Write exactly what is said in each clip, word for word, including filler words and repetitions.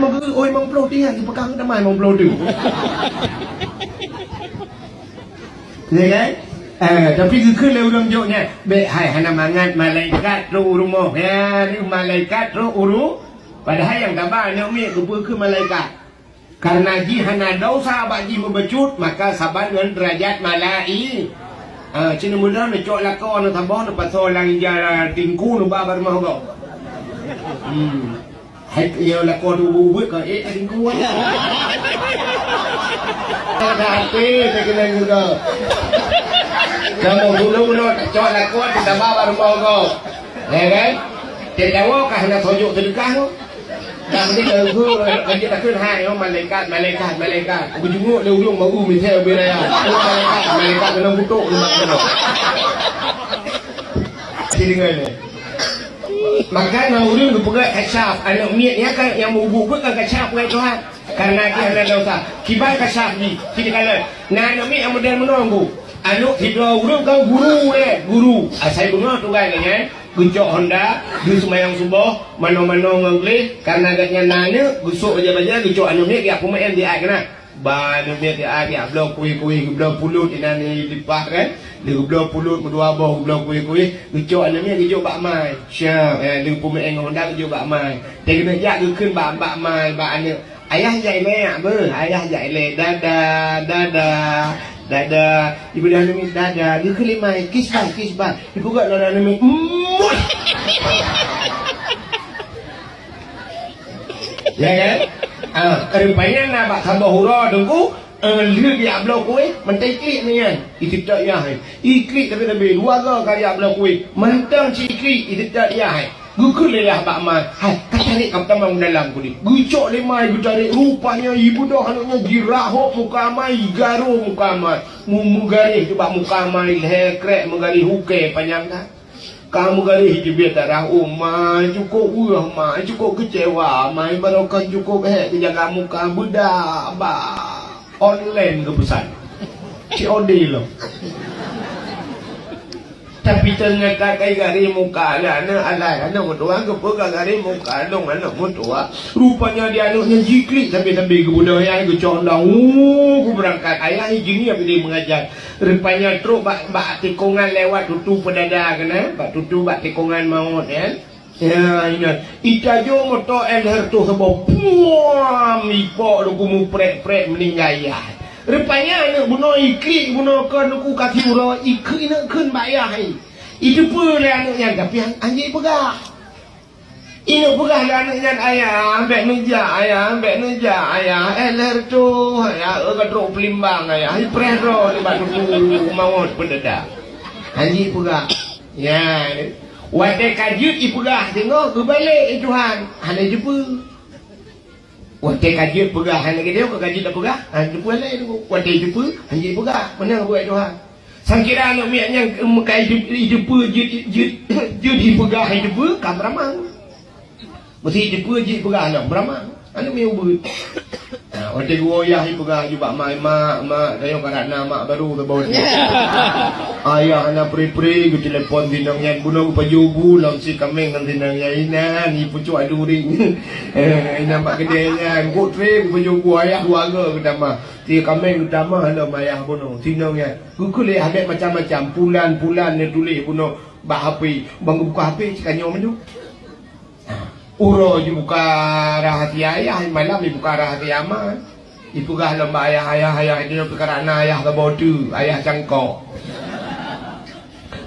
Meugeue, oh, limong ploh tinggai, geupeugah tamah limong ploh tu. Ya kan? Eh, tapi geukheun lé ureuëng jok nyan, "Bék hai, hana mangat malaikat trok u rumoh." Ya, ni malaikat trok u ru-, padahai nyang taba aneuk miet geupeu keu malaikat. Karena jih hana desya bak jih meubacut, maka saban ngon deurajat malai-, ah, cit mudah neucok lakoe neusaboh neupasoe lam ija tingku neuba bak rumoh gob. Hmm. Hai, ya, lakoe tu buet-buet ka, eh, tingku, eh. Ada hati, tak kena juga. Kamu dulu, dulu, cok lakoe tu saboh bak rumoh gob. Ya kan? Cek Jawa kah nak sojuk sedekah tu? Dah mesti tahu, lanjut takut, hai, oh, malaikat, malaikat, malaikat. Aku jenguk dia ujung baru, misal, lebih raya. Oh, malaikat, malaikat, kena kutuk, dia mak kena. Jadi dengar ni. Maka na ureuëng geupeugah kasyaf, aneuk miet nyan kan nyang meubuet-buet kan kasyaf, bukan Tuhan. Karena dia hana desya. Kiban kasyaf jih, sini kala. Na aneuk miet nyang model meunoe, Bu. Aneuk sidroe ureuëng kan guru, eh, guru. Asai beungoh tugai lagée nyan, geucok honda, geuseumayang suboh, manoe-manoe ngon gleh, karena gobnyan na aneuk, geusok baja-baja, geucok aneuk miet, geujak peumaén di ai keunan. Ba aneuk miet di ai, geujak bloe kueh-kueh, geubloe pulot inan di lipah kan. Lheueh geubloe pulot meudua boh, geubloe kueh-kueh, geucok aneuk miet geujok bak mai. Siap, eh, lheueh peumaén ngon honda geujok bak mai. Teuh keuneuk jak geukheun bak, bak mai, bak aneuk. Ayah jak ilée, beuh, ayah jak ilée. Dadah, dadah, dadah. Ibu dah aneuk miet, dadah. Geukheun lé mai, kiss bye, kiss bye. Ibu gak lora aneuk miet. Muah. Ya kan? Ah, rupanya na bak saboh uroe teungku, eh, lheueh geujak bloe kueh, mantong iklik nyan. Iteutap yah, eh. Iklik tapi-tapi, dua go ka geujak bloe kueh. Mantong cit iklik, iteutap yah, eh. Geukheun lé yah bak ma, hai, ka tarék ka tamong dalam kulit. Geucok lé ma, geutarék, rupanya ibeudôh aneuk nyan jirahôk muka ma, igaro muka ma. Mu-, meugaréh bak muka ma, lhèe krek meugaréh ukèe panyang that. Ka meugaréh teubiet darah, oh ma, cukôp weueh ma, cukôp keucewa ma, barokon cukôp hék geujaga muka, beudak bak online geupeusan. C O D lom. Tapi teunyata kai garéh muka lé aneuk, alai aneuk meutuah, geupeugah garéh muka lôn aneuk meutuah. Rupanya di aneuk nyan jiklik sabe-sabe geubeudôh ayah geucok dong, uh, geubeurangkat. Ayah jih ngieng pih meungajar. Rupanya trok bak, bak tikongan lewat tutu peudada keunan, bak tutu bak tikongan maut nyan. Ya, ingat. Itajo moto N R tu saboh. Puam! Ipok laju muprek-prek meuninggai ayah. Rupanya aneuk bunoe iklik bunoe kon nuku kaki uroe, ikheun ineuk kheun bak ayah hai. Iteupeue lé aneuk nyan, tapi han-, hanjeuet peugah. Ineuk peugah lé aneuk nyan, "Ayah, bèk neujak, ayah, bèk neujak, ayah. N R tu, ayah, eu ka trok peulimbang, ayah." Ipreh droe nibak tutu maut peudada. Hanjeuet peugah. Ya. Watèe ka jeuet ipeugah teungoh geubalek i Tuhan, hana jeupeue. Watèe ka jeuet peugah, hana geudeh ka jeuet tapeugah, hana jeupeue lé tu. Watèe jeupeue, hana jeuet peugah, meunan buet Tuhan. Sangkira aneuk miet nyan, em, ka jeuet, jeupeue, jeuet, jeuet, jeuet ipeugah, jeupeue, ka beuramang. Meusti jeupeue jih peugah lom, beurama. Aneuk miet ubeut. Ha, watèe geuwoe yah ipeugah ju bak mak, "Mak, mak, tanyoe ka rot na mak barô saboh." Ayah hana pri-pri, geutelepon sinong nyan, bunoe geupajoh bu lom si kaméng ngon sinong nyan, inan, ipucok adu ring. Eh, inan bak keudè nyan, geutré geupajoh bu, ayah dua go geutamah. Si kaméng geutamah lom ayah bunoe, sinong nyan. Geukheun lé ayah bèk macam-macam, pulan-pulan neutuléh bunoe bak H P. Ban geubuka H P, cit tanyoe mandum. Uroe jibuka rahasia ayah, malam jibuka rahasia ma. Jipeugah lom bak ayah, "Ayah, ayah, itu peukarana ayah saboh teuk, ayah cangkok.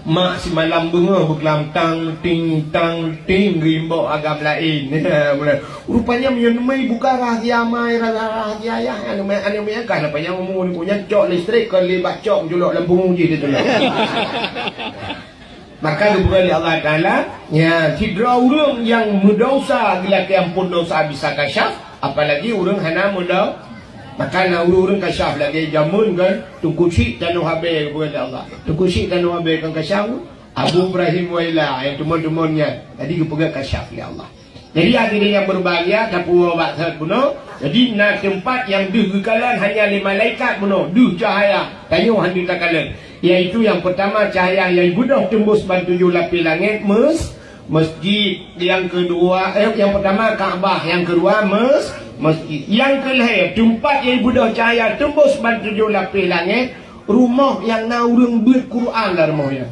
Mak simalam beungoh beuklam tang ting, tang ting, geuimbok agam laén." Rupanya meunyoe neumai buka rahasia ma, rahasia ayah, aneuk miet, aneuk miet kan, apa nyang umu ni punya cok listrik, kon lé bak cok julok lam pungo jih ditulak. Maka geupeugah lé Allah Taala, ya, sidroe ureuëng nyang meudesya geulakèe amphon desya bisa kasyaf, apalagi ureuëng hana meudo-, maka na ureuëng-ureuëng kasyaf lagèe jameun kan, Teungku Chik Tanoh Abee geupeugah lé Allah. Teungku Chik Tanoh Abee kan kasyaf, Abu Ibrahim Waila nyang teumon-teumon nyan. Jadi geupeugah kasyaf lé Allah. Jadi, hadirin yang berbahagia, tapuwoe bak that bunoe. Jadi, na teumpat nyang deuh geukalon hanya lé malaikat bunoe, deuh cahaya, tanyoe hana takalon. Yaitu yang pertama cahaya nyang beudôh teumbus ban tujoh lapéh langét, mes-, mesjid, yang kedua, eh, yang pertama Ka'bah, yang kedua mes-, Masjid. Nyang keu lhèe, teumpat nyang jibeudôh cahya teumbôs ban tujoh lapéh langèt, rumoh nyang na ureueng beuet Quran lam rumoh nyan.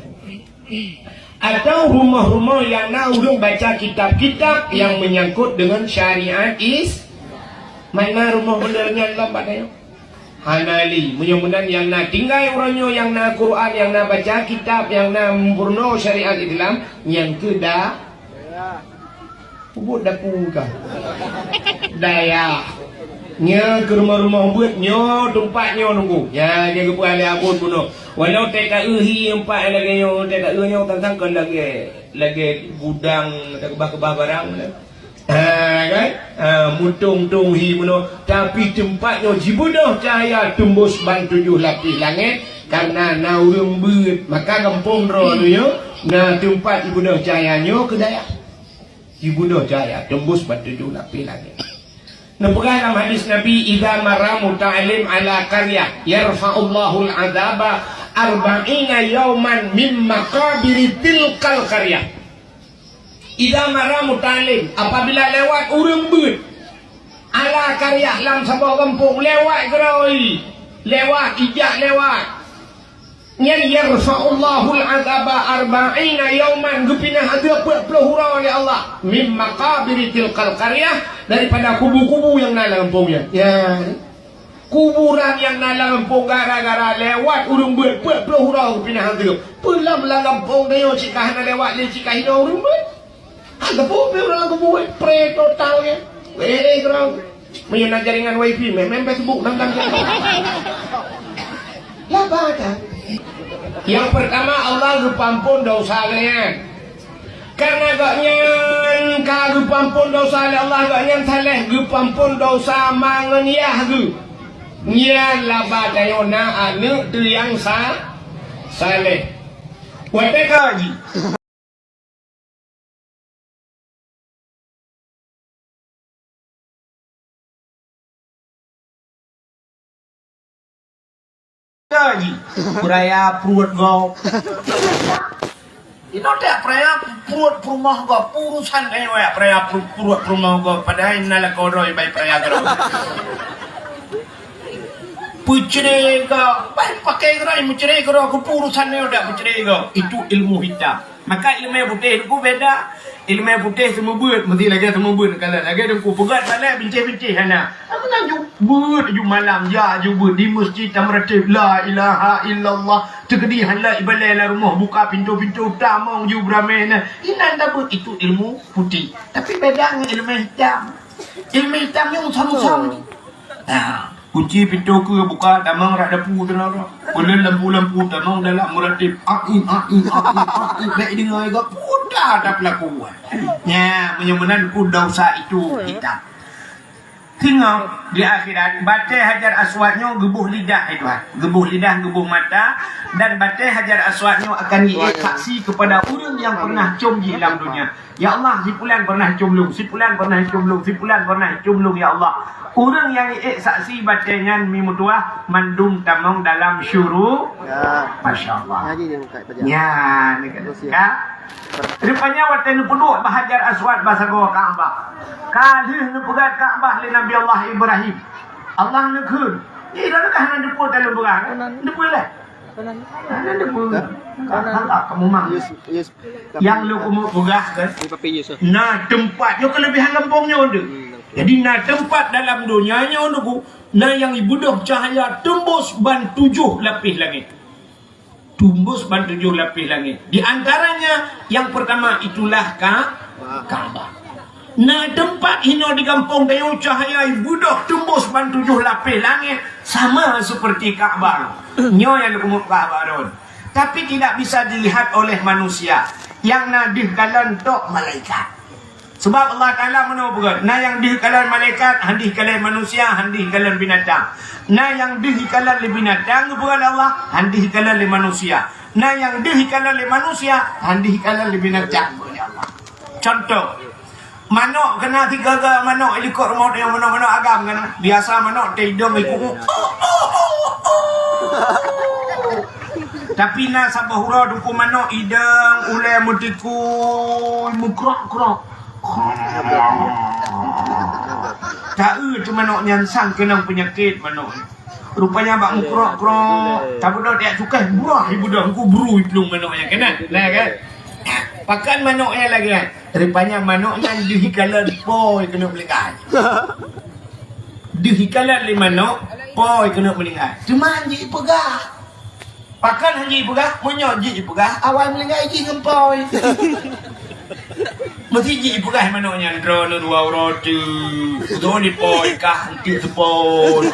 Atawa rumoh-rumoh nyang na ureueng baca kitab-kitab nyang meunyangkot deungon syariat Is-, mana rumoh beuneuh nyan lam bak tanyoe? Hana lé. Meunyoe meunan nyang na tinggai uroe nyoe nyang na Quran, nyang na baca kitab, nyang na meupurunoe syariat Islam, nyang keu da-, Peubuet dapu ka. Dayah. Nyoe keu rumoh-rumoh beuet, nyoe teumpat nyoe nunggu. Nyan nyang geupeugah lé Abon bunoe. Walau tée ka eu hi empat lagée nyoe, tée ka eu nyoe tantang kon lagée, lagée gudang takeubah-keubah barang. Ha, kan? Ha, mutong-tong hi bunoe. Tapi teumpat nyoe jibeudôh cahya teumbôs ban tujoh lapéh langét, kareuna na ureuëng beuet. Maka gampông droe nyoe na teumpat jibeudôh cahya nyoe keu dayah. Jibeudôh cahya teumbôs ban tujoh lapéh langét. Neupeugah lam hadis Nabi, "Idza marra muta'allim ala qaryah, yarfa'ullahul adzaba arba'ina yauman min maqabiri tilkal qaryah." Idza marra muta'allim, apabila lewat ureuëng beuet, ala qaryah, lam saboh gampông, lewat keudroe, lewat, ijak lewat. Nyan yarfa'ullahul adzaba arba'ina yauman, geupinah azeub peuet ploh uroe lé Allah, mim maqabiri tilkal qaryah, daripada kubu-kubu nyang na lam gampông nyan. Ya. Kuburan nyang na lam gampông gara-gara lewat ureuëng beuet peuet ploh uroe geupinah azeub. Peue lam lam gampông tanyoe cit ka hana lewat lé cit ka hinoe ureuëng beuet. Hana peue-peue ureuëng lam kubu, eh, pre total nyan. Eh, eh, keurang. Meunyoe na jaringan wifi, meh, meh Facebook, nang, nang, nang. Laba dah. Nyang peurtama, Allah geupeuampôn desya geuhnyan. Kareuna gobnyan ka geupeuampôn desya lé Allah, gobnyan saléh geupeuampôn desya ma ngon yah geuh. Nyan laba tanyoe na aneuëk teuh nyang sa-, saléh. Watée ka jih. Peuraya pruet gob. Inoe tak peuraya pruet peurumoh gob. Urusan kayée peuraya pru-, pruet peurumoh gob. Padahai na lakoe droe bai peuraya gob. Peucre gob. Bai pakai droe meucre gob. Keupeue urusan nyoe dak peucre gob. Itu ilmu hitam. Maka ileumé putéh teungku beda. Ileumé putéh seumeubeuet, meusti lagée seumeubeuet kalon. Lagée teungku peugét balée bintéh-bintéh hana. Meunan ju beuet ju malam, ya ju beuet di meuseujid tameuratéb, la ilaha illallah. Teukeudi hana ibalée lam rumoh, buka pintoe-pintoe, tamong ju beuramé na. Inan tabeuet itu ilmu putéh. Tapi beda ngon ileumé hitam. Ileumé hitam nyoe usah-usah. Nah, kunci pintoe keue buka, tamong rot dapu teunoe. Peuleuet lampu-lampu, tamong dalam meuratéb. Ain, ain, ain, ain. Bék deungoe geuh puta tapeulaku. Nya, meunyoe meunan pun desya itu hitam. Teungoh di akhirat, batée Hajar Aswad nyoe geuboh lidah, hai Tuhan. Geuboh lidah, geuboh mata, dan batée Hajar Aswad nyoe akan jiék saksi kepada ureuëng nyang pernah com jih lam donya. Ya Allah, si pulan pernah com lôn, si pulan pernah com lôn, si pulan pernah com lôn, ya Allah. Ureuëng nyang ék saksi batée nyan mi meutuah mandum tamong dalam syuru-, ya. Masya Allah. Ngaji dia buka pelajar. Ya, ni kan. Terus, ya. Ka? Rupanya watée neupeuduek bak Hajar Aswad bak sagoe Ka'bah. Ka lheueh neupeugét Ka'bah lé Nabi Allah Ibrahim. Allah neukheun. Ih, dah leugah nan deupeu dalam beurang. Deupeu lah. Hana deungoe. Hana kamu mang. Yes, yes. Nyang lôn keumeung peugah kan? Ni papi yes. Na teumpat nyoe keulebihan gampông nyoe tu. Hmm, oke. Jadi na teumpat dalam donya nyoe tu, na nyang ibeudôh cahya teumbôs ban tujoh lapéh langét. Teumbôs ban tujoh lapéh langét. Di antaranya yang pertama itulah Ka-, Ka'bah. Na teumpat hinoe di gampông tanyoe cahya ibeudôh teumbôs ban tujoh lapéh langét sama seperti Ka'bah. Nyoe nyang leukumu Ka'bah ron. Tapi tidak bisa dilihat oleh manusia. Nyang na deuh kalon tok malaikat. Sebab Allah Taala meunoe peugah, na nyang deuh kalon malaikat, han deuh kalon manusia, han deuh kalon binatang. Na nyang deuh kalon lé binatang, geupeugah lé Allah, han deuh kalon lé manusia. Na nyang deuh kalon lé manusia, han deuh kalon lé binatang. Contoh, manok keunan sigaga manok ilikot rumoh nyang manok-manok agam keunan. Biasa manok teidong iku. Tapi na saboh uroe teungku manok idong ulée meutikui mukrok-krok. Taeu teuh manok nyan sang keunong peunyakét manok nyan. Rupanya bak mukrok-krok, tabeudôh jak cukai, buah ibeudôh, engku bru iplueng manok nyan keunan. Nah kan? Pakan manok nyan lagèe nyan. Rupanya manok nyan deuh ikalon poi keuneuk meulinggai. Deuh ikalon lé manok poi keuneuk meulinggai. Teuma han jeuet ipeugah. Pakan han jeuet ipeugah, meunyoe jeuet ipeugah, awai meulinggai jih ngon poi. Meusti jeuet ipeugah manok nyan, droeneuh dua uroe teuk. Beutôi ni poi kah, eunteuk seupoi.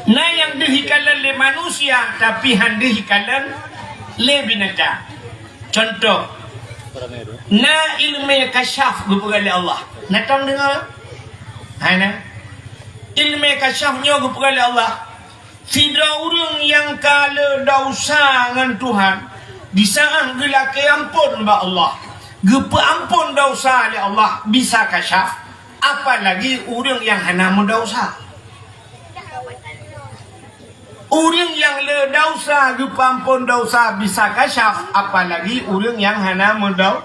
Na nyang deuh ikalon lé manusia, tapi han deuh ikalon lé binatang. Contoh, na ileumèe kasyaf geupeugah lé Allah. Na tom deungö? Hai na. Ileumèe kasyaf nyoe geupeugah lé Allah. Sidroe ureueng nyang ka le desya ngon Tuhan, di saat geulakèe amphon bak Allah, geupeuamphon desya lé Allah bisa kasyaf, apalagi ureueng nyang hana meudesya. Ureueng nyang le desya geupeuamphon desya bisa kasyaf, apalagi ureueng nyang hana meudesya.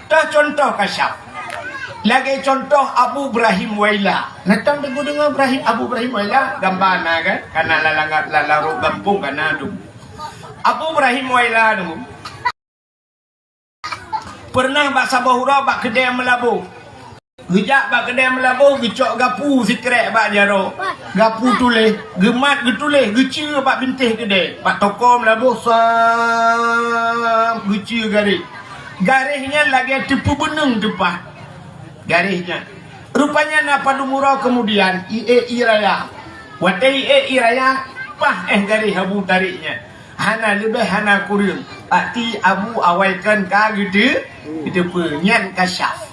Teuh contoh kasyaf. Lagèe contoh Abu Ibrahim Waila. Na tom deungö Ibrahim, Abu Ibrahim Waila, gamba na kan? Kana lam, lam, lam gampông kana dum. Abu Ibrahim Waila dum. Peureunah bak saboh uroe bak keudè meulaboh. Geujak bak keudè meulaboh, geucok gapu sikrek bak jaroe. Gapu tuléh, geumat geutuléh, geuceue bak bintéh keudè. Bak toko meulaboh, sam, geuceue garéh. Garéh nyan lagèe teupeubeuneueng teupat. Garéh nyan. Rupanya na padum uroe keumudian, iék ie raya. Watèe iék ie raya, paih éh garéh Abu tarék nyan. Hana leubeh, hana kureueng. Pati Abu awai kon ka geute-, geuteupeue. Nyan kasyaf.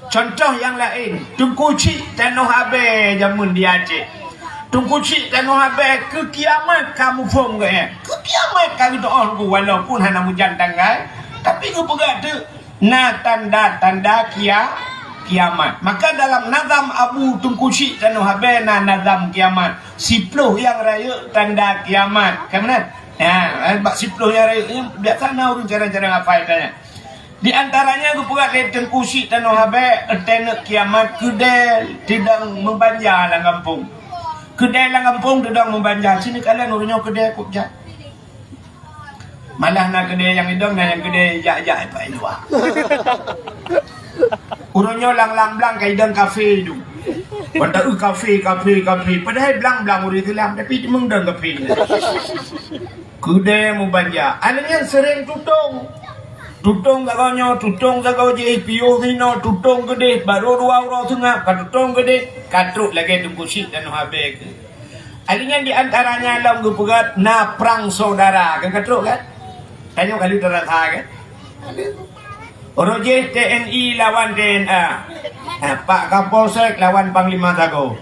Contoh nyang laén, Teungku Chik Tanoh Abèe jameun di Aceh. Teungku Chik Tanoh Abèe keu kiamat ka muphom geuh, eh. Keu kiamat ka geuteu'oh geuh, walaupun hana meujan tanggai, tapi geupeugah teuk na tanda-tanda kia-, kiamat. Maka dalam nazam Abu Teungku Chik Tanoh Abèe na nazam kiamat. Siploh nyang rayeuk tanda kiamat. Kan meunan? Ya, bak siploh nyang rayeuk nyan biasa na ureueng carang-carang hafai tanya. Di antaranya geupeugah lé Teungku Chik Tanoh Abèe, teuneuk kiamat keudè teudong meubanja lam gampông. Keudè lam gampông teudong meubanja, sinoe kalon ureueng nyoe keudè kok jak. Malah na keudè nyang idong, na nyang keudè jak-jak pat i luwa. Ureueng nyoe lam, lam blang ka idong kafé idong. Watèe kafé, kafé, kafé. Padahai blang-blang ureueng Islam, tapi cuma idong kafé. Keudè meubanja. Aneuk nyan seuréng tutong. Tutong sagoe nyoe, tutong sagoe jih, piôh sinoe, tutong keudéh, barô dua uroe seungab, ka tutong keudéh, ka trok lagèe Teungku Chik Tanoh Abèe keuh. Aneuk nyan di antaranya lom geupeugah na prang saudara. Kan ka trok kan? Tanyoe ka lheueh tarasa kan? Uroe jih T N I lawan T N A. Ha, Pak Kapolsek lawan Panglima Sagoe.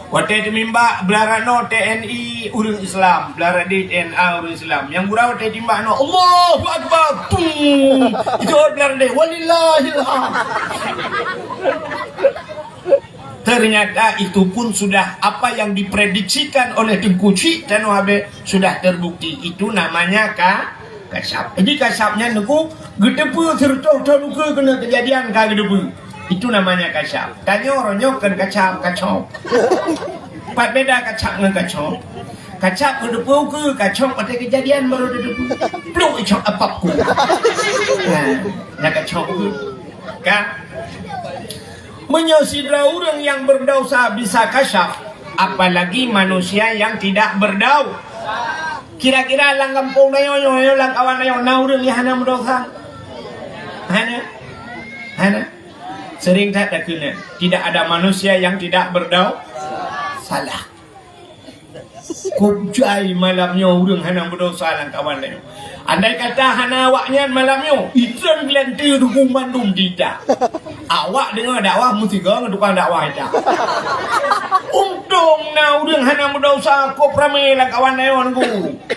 Watèe teumeuimbak, beularat noe T N I ureueng Islam, beularat deh T N A ureueng Islam. Nyang gurau watèe teuimbak noe, "Allahu Akbar!" Tum! Itu beularat deh, "Walillahil hamd!" Ternyata itu pun sudah apa yang diprediksikan oleh Teungku Chik Tanoh Abèe sudah terbukti. Itu namanya ka-, kasyaf. Jadi kasyaf nyan Teungku geuteupeue sireutôh thôn ukeue keuneuk keujadian ka geuteupeue. Itu namanya kasyaf. Tanyoe uroe nyoe kon kasyaf, kacok. Pat beda kasyaf ngon kacok. Kasyaf geuteupeue ukeue, kacok watèe keujadian barô geuteupeue. Pluk icok apap ku. Nah, nah kacok ukeue. Kan? Meunyoe sidroe ureueng nyang berdosa bisa kasyaf, apalagi manusia yang tidak berdosa. Kira-kira lam gampông tanyoe nyoe, lam kawan tanyoe, na ureueng nyang hana meudosa? Hana? Hana? Sering that takheun, tidak ada manusia yang tidak berdosa. Salah. Kok jai malam nyoe ureueng hana meudosa lam kawan tanyoe. Andai kata hana awak nyan malam nyoe, itreun geulanteue duku mandum di ita. Awak deungoe dakwah meusigoe ngon tukang dakwah ita. Untông na ureueng hana meudosa kok ramé lam kawan tanyoe Teungku.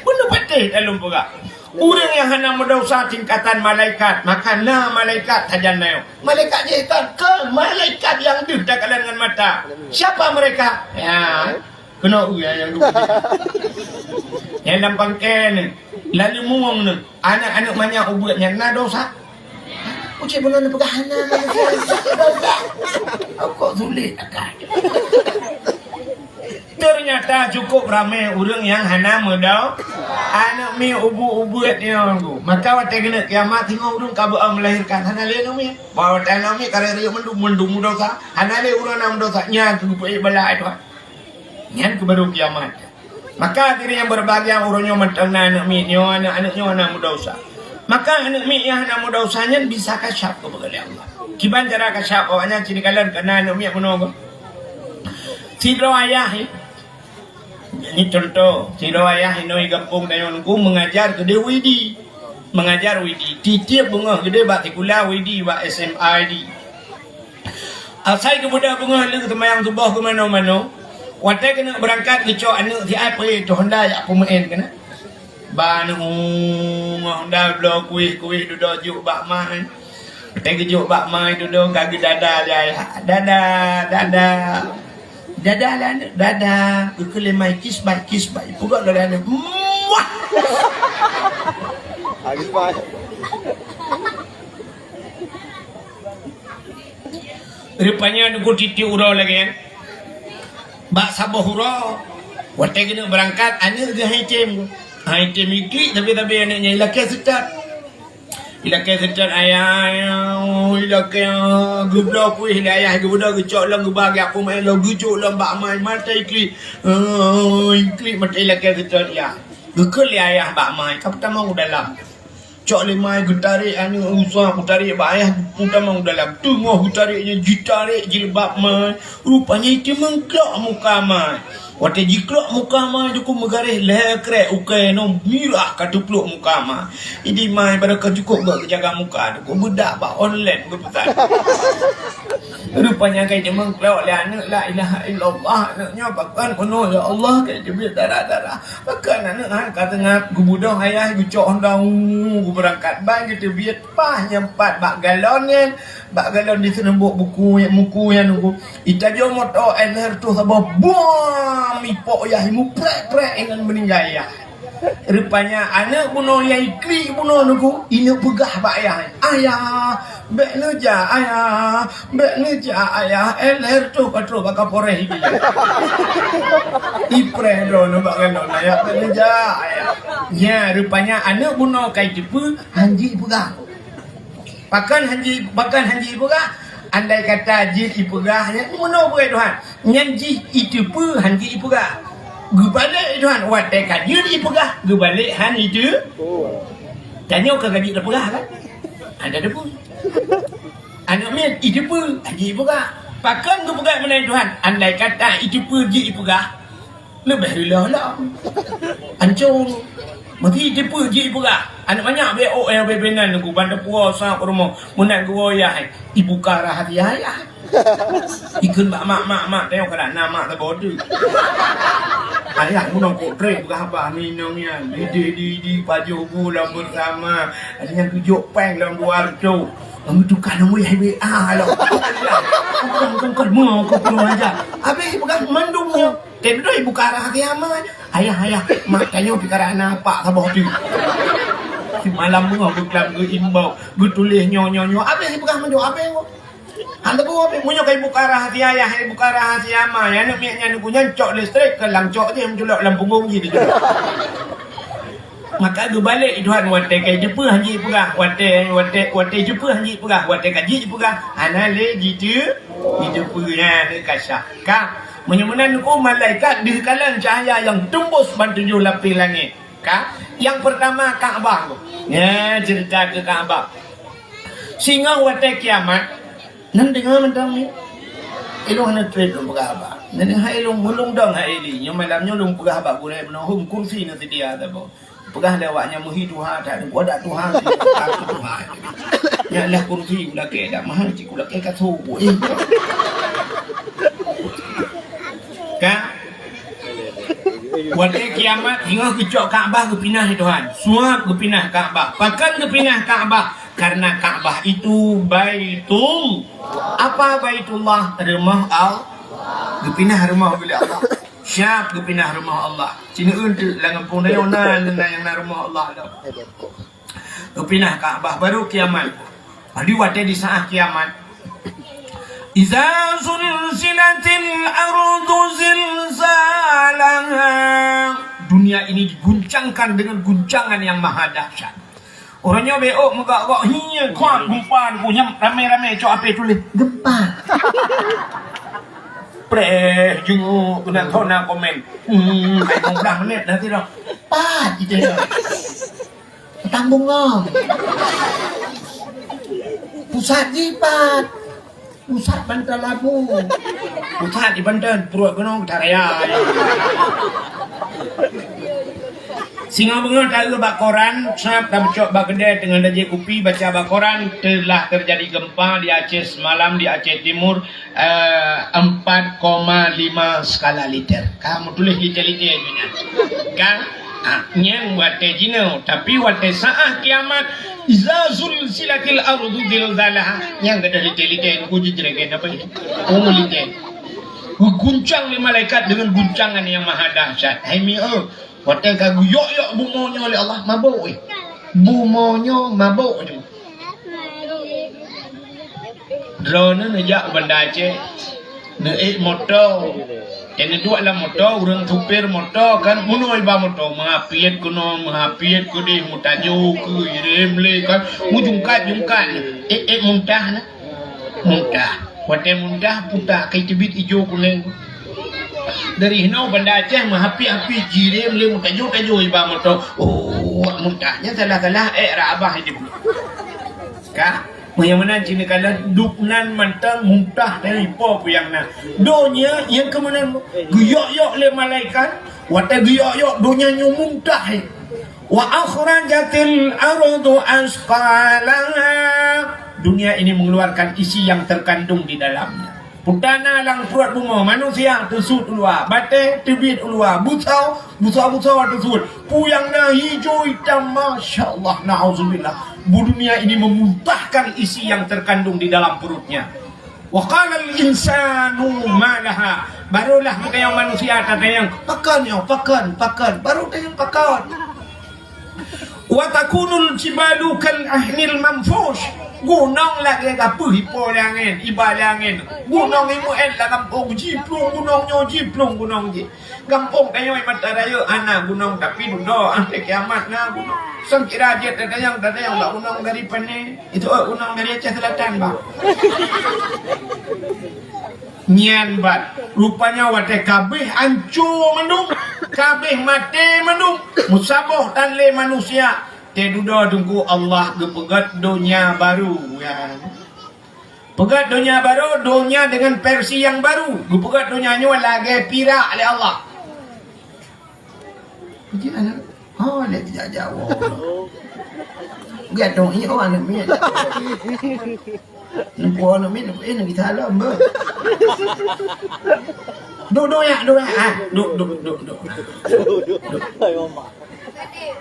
Beuneupatéh lôn peugah. Ureueng nyang hana meudosa tingkatan malaikat, maka na malaikat sajan tanyoe. Malaikat jih kan, kan malaikat nyang deuh takalon ngon mata. Siapa mereka? Ya. Keunoe, ya, nyang dua. Nyang lam pangkén ni, lam leumueng ni, aneuk-aneuk manyak ubeut nyan na dosa. Ucit bunoe neupeugah hana manusia. Kok sulit akai. Ternyata cukup ramé ureuëng nyang hana meudau. Aneuk miet ubu-ubuet nyoe. Maka watée keuneuk kiamat singoh ureuëng ka beu melahirkan hana lé aneuk miet. Bahwa watée aneuk miet karek riyeuk mandum, mandum meudosa. Hana lé ureuëng na meudosa. Nyan keupeue bala Tuhan. Nyan keuh baru kiamat. Maka hadirin yang berbahagia, uroe nyoe mantong na aneuk miet nyoe, aneuk-aneuk nyoe hana meudosa. Maka aneuk miet nyang hana meudosa nyan bisa kasyaf keuh bak Allah. Kiban cara kasyaf awak nyan, sinikalon kana aneuk miet bunoe keuh. Sidroe ayah, ini contoh, sidroe ayah inong gampông tanyoe nunggu mengajar keudeh widi. Mengajar widi. Tiep-tiep beungoh keudeh bak sikula widi, bak S M A widi. Asai geubeudôh beungoh lheueh seumayang suboh keu manoe-manoe, watée keuneuk beurangkat geucok aneuk siat peuet Honda jak peumeu'en keunan. Ba aneuk ngon Honda bloe kueh-kueh dudoe jok bak ma. Watée geujok bak ma dudoe ka geudada lé ayah. Dada, dada. Dada lé aneuk, dada. Geukheun lé ma kiss bye, kiss bye. Peugah lé aneuk. Muah! Rupanya nunggu tiep-tiep uroe lagée nyan. Bak saboh uroe, watée keuneuk beurangkat, aneuk geuh han item. Han item iklik, tapi-tapi aneuk nyan ilakée seutôt. Ilakée seutôt, "Ayah, ayah, oh, ilakée, ah." Geubloe kueh lé ayah, geubeudôh geucok lom, geuba geujak peumeu'en lom, geujok lom bak ma, mata iklik. Oh, iklik mata ilakée seutôt, ya. Geukheun lé ayah bak ma, ka peutamong u dalam. Cok lé ma geutarek aneuk rusa, geutarek bak ayah, peutamong dalam. Teungoh geutarek nyan jitarek jilbab ma, rupanya iteumeuklok muka ma. Watée jiklok muka ma, dukon meugaréh lhée krek ukée nyoe mirah ka teuplok muka ma. Idi ma barô ka cukup geujaga muka, dukon beudak bak online geupeusan. Rupanya ka iteumeuklok lé aneuk, la ilaha illallah, aneuk nyoe pakon bunoe ya Allah, ka iteubiet darah-darah. Pakon aneuk han ka teungab, geubeudôh ayah geucok Honda, uu, geubeurangkat ban geuteubiet, paih nyang pat bak galon nyan, bak galon di seuneubok buku, muku nyan nunggu. Itajok moto, eh, lhée reutôh saboh, buam, ipok ayah, imuprek-prek ngon meuninggai ayah. Rupanya aneuk bunoe nyang iklik bunoe nunggu, ineuk peugah bak ayah, "Ayah, bék neujak ayah, bék neujak ayah, eh, lhée reutôh ka trok bak Kapolres ibi." Ipreh droeneuh bak galon ayah, "Bék neujak ayah." Nya, rupanya aneuk bunoe ka iteupeue, han jeuet ipeugah. Pakon han jeuet, pakon han jeuet ipeugah? Andai kata jeuet ipeugah, nyan meunoe beureukat Tuhan. Nyan jih iteupeue han jeuet ipeugah. Geubalek Tuhan, watée ka jeuet ipeugah, geubalek han iteupeue. Tanyoe ka jeuet teupeugah kan? Hana teupeue. Aneuk miet iteupeue, han jeuet ipeugah. Pakon geupeugah meunan Tuhan? Andai kata iteupeue jeuet ipeugah, leubeh reuloh lom. Ancong. Meuti iteupeue jeuet ipeugah. Aneuk manyak B O L B B nan nunggu ban teupuwoe sa u rumoh. Meunan geuwoe yah, ibuka rahasia ayah. Ikheun bak mak, "Mak, mak, tanyoe ka na mak saboh teuk." Ayah meunoe kok treb peugah haba minong nyan. Di, di, di, di pajoh bu lom beusama. Ada nyang geujok péng lom dua reutôh. Meutukar nomor W A lom. Bukan, bukan, bukan. Mau aku kurang ajar. Habis peugah mandum nyoe. Teuh beutôi buka rahasia ma. Ayah, ayah, mak tanyoe pikeran apak saboh teuk. Simalam beungoh geuklam geuimbau, geutuléh nyoe, nyoe, nyoe. Abéh ipeugah meunyoe, abéh nyoe. Hana bu, abéh meunyoe ka ibuka rahasia ayah, ibuka rahasia ma. Nyang aneuk miet nyan geuh nyan cok listrik keu lam cok jih, meuculok lam punggong jih dijulok. Maka geubalek Tuhan watée ka jiteupeue han jeuet ipeugah, watée, watée, watée jiteupeue han jeuet ipeugah, watée ka jeuet ipeugah, hana lé jiteu-, jiteupeue nyan ka syah. Ka Meunyoe meunan nyoe malaikat deuh kalon cahya nyang teumbus ban tujoh lapéh langét. Ka, nyang peurtama Ka'bah. Nyan ceurita keu Ka'bah. Singoh watée kiamat, nan deungoe mantong nyoe. Ilôn hana treb lôn peugah haba. Nan hai lôn, lôn dong hai li. Nyoe malam nyoe lôn peugah haba gurée bunoe hom kursi na seudia saboh. Peugah lé awak nyan meuhi tuha that, geuadak tuha, aku tuha. Nyan lah kursi ulakée dak mahal cit ulakée ka subuh. Eh. Ka? Watée kiamat, singoh geucok Ka'bah geupinah lé Tuhan. Suab geupinah Ka'bah. Pakon geupinah Ka'bah? Karena Ka'bah itu Baitul. Apa Baitullah? Rumoh Allah. Geupinah rumoh geuh lé Allah. Siap geupinah rumoh Allah. Sineuen teuk lam gampông tanyoe na, na nyang na rumoh Allah tu. Geupinah Ka'bah baru kiamat. Di watée di saat kiamat, "Iza zulzilatil ardu zilzalaha." Dunia ini diguncangkan dengan guncangan yang maha dahsyat. Uroe nyoe beuôk meugok-gok, "Hi, kuat gempa," ku nyang ramé-ramé cok api tuléh, "Gempa." Preh, jenguk, keunan thona komen. Hmm, hai, lima belas menit nanti dah. Pat, gitu ya. Petang bungong. Pusat jipat. Pusat bantal labu. Pusat di Banten, pruet gunong taraya. Singoh beungoh taeu bak koran, sab tabucok bak keudè teungoh tajép kupi, baca bak koran, telah terjadi gempa di Aceh semalam, di Aceh Timur, eh, empat koma lima skala Richter. Ka meutuléh Richter-Richter nyan. Ka, ah, nyan watèe jinoe, tapi watèe saat kiamat, "Iza zulzilatil ardu zilzalaha." Nyang gadôh Richter-Richter, ku jijregen apa itu? Oh, Richter. Geuguncang lé malaikat dengan guncangan yang maha dahsyat. Hai mi, eh, watèe ka geuyok-yok bumoe nyoe lé Allah, mabök, eh. Bumoe nyoe mabök, eh. Droeneuh neujak u Banda Aceh, neuék moto. Nyang neuduek lam moto, ureueng supir moto kan meunoe iba moto, meuhapiet keunoe, meuhapiet keudeh, meutajoe keu irem lé kan, meujungkat-jungkat, ék-ék muntah na. Muntah. Watèe muntah, puta kai teubiet ijo kunèng. Dari hinoe Banda Aceh meuhapiet-hapiet jirem lé meutajoe-tajoe iba moto. Oh, muntah. Nyan salah-salah ék rab abah itu. Ka? Meunyoe meunan cit neukalon, dub nan mantong muntah dari po puyang na. Donya nyang keu meunan geuyok-yok lé malaikat, watèe geuyok-yok donya nyoe muntah. Wa akhrajatil ardu asqalaha. Dunia ini mengeluarkan isi yang terkandung di dalamnya. Peue na lam pruet bumoe, manusia teusuet u luwa, batèe teubiet u luwa, beusoe, beusoe-beusoe teusuet, puyang na ijo itam, masya Allah, naudzubillah. Bu dunia ini memuntahkan isi yang terkandung di dalam perutnya. Wa qalal insanu ma laha. Barulah geutanyong manusia tatanyong, "Pakon nyoe? Pakon? Pakon?" Baru tanyong pakon. "Wa takunul jibalu kal ahnil manfush." Gunong lagèe gapeuh ipo lé angén, iba lé angén. Gunong imeu'en lam gampông, jiplueng gunong nyoe, jiplueng gunong jih. Gampông tanyoe Mata Rayeuk hana gunong, tapi dudoe Akhé Kiamat na gunong. Sangkira jeuet tatanyong, tatanyong bak gunong dari pané. Itu, eh, gunong dari Aceh Selatan, bah. Nyan ban, rupanya watèe kabéh ancô mandum, kabéh maté mandum, meusaboh tan lé manusia, teududoe Teungku Allah geupeugöt donya barô, ya. Peugöt donya barô, donya dengan versi yang baru. Geupeugöt donya nyoe lagèe pirak lé Allah. Keujiak aneuk. Oh, lé jak-jak woe. Geutanyoe, oh, aneuk miet. Neupue aneuk miet, neupue, eh, neupue salom, beuh. Duek, duek, yak, duek, yak. Ah, duek, duek, duek, duek. Duek. Hai, Mama.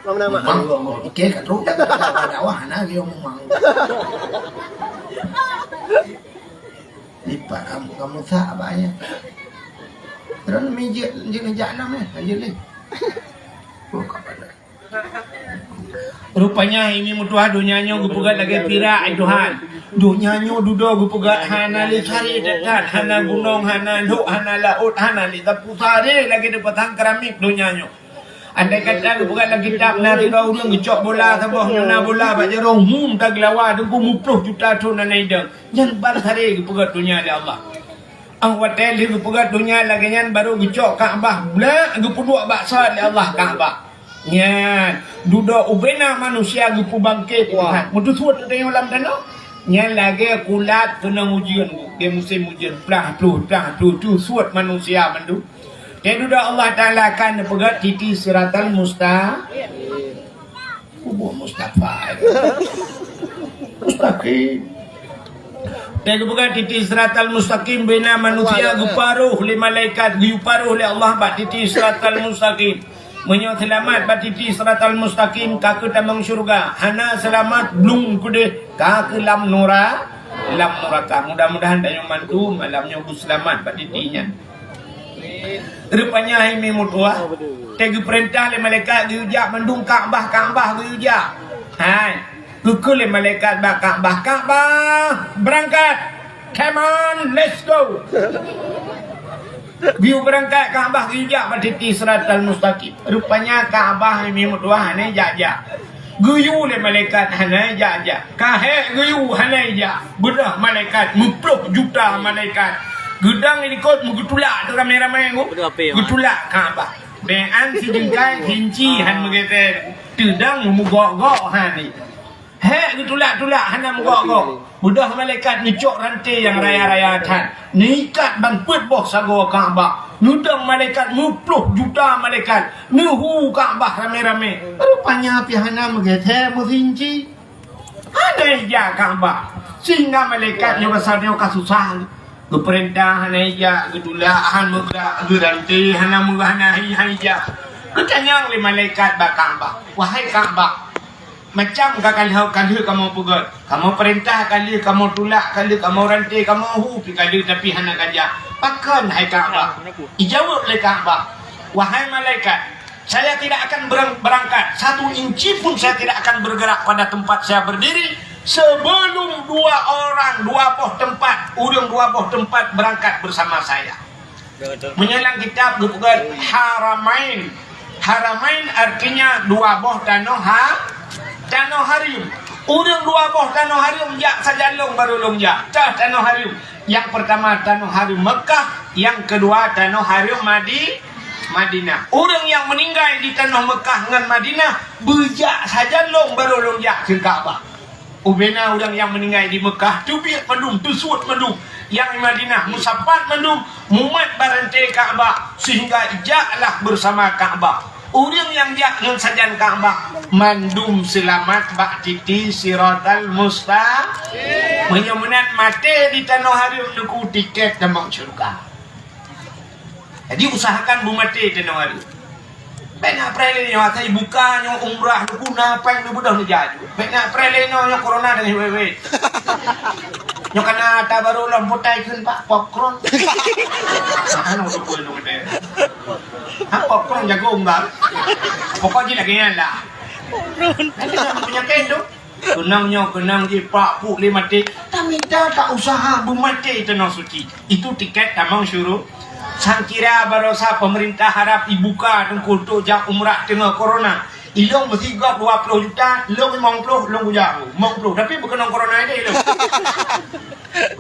Mama nama? Mang, Mang. Oke, ka trok. Dakwah, na, dia ngomong Mang. Lipat kamu, kamu tak banyak. Terus mijit, mijit ngejak enam, eh, lanjut ni. Oh, kapan dah? Rupanya ini meutuah donya nyoe geupeugöt lagèe pirak, ai Tuhan. Donya nyoe dudoe geupeugöt hana lé saré that-that, hana gunong, hana lhok, hana laôt, hana lé sapeue saré lagèe dipasang keramik donya nyoe. Andai kata geupeugah lam kitab, na sidroe ureueng geucok bola saboh, nyoe na bola bak jaroe, hum, ka geulawa, teungku muploh juta thon hana idong. Nyan ban saré geupeugah donya lé Allah. Ah, watèe lheueh geupeugah donya lagèe nyan, baru geucok Ka'bah, blak, geupeuduek bak sat lé Allah Ka'bah. Nyan, dudoe ubena manusia geupeubangkét, wah, Tuhan. Meuteusuet teudeungoe lam tanoh. Nyan lagèe kulat keunong ujeuen, di musém ujeuen, plah pluh, plah pluh, teusuet manusia mandum. Teududoe Allah Taala akan neupeugöt titi siratal musta-, Kubu Mustafa. Mustaqim. Teupeugöt titi siratal mustaqim, bina manusia geuparoh lé malaikat, geuparoh lé Allah bak titi siratal mustaqim. Meunyoe seulamat bak titi siratal mustaqim, ka keutamong syeuruga. Hana seulamat, blung keudeh, ka keu lam nura-, lam nuraka. Mudah-mudahan tanyoe mandum malam nyoe beuseulamat bak titi nyan. Rupanya hai mi meutuah, teu geupeurintah lé malaikat geuyue jak mandum Ka'bah, Ka'bah geuyue jak. Hai. Geukheun lé malaikat bak Ka'bah, "Ka'bah, beurangkat! Come on, let's go!" Geuyue beurangkat Ka'bah, geuyue jak bak titi Siratal Mustaqim. Rupanya Ka'bah nyan meutuah hana jak-jak. Geuyue lé malaikat hana jak-jak. Ka hék geuyue hana jak. Beudôh malaikat, meuploh juta malaikat. Geudong di likot meugeutulak teuh ramé-ramé. Geutulak Ka'bah. Bèk an sijeungkai sinci han meugeutée. Teudong meugok-gok han. Hék geutulak-tulak hana meugok-gok. Beudôh malaikat neucok ranté nyang raya-raya that. Neuikat ban peuet boh sagoe Ka'bah. Neudong malaikat meuploh juta malaikat. Neuhu Ka'bah ramé-ramé. Rupanya pih hana meugeutée meusinci. Hana ijak Ka'bah. Sehingga malaikat nyoe rasa nyoe ka susah. Geupeurintah hana ijak, geutulak han meugrak, geuranté hana meu-, hana hai-hai ijak. Geutanyong lé malaikat bak Ka'bah, "Wahai Ka'bah, macam ka ka lheueh, ka lheueh kamoe peugét, kamoe peurintah ka lheueh, kamoe tulak ka lheueh, kamoe ranté, kamoe hu pih ka lheueh, tapi hana ka jak. Pakon hai Ka'bah?" Ijaweueb lé Ka'bah, "Wahai malaikat, saya tidak akan berang-, berangkat, satu inci pun saya tidak akan bergerak pada tempat saya berdiri sebelum dua orang, dua boh teumpat, ureuëng dua boh teumpat beurangkat beusama saya." Meunyoe lam kitab geupeugah Haramain. Haramain artinya dua boh tanoh ha-, tanoh hareuem. Ureuëng dua boh tanoh hareuem jak sajan lôn baru lôn jak. Tah tanoh hareuem. Nyang peurtama tanoh hareuem Meukah, nyang keudua tanoh hareuem Madi-, Madinah. Ureuëng nyang meuninggai di tanoh Meukah ngon Madinah, beujak sajan lôn baru lôn jak keu Ka'bah. Ubena ureuëng nyang meuninggai di Meukah, teubiet mandum, teusuet mandum. Nyang di Madinah meusapat mandum, mumat bak ranté Ka'bah, sehingga jaklah beusama Ka'bah. Ureuëng nyang jak ngon sajan Ka'bah, mandum seulamat bak titi Siratal Mustaqim. Meunyoe meunan maté di tanoh hareuem, neuku tiket tamong syeuruga. Jadi, usahakan beumaté tanoh hareuem. Bèk na preh lé nyoe, asai buka nyoe umrah neuku na péng neubeudôh neujak aju. Bèk na preh lé nyoe, nyoe corona dan wéh-wéh. Nyoe kana ata barô lom potai kheun, Pak, popcorn. Nah, anu tu pun tu kata. Ha, popcorn jagong, Bang. Pokok jih lagèe nyan lah. Nanti nak punya kain tu. Keunong nyoe, keunong jih, pak puk lé maté. Tamita tak usaha beumaté tanoh suci. Itu tiket tamong syuru-. Sangkira barosa pemerintah harab ibuka teungku untuk jak umrah teungoh corona. Ilong meusigop dua ploh juta, lông limong ploh, lông kujak limong ploh. Tapi beukeunong corona idéh ilong.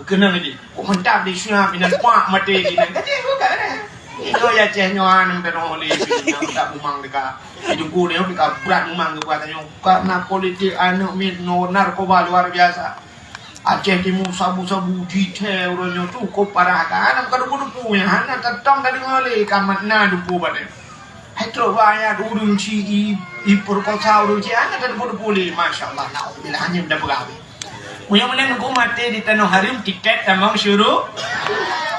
Beukeunong idéh. Kok mantap di Syam, inan pak maté di nan. Kata bukan dah. Itu ya ceh nyoan, minta tolong oleh, minta bumang dekat. Di Teungku dia, minta berat memang ke buat tanya. Karena politik anak mit, no, narkoba luar biasa. Aceh Timur sabu-sabu, jithe urang nyoe tu, ko parah kan, bukan dupu-dupu ya, hana tetong tadi ngalih, kamat na dupu pada. Hai trok rakyat ureuëng ci i, i perkosa ureuëng ci, hana tadi dupu-dupu leh, masya Allah, naudzubillah, hanya benda peugah. Meunyoe meunan ku maté di tanoh hareuem, tiket tamong syuru.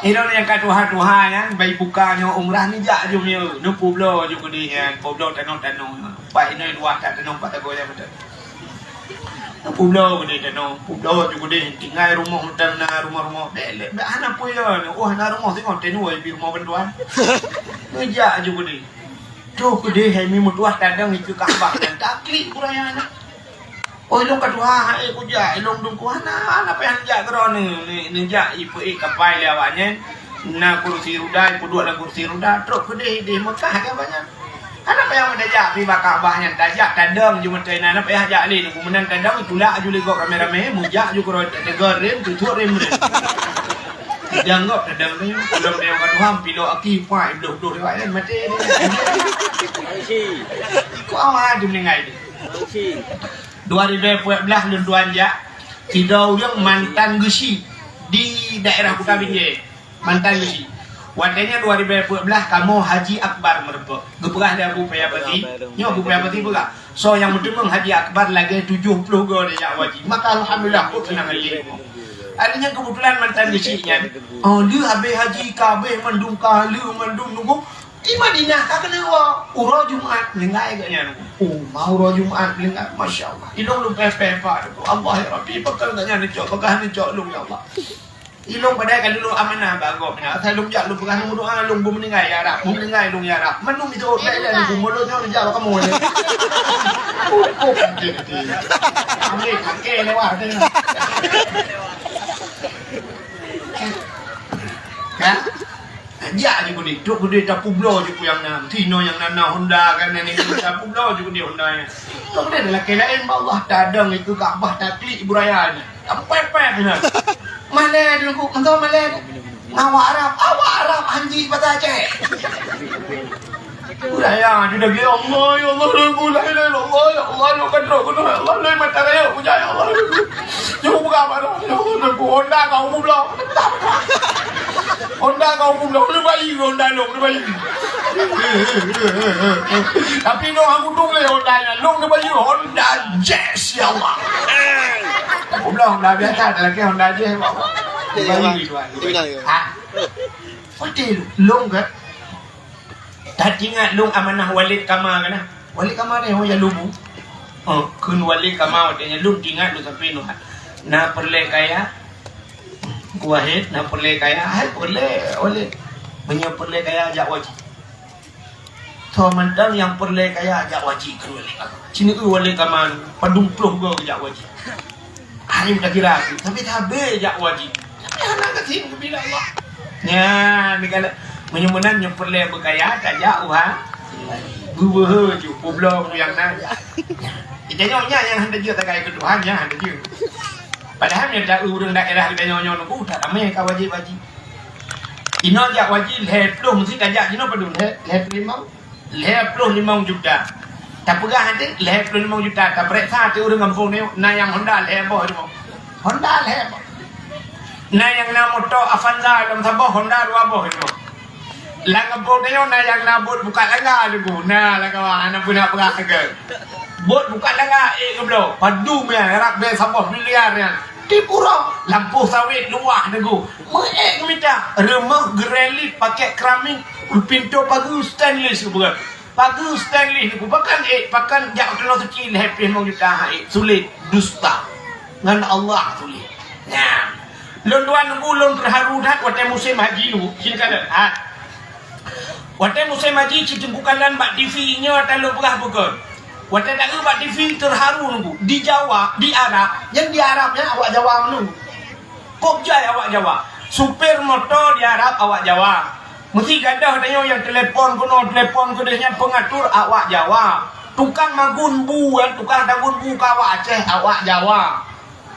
Ilong nyang ka tuha-tuha nyan, bai buka nyoe umrah ni jak ju miyueb. Nu publoe ju keudeh nyan, publoe tanoh-tanoh. Empat inoe dua tak tanoh, empat tagoe nyan beutôi. Nu publoe keudeh tanoh, publoe ju keudeh. Tinggai rumoh mantong na rumoh-rumoh. Dek, lek, bak hana peue yo. Oh, hana rumoh singoh, tenu ai bi rumoh bantuan. Neujak ju keudeh. Toh keudeh hai mi meutuah tadong ikeue Ka'bah nyan. Taklik buraya nyan. Oh, ilong ka tuha, hai kujak, ilong dungku hana, hana payah neujak keudroe ni, ni, neujak ipeuék kapai lé awak nyan, na kursi ruda, ipeuduek lam kursi ruda, trok keudeh idéh Meukah ka awak nyan. Hana payah meudajak pi bak Ka'bah nyan, tajak tadong ju meutai na, hana payah jak lé, nunggu meunan tadong, itulak ju lé gob ramé-ramé, meujak ju keudroe, teuteugor rem, tutuek rem-rem. Tadong gob, tadong ni, ulôn tayong ka tuha, pilok aki, puak, ibloh-bloh lewat nyan, maté dia. Kok awak tu meuninggai dia? Dua ribèe peuet blah lôn tuan jak, sidroe ureueng mantan geuchik di daerah Kuta Binjai. Mantan geuchik. Watèe nyan dua ribèe peuet blah kamoe Haji Akbar meurumpok. Geupeugah lé Abu Paya Pati. Nyoe Abu Paya Pati peugah, soe nyang meuteumeung Haji Akbar lagèe tujoh ploh goe dijak haji. Maka alhamdulillah, peue keunangan lé. Artinya keubeutulan mantan geuchik nyan, oh, lheueh habéh haji, ka habéh mandum, ka lheueh mandum nunggu. Di Madinah ka keuneuk woe, uroe Jumat meuninggai geuh nyan. Oh, ma uroe Jumat meuninggai, masya Allah. Ilong lôn péh-péh pat. Allah ya Rabbi, pakon geuh nyan neucok, pakon neucok lôn ya Allah. Ilong padahai ka lôn amanah bak gob nyan. Asai lôn jak lôn peugah lôn meudoa lôn beumeuninggai ya Rab. Beumeuninggai lôn ya Rab. Mandum itu bèk lé lôn beumeulôn nyoe jak bak kamoe lé. Cukup nanti nanti. Ambil pakai lewat tu. Kan? Jak je kudeh, trok kudeh tapubloe je peue nyang na. Tinoe nyang na, na Honda kan, na nyoe tapubloe je kudeh Honda nyan. Trok kudeh lakèe laén bak Allah, tadong itu Ka'bah taklik ibu raya nyan. Tapèpèp nyan. Malèe teungku, mantong malèe. Awak Arab, awak Arab hanji bahasa Aceh. Ibu raya je dah, ya Allah, ya Allah, la ilaha illallah, ya Allah, ya Allah, ya Allah, ya Allah, mata raya, ya Allah. Cuba buka barang. Honda kau goblok. Honda kau goblok. Lu bayi Honda lu, lu bayi. Tapi lu aku tu boleh Honda nya. Lu, lu bayi Honda Jazz, ya Allah. Goblok Honda biasa, ada lagi Honda Jazz. Bayi tu. Ha? Putih lu. Long ke? Taingat lôn amanah Walid Kama kana? Walid Kama nyoe ho ya lubu. Oh, kheun Walid Kama watèe nyan lôn ingat lôn sampoe nyoe. Na peureulèe kaya, Wahid, na peureulèe kaya, hai peureulèe, Walid. Meunyoe peureulèe kaya jak waji. Tho mantong nyang peureulèe kaya jak waji kheun Walid Kama. Ci neu Walid Kama padum ploh goe jak waji. Hai takira, tapi tabe jak waji. Tapi hana gasien geubila Allah. Nyan, ni kalau meunyoe meunan nyoe peureulèe beukaya, tajak uha. Beubeuhe ju, peubloe nyang na. Kita nyoe nyan nyang hana jeuet takai keu Tuhan, nyan hana jeuet. Padahai meunyoe ta ureueng daerah kita nyoe nyoe nunggu, tak ramé ka waji-waji. Inoe jak waji lhèe ploh meusti tajak jinoe padum lhèe, lhèe ploh limong. Lhèe ploh limong juta. Tapeugah até lhèe ploh limong juta, tapareksa até ureueng gampông nyoe na nyang Honda lhèe boh limong. Honda lhèe boh. Na nyang na moto Avanza lom saboh, Honda dua boh limong. Lam gampông nyoe na nyang na bot buka tangga teungku. Na lam kawan, hana peue na peugah hareuga. Bot buka tangga ék geubloe. Padum nyan, rab bèe saboh miliar nyan. Di Purong, lampôh sawét luwah teungku. Meuék geumita, rumoh geurelip pakèk keramik, pintoe pageue stainless geupeugah. Pageue stainless teungku, pakan ék, pakan jak u Tanoh Suci lhèe ploh limong juta han ék, sulet, dusta. Ngon Allah sulet. Nyan. Lôn tuan teungku, lôn teuharu that watèe musém haji teungku. Sini ka lôn. Ha. Watèe musém haji, ci Teungku Kalan bak T V nyoe ata lôn peugah bukon. Watèe taeu bak T V teuharu teungku. Di Jawa, di Arab, nyan di Arab nyan awak Jawa meunurot. Kok jai awak Jawa. Supir moto di Arab awak Jawa. Meusti gadôh tanyoe nyang telepon keunoe, telepon keudeh nyan pengatur awak Jawa. Tukang magun bu, tukang tagun bu ka awak Aceh awak Jawa.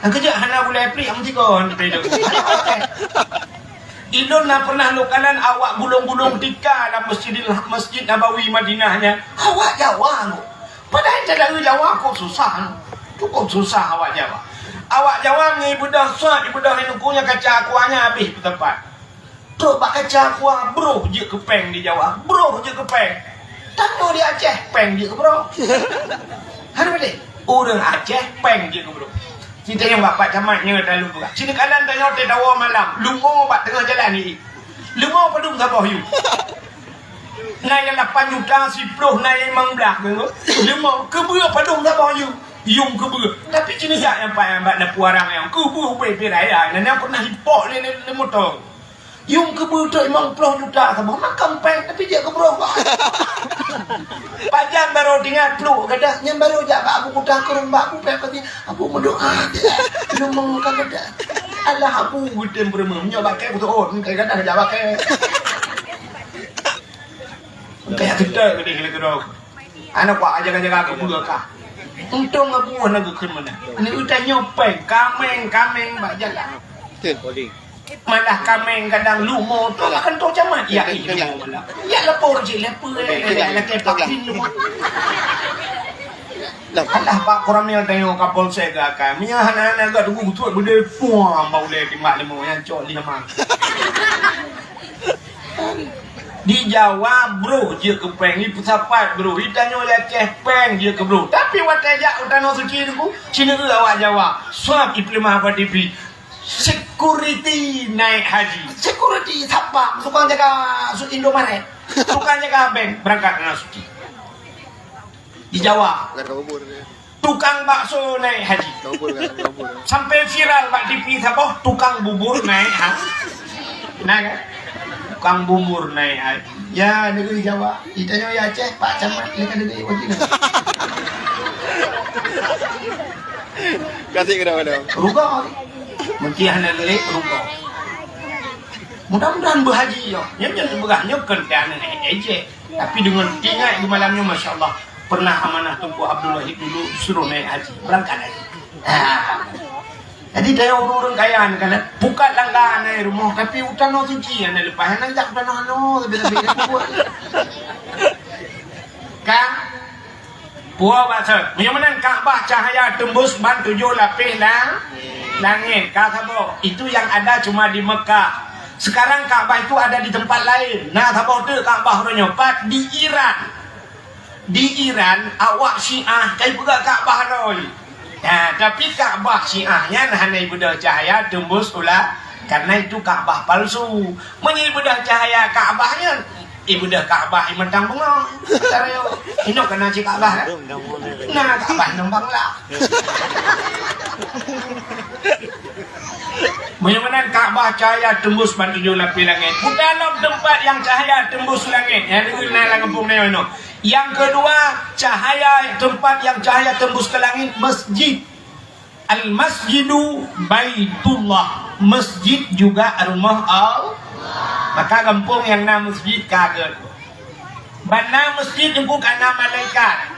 Nyang keujeuet hana gulai plik, am tiga, hana beda. Ilôn na pernah lôn kalon awak gulong-gulong tika lam Masjidil, Masjid Nabawi Madinah nyan. Awak Jawa nyoe. Padahai teudawe Jawa kok susah. Cukup susah awak Jawa. Awak Jawa ngon ibeudôh sot, ibeudôh ineuk nyan kaca aqua nyan habéh peuteumpat. Trok bak kaca aqua, broh jeuet keu péng di Jawa, broh jeuet keu péng. Tanyoe di Aceh, péng jeuet keu broh. Hana padé? Ureueng Aceh, péng jeuet keu broh. Ci tanyong bak Pak Camat nyoe talu peugah. Ci neukalon tanyoe teudawa malam, leumo bak teungoh jalan ni. Leumo padum saboh yuem. Na nyang lapan juta, siploh, na nyang limong blaih, deungö. Leumo, keubeue padum saboh yuem. Yuem keubeue. Tapi ci neujak nyang paih bak na puarang nyang keubeue ubé pih raya, na nyang pernah ipok lé, lé, lé moto. Yuem keubeue trok limong ploh juta saboh, makam péng, tapi jeuet keu broh. Pajan barô teuingat pluek gadoh, nyan barô jak bak Abu Kuta Keureung bak Abu péng pasti, "Abu meudoa, leumo ka gadoh." Alah Abu geutem peureumeum, nyoe bakée beutôi, oh, gadoh jak bakée. Kaya kita gede gila gedok. Anak buah jaga-jaga ke buka kah. Untung abu nak ke mana? Ni udah nyopeng, kameng-kameng bak jalan. Malah kameng kadang lumo tu akan tu camat. Ya, iya, malah. Ya, lapor je, lapor. Laki pakin lumo. Alah, Pak Koramil tengok Kapolsek ke akan. Minyak hana-hana gak tunggu betul, benda puang bau le timbak limo yang cok lima. Di Jawa, broh jeuet keu péng, di peusapat, broh, di tanyoe Aceh, péng jeuet keu broh. Tapi watée jak u Tanoh Suci teungku, ci neu awak Jawa, swab ipeuleumah bak T V. Security naik haji. Security satpam, tukang jaga su-, Indomaret, tukang jaga bank berangkat Tanoh Suci. Di Jawa. Tukang bakso naik haji. Sampé viral bak T V saboh, tukang bubur naik haji. Nah kan? Tukang bubur naik haji. Ya, negeri Jawa. Itanyoe ya Aceh, Pak Camat, lé ka negeri wajib. Kasih kena mana? Ruga. Mungkin hana lé ruga. Mudah-mudahan berhaji ya. Nyan, nyan beurah nyoe kon teuh aneuk ejek. Tapi dengan ingat di malam nyoe, masya Allah, pernah amanah Teungku Abdul Wahid dulu suruh naik haji, berangkat haji. Ha. Jadi, daya ureueng kaya ni kan, bukan langganan rumoh, tapi u Tanoh Suci yang lepas, hana jak u Tanoh Ano, tapi, tapi buat. Kan? Puo maksud. Meunyoe meunan Ka'bah cahaya tembus ban tujoh lapéh la-, langét. Ka saboh. Itu yang ada cuma di Mekah. Sekarang Ka'bah itu ada di tempat lain. Nah, saboh tu Ka'bah uroe nyoe. Pat di Iran. Di Iran, awak Syiah kai peugah Ka'bah roh. Nah, tapi Ka'bah Syiah nyan hana ibeudôh cahaya tembus ula, karena itu Ka'bah palsu. Meunyoe ibeudôh cahaya Ka'bah nyan, ibeudôh Ka'bah i Matang Bungo. Tarayo. Inoe kana cit Ka'bah kan? Nah, Ka'bah nang Bangla. Meunyoe meunan Ka'bah cahaya tembus ban tujoh lapéh langét. Bukan lom tempat yang cahaya tembus langét. Nyang deuh na lam gampông nyoe inoe. Yang kedua, cahaya, tempat yang cahaya tembus ke langit, masjid. Al-masjidu baitullah. Masjid juga rumah Allah. Maka gampông nyang na masjid ka gét. Ban na masjid teungku ka na malaikat.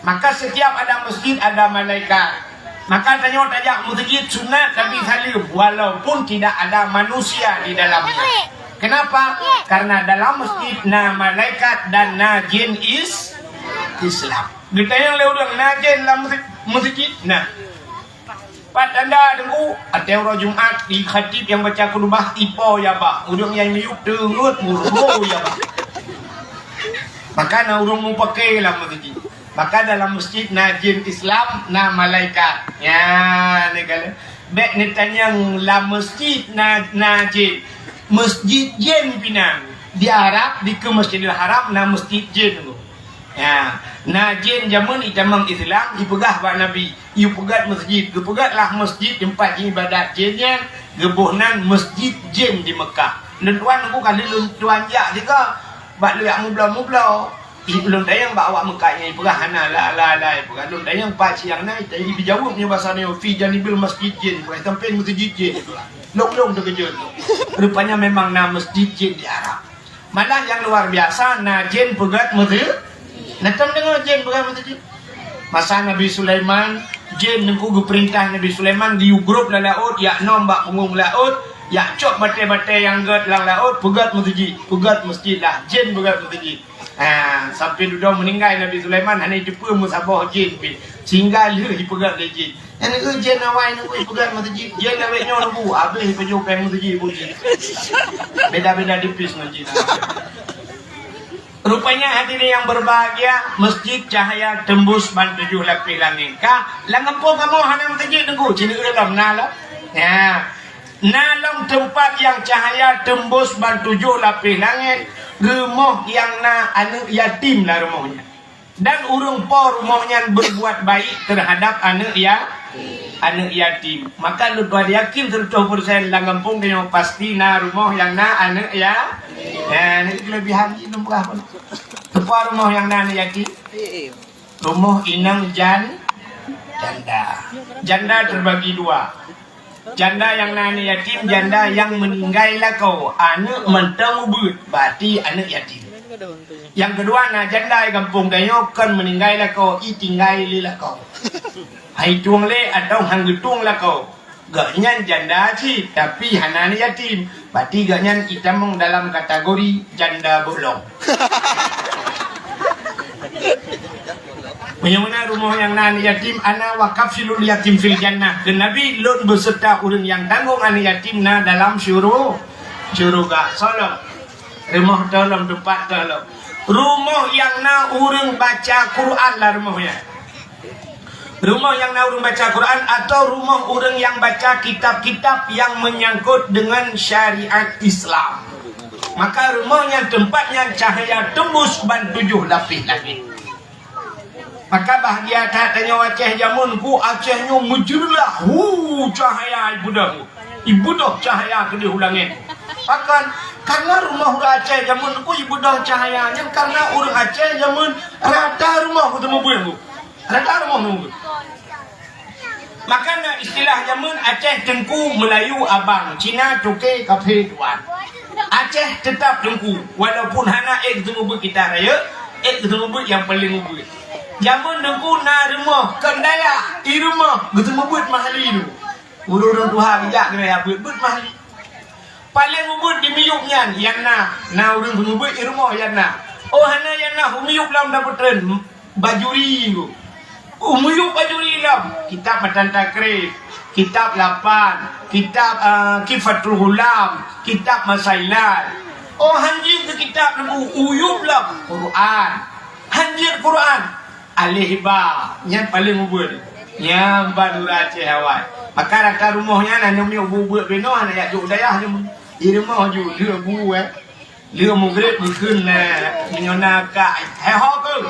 Maka setiap ada masjid ada malaikat. Maka tanyoe tajak masjid sunat Nabi saleuem walaupun tidak ada manusia di dalamnya. Kenapa? Karena dalam masjid na malaikat dan na jin is-, Islam. Geutanyong lé ureueng, na jén lam meuseujid? Na. Pat tanda teungku, watèe uroe Jumat, di khatib nyang baca khutbah, ipo ya bah. Ureueng nyang miyueb teungeut meurugoe ya bah. Maka na ureueng mupakè lam meuseujid. Maka dalam meuseujid na jén Islam, na malaikat. Nyan, neukalon. Bèk neutanyong lam meuseujid na, na jén. Meuseujid jén pih na. Di Arab, dikeue Masjidil Haram, na meuseujid jén. Ya, na jén jameun itamong Islam, ipeugah bak Nabi, "Yue peugöt meuseujid." Geupeugöt lah meuseujid teumpat iébadat jén nyan, geuboh nan Meuseujid Jén di Meukah. Lôn tuan teungku, ka lheueh lôn tuan jak sigoe, bak lôn jak mubloe-mubloe. Ih, lôn tanyong bak awak Meukah nyan, ipeugah hana, la, la, la, ipeugah. Lôn tanyong pat nyang na, ipeujaweueb nyoe basa nyoe, "Fi janibil masjid jin," ipeugah, "Sampéng meuseujid jén," ipeugah. Lôn, lôn teukeujot. Rupanya memang na meuseujid jén di Arab. Malah nyang luar biasa, na jén peugöt meuseujid. Na tom deungoe jén peugöt meuseujid? Masa Nabi Sulaiman, jén teungku geupeurintah Nabi Sulaiman geuyue grôb lam laôt, jak nom bak punggong laôt, jak cok batèe-batèe nyang göt lam laôt, peugöt meuseujid, peugöt meuseujid lah, jén peugöt meuseujid. Ha, sampoe dudoe meuninggai Nabi Sulaiman, hana jiteupeue meusaboh jén pih, sehingga lheueh jipeugöt lé jén. Nyan keuh jén awai teungku ipeugöt meuseujid, jén awai nyoe teungku habéh ipajoh péng meuseujid buet jén. Beda-beda tipis ngon jén. Rupanya hadirin yang berbahagia, meuseujid cahaya tembus ban tujoh lapéh langét. Ka, lam gampông kamoe hana meuseujid teungku, sineuk lom na lom. Ya. Na lom teumpat nyang cahaya tembus ban tujoh lapéh langét, rumoh nyang na aneuk yatim lam rumoh nyan. Dan ureueng po rumoh nyan berbuat baik terhadap aneuk ya-, aneuk yatim. Maka lôn tuan yakin seratus persen lam gampông tanyoe pasti na rumoh nyang na aneuk ya-, ya, aneuk kelebihan jih lôn peugah pun. Teupeue rumoh nyang na aneuk yatim? Rumoh inong jan-, janda. Janda terbagi dua. Janda nyang na aneuk yatim, janda nyang meuninggai lakoe, aneuk mantong ubeuet, berarti aneuk yatim. Nyang keudua na janda di gampông tanyoe kon meuninggai lakoe, itinggai lé lakoe. Han itueng lé atawa han geutueng lakoe. Gobnyan janda cit, tapi hana aneuk yatim. Berarti gobnyan itamong dalam kategori janda bolong. Meunyoe meunan rumoh nyang na aneuk yatim, "Ana wa kafilul yatim fil jannah." Kheun Nabi, "Lôn beuseurta ureueng nyang tanggong aneuk yatim na dalam syuru-, syeuruga." Soe lom? Rumoh toh lom, teumpat toh lom. Rumoh nyang na ureueng baca Quran lam rumoh nyan. Rumoh nyang na ureueng baca Quran atau rumoh ureueng nyang baca kitab-kitab nyang menyangkut dengan syariat Islam. Maka rumoh nyan teumpat nyan cahaya tembus ban tujoh lapéh langét. Maka bahgia that tanyoe Aceh jameun ku, Aceh nyoe meujeureulah, hu, cahya ibeudôh. Ibeudôh cahya keudeh u langét. Pakon? Karena rumoh ureuëng Aceh jameun ku ibeudôh cahya nyan karena ureuëng Aceh jameun rata rumoh geuteumeubeuet ku. Rata rumoh geuteumeubeuet. Maka na istilah jameun Aceh Teungku, Meulayu Abang, Cina Toke, Kafe Tuan. Aceh teutap Teungku, walaupun hana ék geuteumeubeuet kita rayeuk, ék geuteumeubeuet nyang paleng ubeuet. Jameun Teungku na rumoh, kon dayah, i rumoh geuteumeubeuet Mahli tu. Ureuëng-ureuëng tuha geujak keu dayah beuet-beuet Mahli. Paleng ubeuet di miyueb nyan, nyang na, na ureuëng geumeubeut i rumoh nyang na. Oh, hana nyang na, u miyueb lom tapeutreun bajuri tu. U miyueb bajuri lom, kitab Matan Takrib, kitab Lapan, kitab, eh, Kifatul Ghulam, kitab Masailat. Oh, han jeuet keu kitab leubeh, u miyueb lom Quran. Han jeuet Quran. Aleh ba, nyan paleng ubeuet. Nyan ban ureuëng Aceh awai. Maka rata rumoh nyan aneuk miet ubeuet-ubeuet binoe hana jak jok dayah nyoe. Di rumoh ju lheueh bu, eh. Lheueh mugreb geukheun lé meunyoe na kak. Hai ho keu.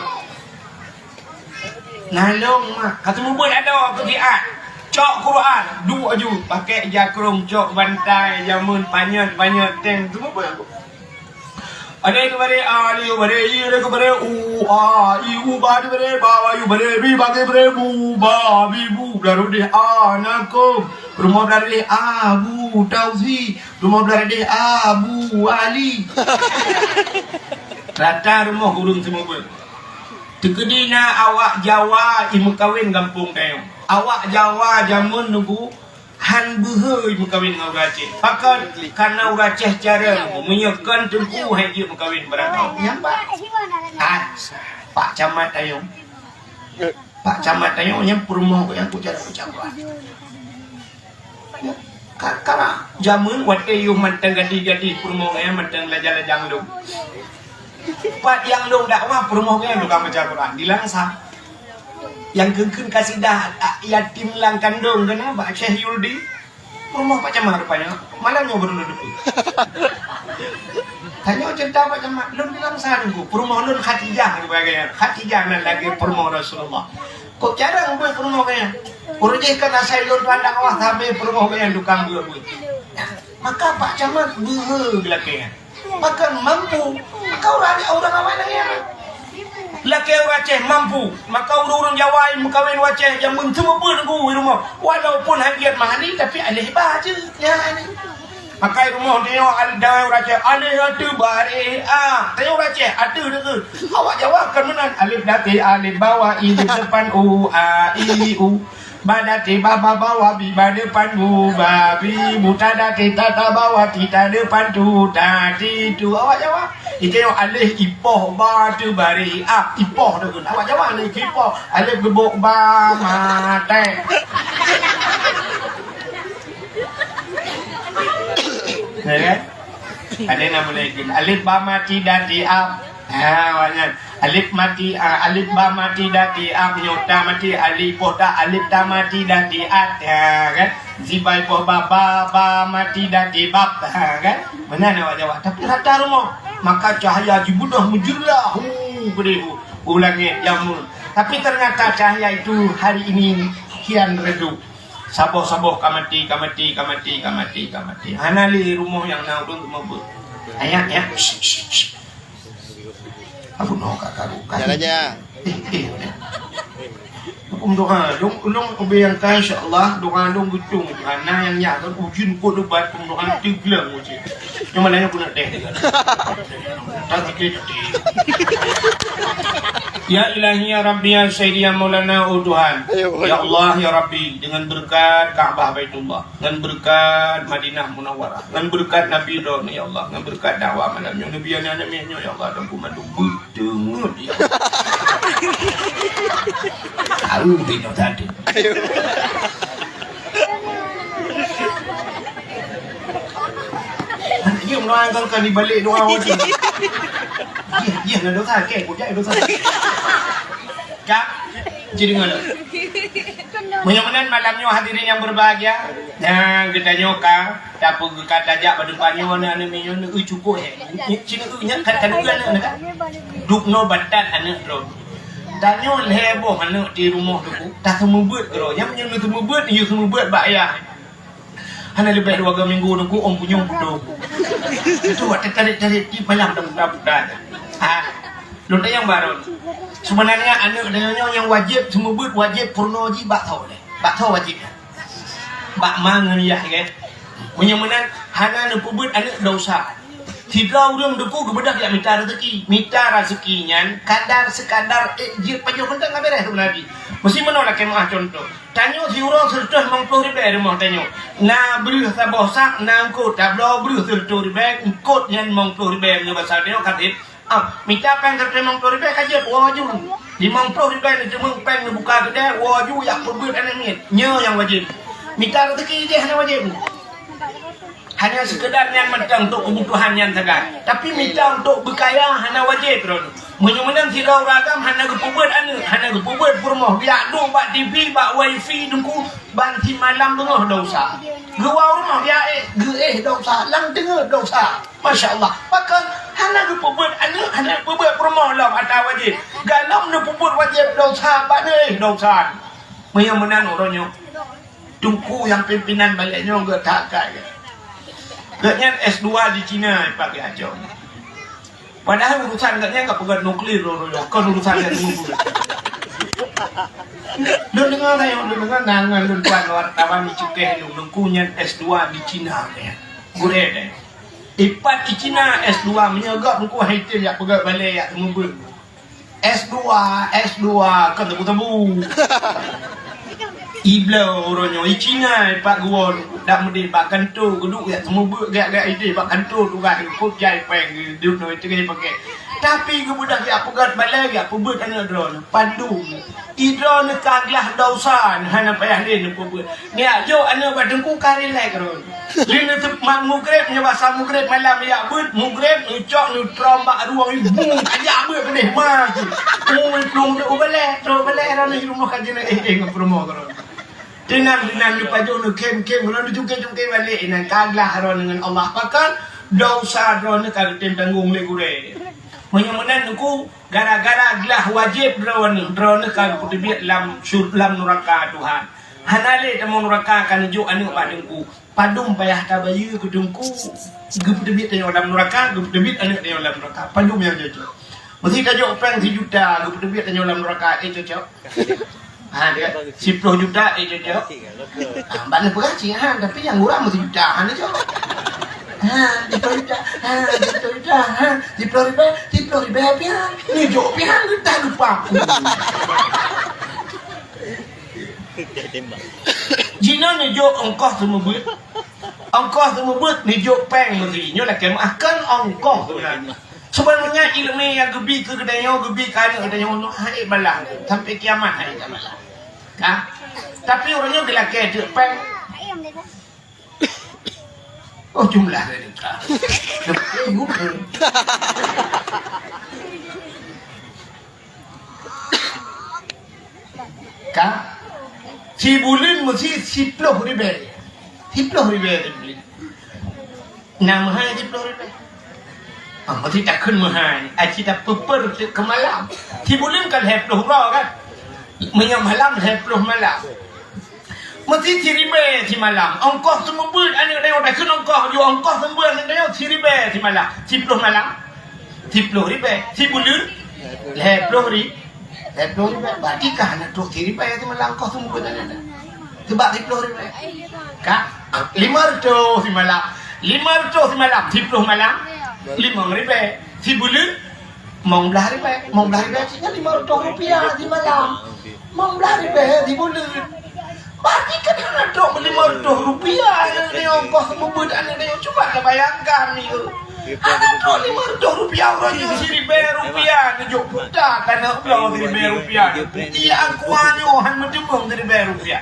Nah long mah, ka teumeubeut adoe keu siat. Cok Quran, duek aju, pakai jakrong, cok bantai, jameun panyöt-panyöt, teng teumeubeut. Aleh keu bareh a, aleh keu bareh i, aleh keu bareh u, a, i, u, ba di bareh, ba, ba, yu, bareh, bi, ba, ge, bareh, bu, ba, bi, bu, blah rot deh a, na kôm, rumoh blah rot deh a, bu, tausi, rumoh blah rot deh a, bu, ali. Rata rumoh ureuëng seumeubeuet. Teukeudi na awak Jawa i meukawen gampông tanyoe. Awak Jawa jameun nunggu han beuhe meukawen ngon ureuëng Aceh. Pakon? Karena ureuëng Aceh carông, meunyoe kon teungku hai jeuet meukawen barangkaho. Nyang ba? Ah, Pak Camat tanyoe. Pak Camat tanyoe nyang peurumoh nyang kucak-kucak. Ka, karena jameun watée yôh mantong gadih-gadih peurumoh nyan mantong lajang-lajang lom. Pat nyang lôn dakwah peurumoh nyan tukang baca Quran di Langsa. Nyang kheun-kheun kasidah, a, yatim lam kandông keunan bak Syekh Yuldi. Peurumoh Pak Camat rupanya. Malam nyoe baru lôn deungoe. Tanyoe cerita Pak Camat, lôn di Langsa nunggu. Peurumoh lôn Khadijah, Khadijah nan lagée peurumoh Rasulullah. Kok jarang beuet peurumoh geuh nyan? Ureuëng jih kan asai lôn tuan dakwah sabe peurumoh geuh nyan tukang beuet-beuet. Maka Pak Camat beuhe geulakée nyan. Maka mampu. Maka ureuëng, ureuëng awai lagée nyan. Lakée ureuëng Aceh mampu. Maka ureuëng-ureuëng Jawa nyang meukawen ureuëng Aceh nyang meunteumeubeuet nunggu di rumoh. Walaupun han jeuet mahani, tapi aleh ba jeuet. Nyan. Maka rumoh tanyoe al-, dawai ureuëng Aceh, aleh ateueh bareh a. Tanyoe ureuëng Aceh, ateueh deungon. Awak Jawa kan meunan, alif dati alif bawah i di depan u, a, i, u. Ba dati ba, ba bawah bi, ba depan bu, ba, bi, bu ta dati ta, ta bawah ti, ta depan tu, ta, ti, tu. Awak Jawa. Itanyoe aleh ipoh ba teuh bareh a, ipoh deungon. Awak Jawa ni ipoh, alef geubok ba maté. Ya kan? Ada nama lain. Alif ba mati dati ap. Ha, awak nyan. Alif mati, a, alif ba mati dati ap, nyoe ta mati, alif poh ta, alif ta mati dati at. Ha, kan? Zibai poh ba, ba, ba mati dati bab. Ha, kan? Meunan awak Jawa. Tapi rata rumoh. Maka cahaya jibeudôh meujeurah. Hu, beri hu. U langét jameun. Tapi ternyata cahaya itu hari ini kian redup. Saboh-saboh ka maté, ka maté, ka maté, ka maté, ka maté. Hana lé rumoh nyang na ureuëng geumeubeut. Ayah, ya. Abu noh ka karu ka. Jalan aja. Eh, eh, eh. Hukum doa, dong, dong ubé nyang ka, insya Allah, doa dong beutong. Hana nyang nyak kan ujun kot ubat, hukum doa teugleng uji. Cuma nanya guna teh. Tak sakit hati. Ya Ilahi, ya Rabbi, ya Sayyidi, ya Maulana, oh Tuhan. Ayo, ya Allah, ya Rabbi, dengan berkat Ka'bah Baitullah, dengan berkat Madinah Munawwarah, dengan berkat Nabi Ibrahim, ya Allah, dengan berkat dakwah malam nyoe, Nabi anak-anak nyoe, ya Allah, dan kumat beuteumeut, ya Allah. Tahu bina tadi. Ayo. Dia meudoakan kan di balik doa macam. Dia, dia nak dosa, okey, kau jangan dosa. Kak, jadi dengar. Mudah-mudahan malam nyoe hadirin yang berbahagia, nyang geutanyoe ka, tapi geuka tajak bak depan nyoe aneuk-aneuk nyoe, nyoe cukup, eh. Cina nyoe kan, kan, kan, kan. Duk no batat aneuk droe. Tanyoe lhèe boh aneuk di rumoh Teungku, taseumeubeuet keudroe. Nyang meunyoe neuseumeubeuet, yue seumeubeuet bak ayah. Hana leubeh dua minggu Teungku, ôn punyueng putôh. Itu watèe tarek-tarek tiep malam dah buta-buta. Ha. Lôn tanyong baroe. Seubeunarnya aneuk tanyoe nyoe nyang wajéb seumeubeuet, wajéb peurunoe jih bak tho lé. Bak tho wajéb. Bak ma ngon yah, kan? Meunyoe meunan, hana neupeubeuet aneuk desya. Sidroe ureueng Teungku geubeudôh jak mita raseuki. Mita raseuki nyan kadar seukadar ék jeuet pajoh mantong ka beureh seubeunarjih. Meusi meunoe lakèe meu'ah cuntoh. Tanyoe siuroe seureutôh limong ploh ribèe rumoh tanyoe. Na breueh saboh sak, na eungkôt, tabloe breueh seureutôh ribèe, eungkôt nyan limong ploh ribèe meunyoe basa tanyoe ka sép. Ah, mita péng seureutôh limong ploh ribèe ka jeuet, woe ju. Limong ploh ribèe neuteumeung péng neubuka keudè, woe ju jak peubeuet aneuk miet. Nyoe nyang wajéb. Mita raseuki jih hana wajéb. Hanya sekedar nyan mantong untuk kebutuhan nyan sagai. Tapi mita untuk beukaya hana wajéb droeneuh. Meunyoe meunan sidroe ureueng agam hana geupeubeuet aneuk, hana geupeubeuet peurumoh, geujak duek bak T V, bak wifi Teungku, ban simalam beungoh desya. Geuwoe rumoh geujak éh, geuéh desya, lam teungeut desya. Masya Allah. Pakon hana geupeubeuet aneuk, hana geupeubeuet peurumoh lom ata wajéb. Galom neupeubeuet wajéb desya, ban éh desya. Meunyoe meunan uroe nyoe. Teungku nyang pimpinan balèe nyoe geuh that-that geuh. Gobnyan S dua di Cina, Pak Geuh Acong. Padahai urusan gobnyan ka peugöt nuklir lôn, lôn, kon urusan nyang teungku. Lôn deungö tayong, lôn deungö na ngon lôn tuan wartawan di Cukeh nyoe, Teungku nyan S dua di Cina nyan. Gurèe deh. Ipat di Cina S dua, meunyoe gob Teungku hai tem jak peugöt balèe jak seumeubeuet. S dua, S dua, kon tebu-tebu. Ibloe uroe nyoe, i Cina, i pat geuwoe, dak meudeh bak kantô, geuduek jak seumeubeuet, gak-gak idéh bak kantô, tugaih geuh, kop jai péng geuh, duek nyoe, teungoh pakai. Tapi geubeudôh jak peugöt balèe, jak peubeuet aneuk droeneuh, padum. I droeneuh ka glah desya, hana payah lé neupeubeuet. Nyak jok aneuk bak Teungku ka rilek rot. Lheueh neuteuk mat mugreb, nyoe basa mugreb malam jak beuet, mugreb neucok neutrom bak rueng ibu, jak beuet keudeh ma. Oh, plueng trok balèe, trok balèe rot nyoe rumoh ka jeuet éh, éh, ngon peurumoh rot. Teunan, teunan neupajoh neukhém-khém rot neucungké-cungké balek inan ka glah rot ngon Allah. Pakon desya droeneuh ka geutem tanggong lé gurèe. Meunyoe meunan Teungku, gara-gara glah wajéb droeneuh, droeneuh ka geupeuteubiet lam syur-, lam nuraka Tuhan. Hana lé tamong nuraka ka neujok aneuk bak Teungku. Padum payah tabayeue keu Teungku. Geupeuteubiet tanyoe lam nuraka, geupeuteubiet aneuk tanyoe lam nuraka. Padum nyang cocok. Meuseuti tajok péng sijuta, geupeuteubiet tanyoe lam nuraka, éh cocok? Ha, dia. Siploh juta, éh cocok? Ha, bak neupeugah cit, ha, tapi nyang murah meusijuta, ha, neucok. Ha, siploh juta, ha, siploh juta, ha, siploh ribèe, siploh ribèe pian. Neujok pian, geutah geupap. Jinoe neujok ongkoh seumeubeuet. Ongkoh seumeubeuet neujok péng meusi. Nyoe lakèe meu'ah kon ongkoh seubeunarnya. Seubeunarnya ileumèe nyang geubi keu geutanyoe, geubi keu aneuk geutanyoe nyoe hana ék balah. Sampai kiamat hana ék balah. Ka? Tapi uroe nyoe geulakèe teuk péng. Oh, jumlah dari ka. Ka? Sibuleuen meusi siploh ribèe. Siploh ribèe sibuleuen. Na meuhai siploh ribèe. Ah, meusi takheun meuhai. Aci tapeupeur keu malam. Sibuleuen kan lhèe ploh uroe kan? Meunyoe malam lhèe ploh malam. Meusi siribèe simalam. Ongkoh seumeubeuet aneuk tanyoe, takheun ongkoh, yue ongkoh seumeubeuet aneuk tanyoe siribèe simalam. Siploh malam. Siploh ribèe. Sibuleuen. Lhèe ploh ri-, lhèe ploh ribèe. Berarti ka hana trok siribèe simalam ongkoh seumeubeuet aneuk tanyoe. Sebab siploh ribèe. Ka? Limong reutôh simalam. Limong reutôh simalam. Siploh malam. Limong ribèe. Sibuleuen. Limong blah ribèe, limong blah ribèe cit nyan limong reutôh rupiah simalam. Limong blah ribèe sibuleuen. Berarti kan hana trok limong reutôh rupiah aneuk tanyoe ongkoh seumeubeuet aneuk tanyoe. Cuba lah bayangkan ni, eh. Hana trok limong reutôh rupiah uroe nyoe siribèe rupiah neujok buta, ka na bloe siribèe rupiah. Iya, aku nyoe han meuteumeung siribèe rupiah.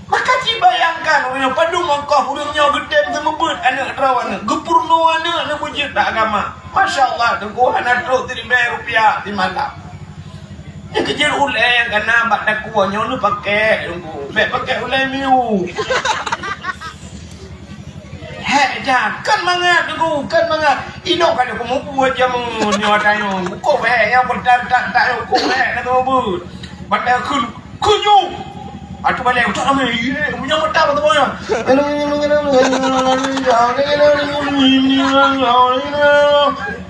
Maka ci bayangkan, ureueng nyoe padum ongkoh ureueng nyoe geutem seumeubeuet aneuk droe aneuk, geupeurunoe aneuk neubeujeuet bak agama. Masya Allah, Teungku, hana trok siribèe rupiah simalam. Nyang keujeuet ulèe nyang kana bak takue nyoe neupakék, Teungku. Bèk pakék ulèe miu. Hék, Ya, kan mangat, Teungku, kan mangat. Inoe ka lheueh kumubuet jameun nyoe tanyoe. Ukoh bèk, nyang peureutah-reutah tanyoe ukoh bèk, na kumubuet. Ban lheueh kheun, kheun ju. Atu balèe, utak ramè, ye, meunyoe mata beutôi nyan.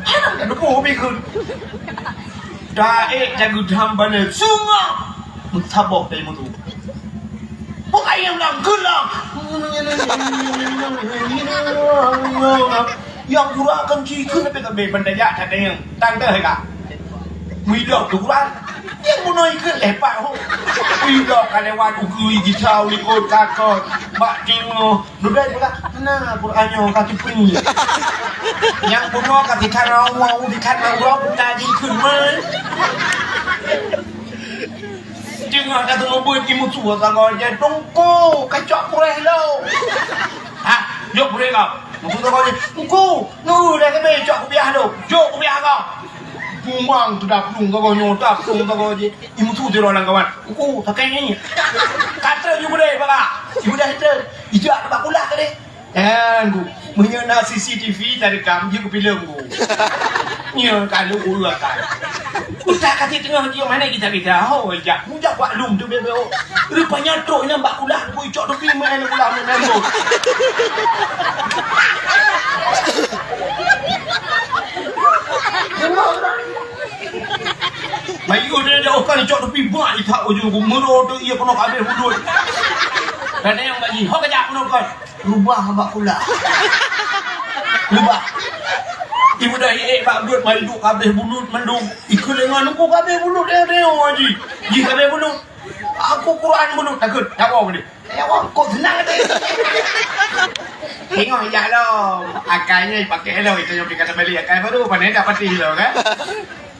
Hana teupeue bèk kheun. Taék jageut ham balèe, seungab meusaboh dari mutu. Bukai nyang lam, keulang. Nyang gura kan jikheun leubeh-leubeh ban tajak that nyang. Tan deuh ka. Muidok tu gura. Nyang bunoe ikheun lepak ho. Muidok ka lewat ukeue jisau likot kakot. Bak teungoh. Dudoe pula, na Quran nyoe ka teupeu. Nyang bunoe ka tikhan Allah, tikhan Allah, buta jikheun meuh. Teungoh ka teumeubeut imusu sagoe jih, Teungku, kacok kureh lom. Ha, jok kureh kau. Musu sagoe jih, Teungku, neu dah kebe cok kupiah tu. Jok kupiah kau. Bumang tu dah plueng sagoe nyoe, dah plueng sagoe jih. Imusu sidroe lam kawan. Teungku, sakét ni. Ka trön ju beudeh baka. Ju beudeh trön. Ijak bak kulah tadi. Kan, Bu. Meunyoe na C C T V tarekam, jeuet keu filem, Bu. Nyoe ka lheueh ureueng kan. Utak ka teungoh jiyue mané kita-kita. Ho, jak. Mujak bak lum tu bebe. Rupanya trok nyan bak kulah, Bu, icok tepi main kulah main lambung. Bayu dia jauh kan icok tepi bak itak ujung ku mero tu ia kena habis bulut. Dan yang bagi, ho kejap kena kan. Rubah bak kula. Rubah. Ibu dah iék bak bulut mandum habis bulut mandum. Ikut dengan aku habis bulut dia dia haji. Ji habis bulut. Aku Quran bulut takut. Tak apa boleh. Ya, wah, kok senang tadi. Tengok jak lo. Akalnya dipakai lo. Itu yang dikata beli akal baru. Pandai dah pati lo kan.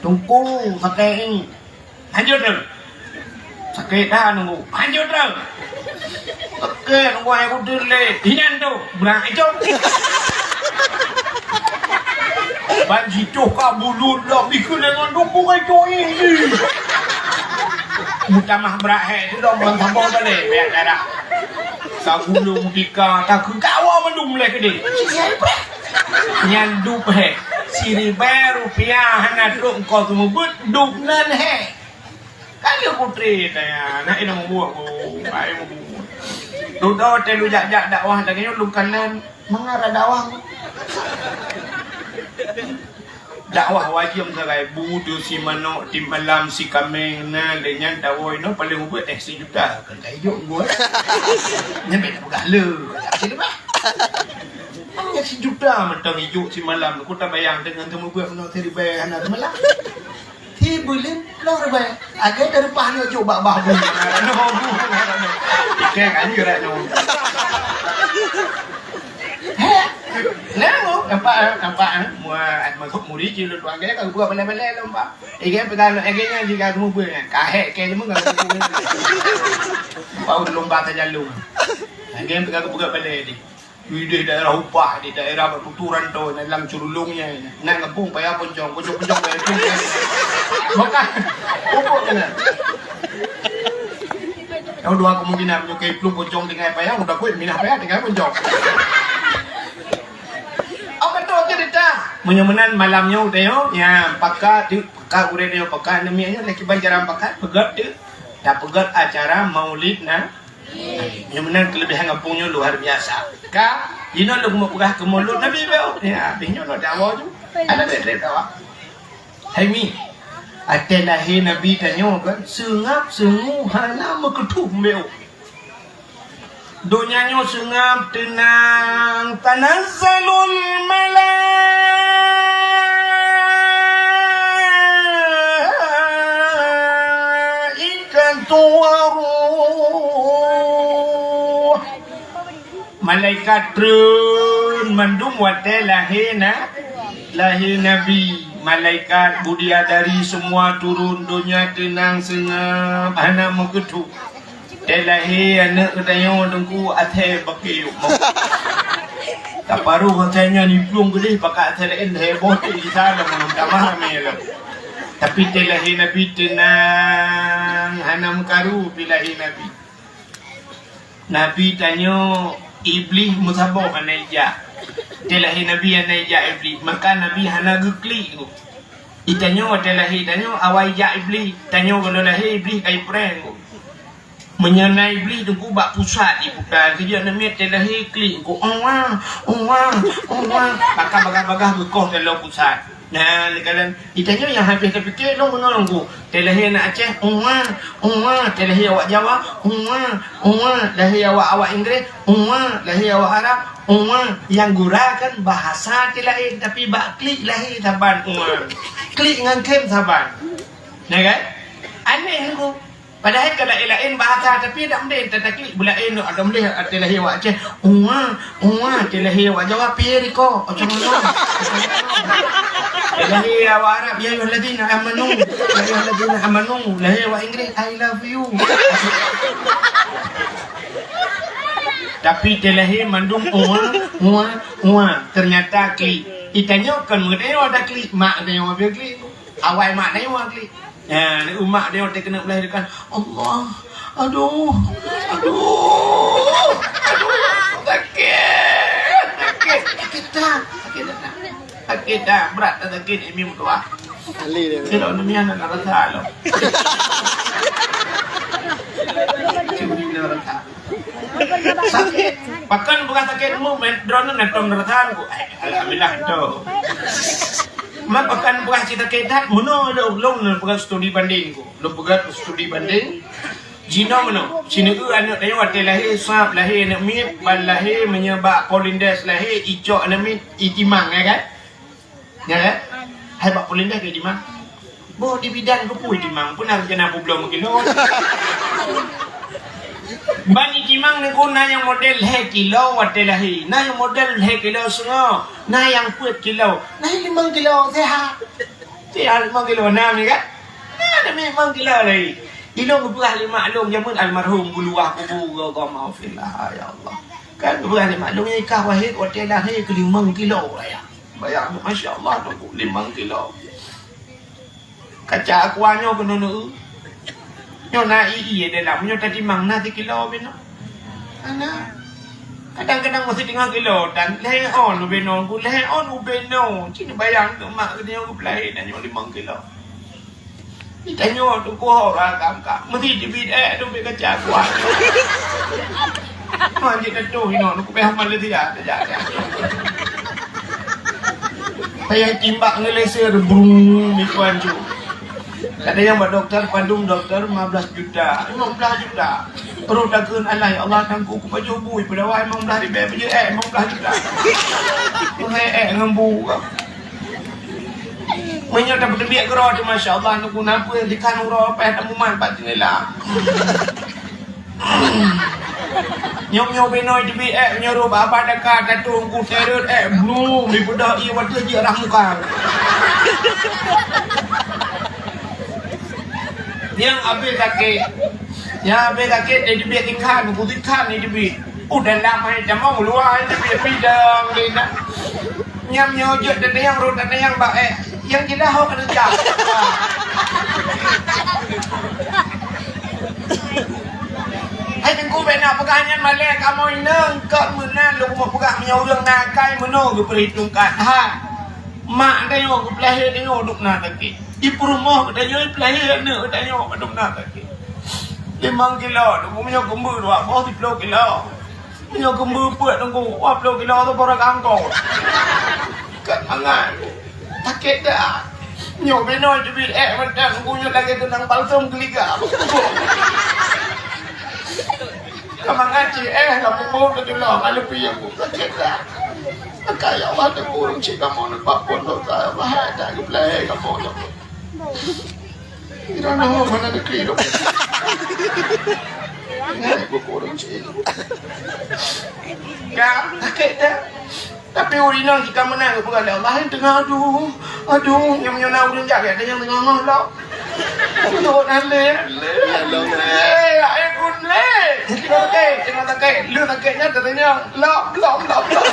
Teungku, pakai ni. Lanjut tu. Sakét dah nunggu. Lanjut tu. Sakét nunggu ayah kutu le. Inan tu. Berang itu. Ban jituh ka bulut lah. Bikun dengan dukung itu ini. Mutamah berat hek tu dong ban sambung balik. Biar darah. Ka gulung tika, ka keugawa mandum lé keudeh. Nyan dup hé. Siribèe rupiah hana trok engkau seumeubeuet, dup nan hé. Ka lheueh putri tanya, nak inong buah bu, ai bu. Dudoe teuh lôn jak-jak dakwah lagèe nyoe lôn kalon mangat dakwah. Dakwah wajéb sagai bu tu si manok, si malam, si kaméng, na lé nyan dakwah inoe paléng ubit eh sijuta. Kan ka ijok buet. Nyan bèk tapeugah le. Hanya sijuta mantong ijok si malam. Ku tabayang deungon teumeubuet meunoe siribèe hana seumalam. Hi buleuen lhèe ribèe. Lagèe tareupah nyoe cok bak bah bu. Oke, kan gerak nyoe. Heh. Nah, nampak, nampak, eh. Mua, masuk muri je lu tuan gaya, kalau buat balai-balai lomba. Eh, kan pegang, eh, kan yang juga kamu pun, eh. Kahek, kayak cuma kalau kamu pun. Bau lomba saja lu. Eh, kan pegang buka balai ni. Di daerah upah, di daerah bertuturan tu, dalam curulungnya. Nak ngepung payah poncong, poncong-poncong payah poncong. Bukan. Pupuk kena. Yang dua kemungkinan, menyukai pelung poncong dengan payah, udah kuat minah payah dengan poncong. Apa tu cerita? Meunyoe meunan malam nyoe teuh, ya, pakat tu, pakat ureueng nyoe, pakat nemiak nyoe, lagi ban jarang pakat, peugöt tu. Dah peugöt acara Maulid na. Nyang meunan keuleubehan gampông nyoe luar biasa. Ka, jinoe lôn meupeugah keu Maulud Nabi beu. Ya, abéh nyoe lôn dawa ju. Ada beu trép dawa. Hai mi, ateueh lahé Nabi tanyoe kan, seungab seungu hana meukeuthoh beu. Donya nyoe seungab teunang, tanazzalul malaikatu waruh. Malaikat treun mandum watèe lahé na, lahé Nabi. Malaikat bidadari semua turun, donya teunang seungab, hana meukeuthoh. Teuh lahé aneuk geutanyoe teungku asèe bakeu. Taparoh asèe nyan iplueng keudeh pakat asèe laén heboh teuk di sana meunurot tamah ramè lom. Tapi teuh lahé Nabi teunang, hana meukaru pih lahé Nabi. Nabi tanyoe Iblih meusaboh hana ijak. Watèe lahé Nabi hana ijak Iblih, maka Nabi hana geuklik. Geutanyoe watèe lahé tanyoe awai jak Iblih, tanyoe gohlom lahé Iblih ka iprank. Meunyoe na Iblih teungku bak pusat iputa, geujak namiet teuh lahé klik teungku, "Uwah, uwah, uwah." Maka bagah-bagah geukoh dalam pusat. Nah, leukalan, itanyoe nyang habéh tapike lôn meunoe teungku. Teuh lahé aneuk Aceh, "Uwah, uwah." Teuh lahé awak Jawa, "Uwah, uwah." Lahé awak-awak Inggris, "Uwah." Lahé awak Arab, "Uwah." Nyang gura kan bahasa teuh laén, tapi bak klik lahé saban, "Uwah." Klik ngon khem saban. Nah kan? Aneh teungku. Padahai ka laén-laén bahasa, tapi dak meude, teuh taklik beulaén, dak meude, teuh lahé awak Aceh, "Uwah, uwah." Teuh lahé awak Jawa, "Piye riko?" "Macam mana?" "Teuh lahé awak Arab, 'Ya ayyuhallazina amanu, ya ayyuhallazina amanu." Lahé awak Inggris, "I love you." Tapi teuh lahé mandum, "Uwah, uwah, uwah." Ternyata klik. Itanyoe kon meudeungoe ada klik, mak tanyoe habéh klik. Awai mak tanyoe klik. Nah, umat dia watèe keuneuk beulahé kan, "Allah, aduh, aduh, aduh, sakét, sakét, sakét that, sakét that, sakét that, brat that sakét, Umi meutuah." Ahli dia. Silap Umi hana rasa lom. Umi hana rasa. Sakét. Pakon peugah sakét mu, droeneuh na tom rasa ku. Alhamdulillah, tu. Mak pakon peugah cit sakét that, meunoe lôn, lôn peugah studi banding ku. Lôn peugah studi banding. Jinoe meunoe, sineuk aneuk tanyoe watèe lahé, sab lahé aneuk miet, ban lahé meunyoe bak Polindes lahé, icok aneuk miet, itimang, ya kan? Ya kan? Hai bak Polindes keu itimang. Boh di bidan keupeue itimang, peue na rencana peubloe meukilo. Ban itimang nyoe na nyang model lhèe kilo watèe lahé, na nyang model lhèe kilo seungoh, na nyang peuet kilo, na nyang limong kilo sehat. Sehat limong kilo, na mi kan? Na, na limong kilo lahé. Ilôn geupeugah lé mak lôn jameun almarhum, geupeugah, "Allahummaghfirlah, ya Allah." Kan geupeugah lé mak lôn, "Ikah wahé watèe lahé keu limong kilo raya." Bayang, masya Allah, teungku, limong kilo. Kaca aqua nyoe keunoe neu. Nyoe na ie-ie dalam, nyoe tatimang na sikilo binoe. Ana. Kadang-kadang masih tengah kilo dan lhèe on ubé noe, ku lhèe on ubé noe. Cit bayang tu mak geutanyoe geupeulahé dan nyoe limong kilo. Ditanyoe teungku ho ureueng agam ka. Meusi teubiet ék teubiet kaca kuat. Man jih tatuh inoe, teungku payah Malaysia tajak. Payah timbak ngon laser, brung, mikuan cu. Kadang nyang bak doktor, padum doktor, lima belas juta, lima belas juta. Perut takheun, "Alah, ya Allah, tangku kupajoh bui, peudawai limong blah ribèe, peujeuet ék limong blah juta." Peue ék ngon bu ka. Meunyoe tapeuteubiet keudroe teuh, masya Allah, neuguna peue, dikhan uroe payah tamumat bak jeundela. Nyoe-nyoe binoe teubiet ék, meunyoe rôh bak abah daka, tatueng ku teureut ék, blum, dipeudoh ié watèe jih arah muka. Nyang abéh sakét. Nyang abéh sakét, dia teubiet dikhan, ku dikhan dia teubiet. Udah lama dia mau luar, dia teubiet bidang, dia nak. Nyam nyoe jeuet teunayang, rhot teunayang bak ék. Nyang jeulaih ho keureuja. Hai Teungku, bèk na peugah nyan malèe kamoe inong, kon meunan lôn keumeung peugah meunyoe ureueng na akai meunoe geupeurhitongkan. Ha. Mak tanyoe geupeulahé tanyoe duek na sakét. Di peurumoh geutanyoe peulahé aneuk geutanyoe duek na sakét. Limong kilo, Teungku, meunyoe keumbeu dua boh siplôh kilo. Nyoe keumbeu peuet Teungku, dua ploh kilo tu pora kangkot. Kat mangat. Sakét dah. Nyoe binoe teubiet ék mantong Teungku, nyoe lagèe keunong balsam keuliga. Ka mangat cit éh, ka mumbok ka tulông, ka leupie Teungku. Sakét dah. Maka ya Allah, Teungku, ureueng cit kamoe nibak pondok ka bahai that geupeulahé kamoe, ya Allah. Di mana, mana negeri tu? Ingat ibu kurang cik. Ka, sakét dah. Tapi ureueng inong jika meunan geupeugah lé Allah, nyang teungoh aduh, aduh, nyang meunyoe na ureueng jaget, ada nyang teungoh ngoh lom. Aduh, na lé, lé, lé, ayo pun lé. Jadi, teungoh sakét, teungoh sakét, lé sakét nyan, katanya, lom, lom, lom, lom.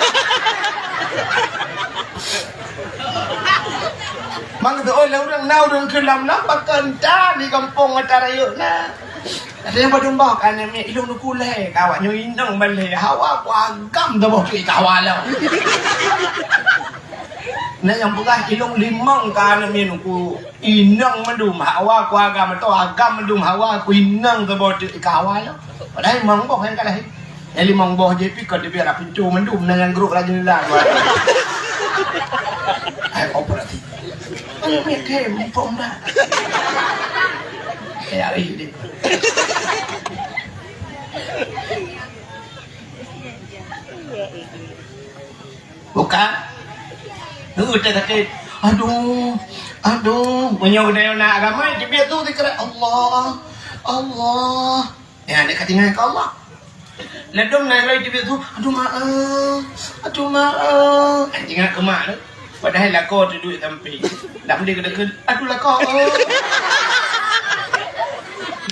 Mang geuteuôn lé ureueng na ureueng kheun lam-lam pakon tan di gampông ata rayeuk na. Ada nyang padum boh ka aneuk miet, ilôn nuku lhèe ka awak nyoe inong ban lhèe. Hawa ku agam saboh teuk ka hawa lom. Na nyang peugah ilôn limong ka aneuk miet nuku inong mandum, hawa ku agam, atau agam mandum, hawa ku inong saboh teuk ka hawa lom. Padahai limong boh nyang ka lahé. Eh, limong boh jih pih kon teubiet rot pintoe mandum, na nyang grôk rot jeundela. Hai operasi. Aneuk miet khem, muphom dak? Eh, ari deh. Bukan? Heueh, teuh sakét. Aduh, aduh. Meunyoe geutanyoe na agama, teubiet tu zikir, Allah, Allah. Ya, dia ka tinggai keu Allah. Ladôm na lôn teubiet tu, "Aduh, mak, eh. Aduh, mak, eh." Eh, ingat keu mak tu. Padahai lakoe tu duek sampé. Dak meunan keu deukeuet, "Aduh, lakoe, eh."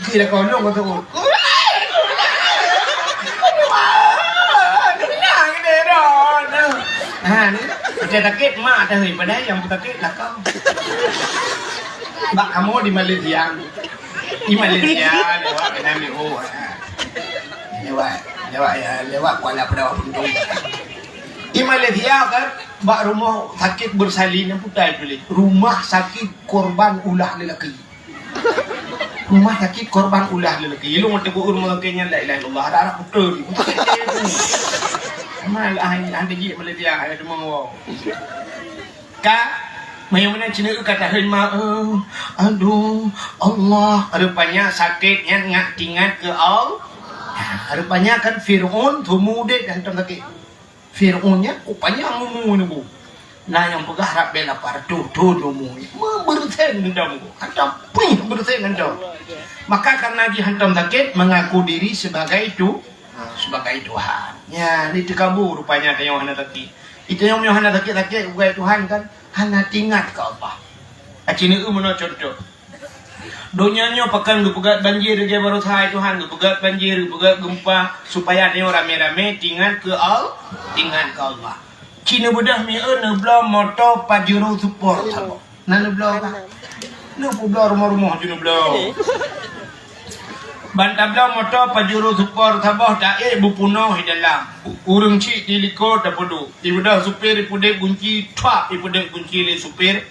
Di lakoe lôn keu tu. "Aduh, mak, eh. Aduh, mak, eh." Ha, ni. Kita sakét mak dah, padahai nyang sakét lakoe. Bak kamoe di Malaysia. Di Malaysia, lewat Penang Biro. Lewat, lewat, ya, lewat Kuala Penawar Puntung. Di Malaysia kan, bak rumoh sakét beusalin, nyang putai tuléh. Rumah sakit korban ulah lelaki. Rumah sakit korban ulah lelaki. Ilôn teupeu rumah sakit nyan, la ilaha illallah. Ada anak betul. Sama lah, hanya, hanya jik Malaysia, ada cuma wow. Ka, meunyoe meunan cit ka taheueng ma, eh, aduh, Allah, rupanya sakét nyan ngat tingat keu Allah. Ha, rupanya kan Fir'aun teumudek dan hantom sakét. Fir'aun nyan kupanyang umu nyoe. Na nyang peugah rab bela par tuh, tuh umu. Meubeureusén hantom. Hantom, pih beureusen hantom. Maka karena jih hantom sakét, mengaku diri sebagai tu, sebagai Tuhan. Nyan, ni teukabu rupanya tanyoe hana sakét. Tanyoe meunyoe hana sakét-sakét, bukai Tuhan kan, hana tingat keu Allah. Aci neueu meunoe contoh. Donya nyoe pakon geupeugöt banjir lagèe baroesa hai Tuhan, geupeugöt banjir, geupeugöt geumpa, supaya tanyoe ramé-ramé tingat keu Al-, tingat keu Allah. Ci neubeudôh mieu neubloe moto Pajero Sport saboh. Na neubloe ka? Neupeubloe rumoh-rumoh ju neubloe. Ban tabloe moto Pajero Sport saboh taék bupeunoh i dalam. Ureueng chik di likot tapeuduek. Ibeudôh supir ipeudép gunci, thuap ipeudép gunci lé supir.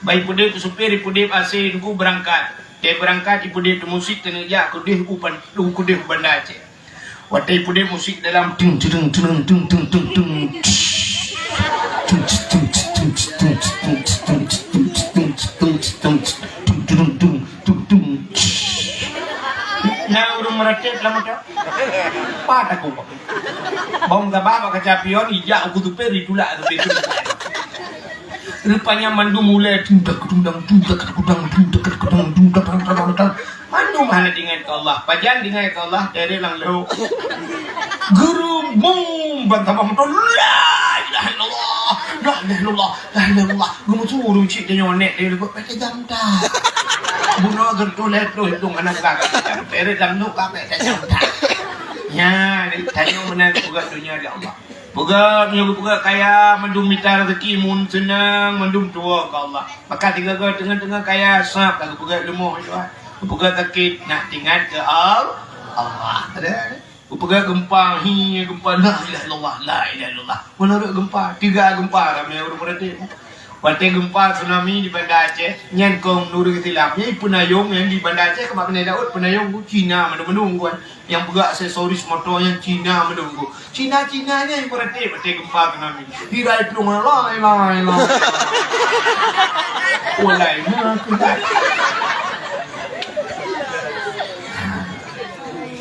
Ban ipeudép supir ipeudép A C nunggu beurangkat. Watèe beurangkat ipeudép musik keuneuk jak keudeh u ban-, keudeh u Banda Aceh. Watèe ipeudép musik dalam, ting, ting, ting, ting, ting, ting, ting. Ting, ting, ting, ting, ting, ting. Na ureueng meuratéb lam moto? Pat aku. Bông gabah bak kaca pion, ijak u supir, itulak supir. Rupanya mandum ulèe, tung tak, tung dang, tung tak, tung dang, tung tak, tung dang, tung tak, tung dang, tung dang. Mandum hana teuingat keu Allah. Pajan teuingat keu Allah, dari lam lhok. Geurubong ban saboh moto, "La ilaha illallah, la ilaha illallah, la ilaha illallah." Geumeusu ureueng chik tanyoe nèk dari lhok, "Pète jam dah." Bunoe geureutoh lhèe ploh hidung hana peugah kata jam. Dari lam lhok ka pète jam dah. Nyan, tanyoe meunan peugah donya di Allah. Peugah, meunyoe geupeugah kaya, mandum mita rezeki, mun seunang, mandum tuwoe keu Allah. Maka sigoe-goe teungoh-teungoh kaya, sab ka geupeugah leumoh, ya. Geupeugah sakét, nak teuingat keu Al-, Allah. Ada, ada. Geupeugah geumpa, hi, geumpa, la ilaha illallah, la ilaha illallah. Meunurot geumpa, tiga geumpa, ramé ureueng meuratéb. Watèe geumpa tsunami di Banda Aceh, nyan kong nurut Islam. Nyan peunayong nyan di Banda Aceh, keu mak Banda Daud, peunayong Cina mandum-mandum, kan. Nyang peugah aksesoris moto nyan Cina mandum. Cina-Cina nyan ibarat watèe geumpa tsunami. Hirai plueng, la ilaha illallah. Walai, meukeudai.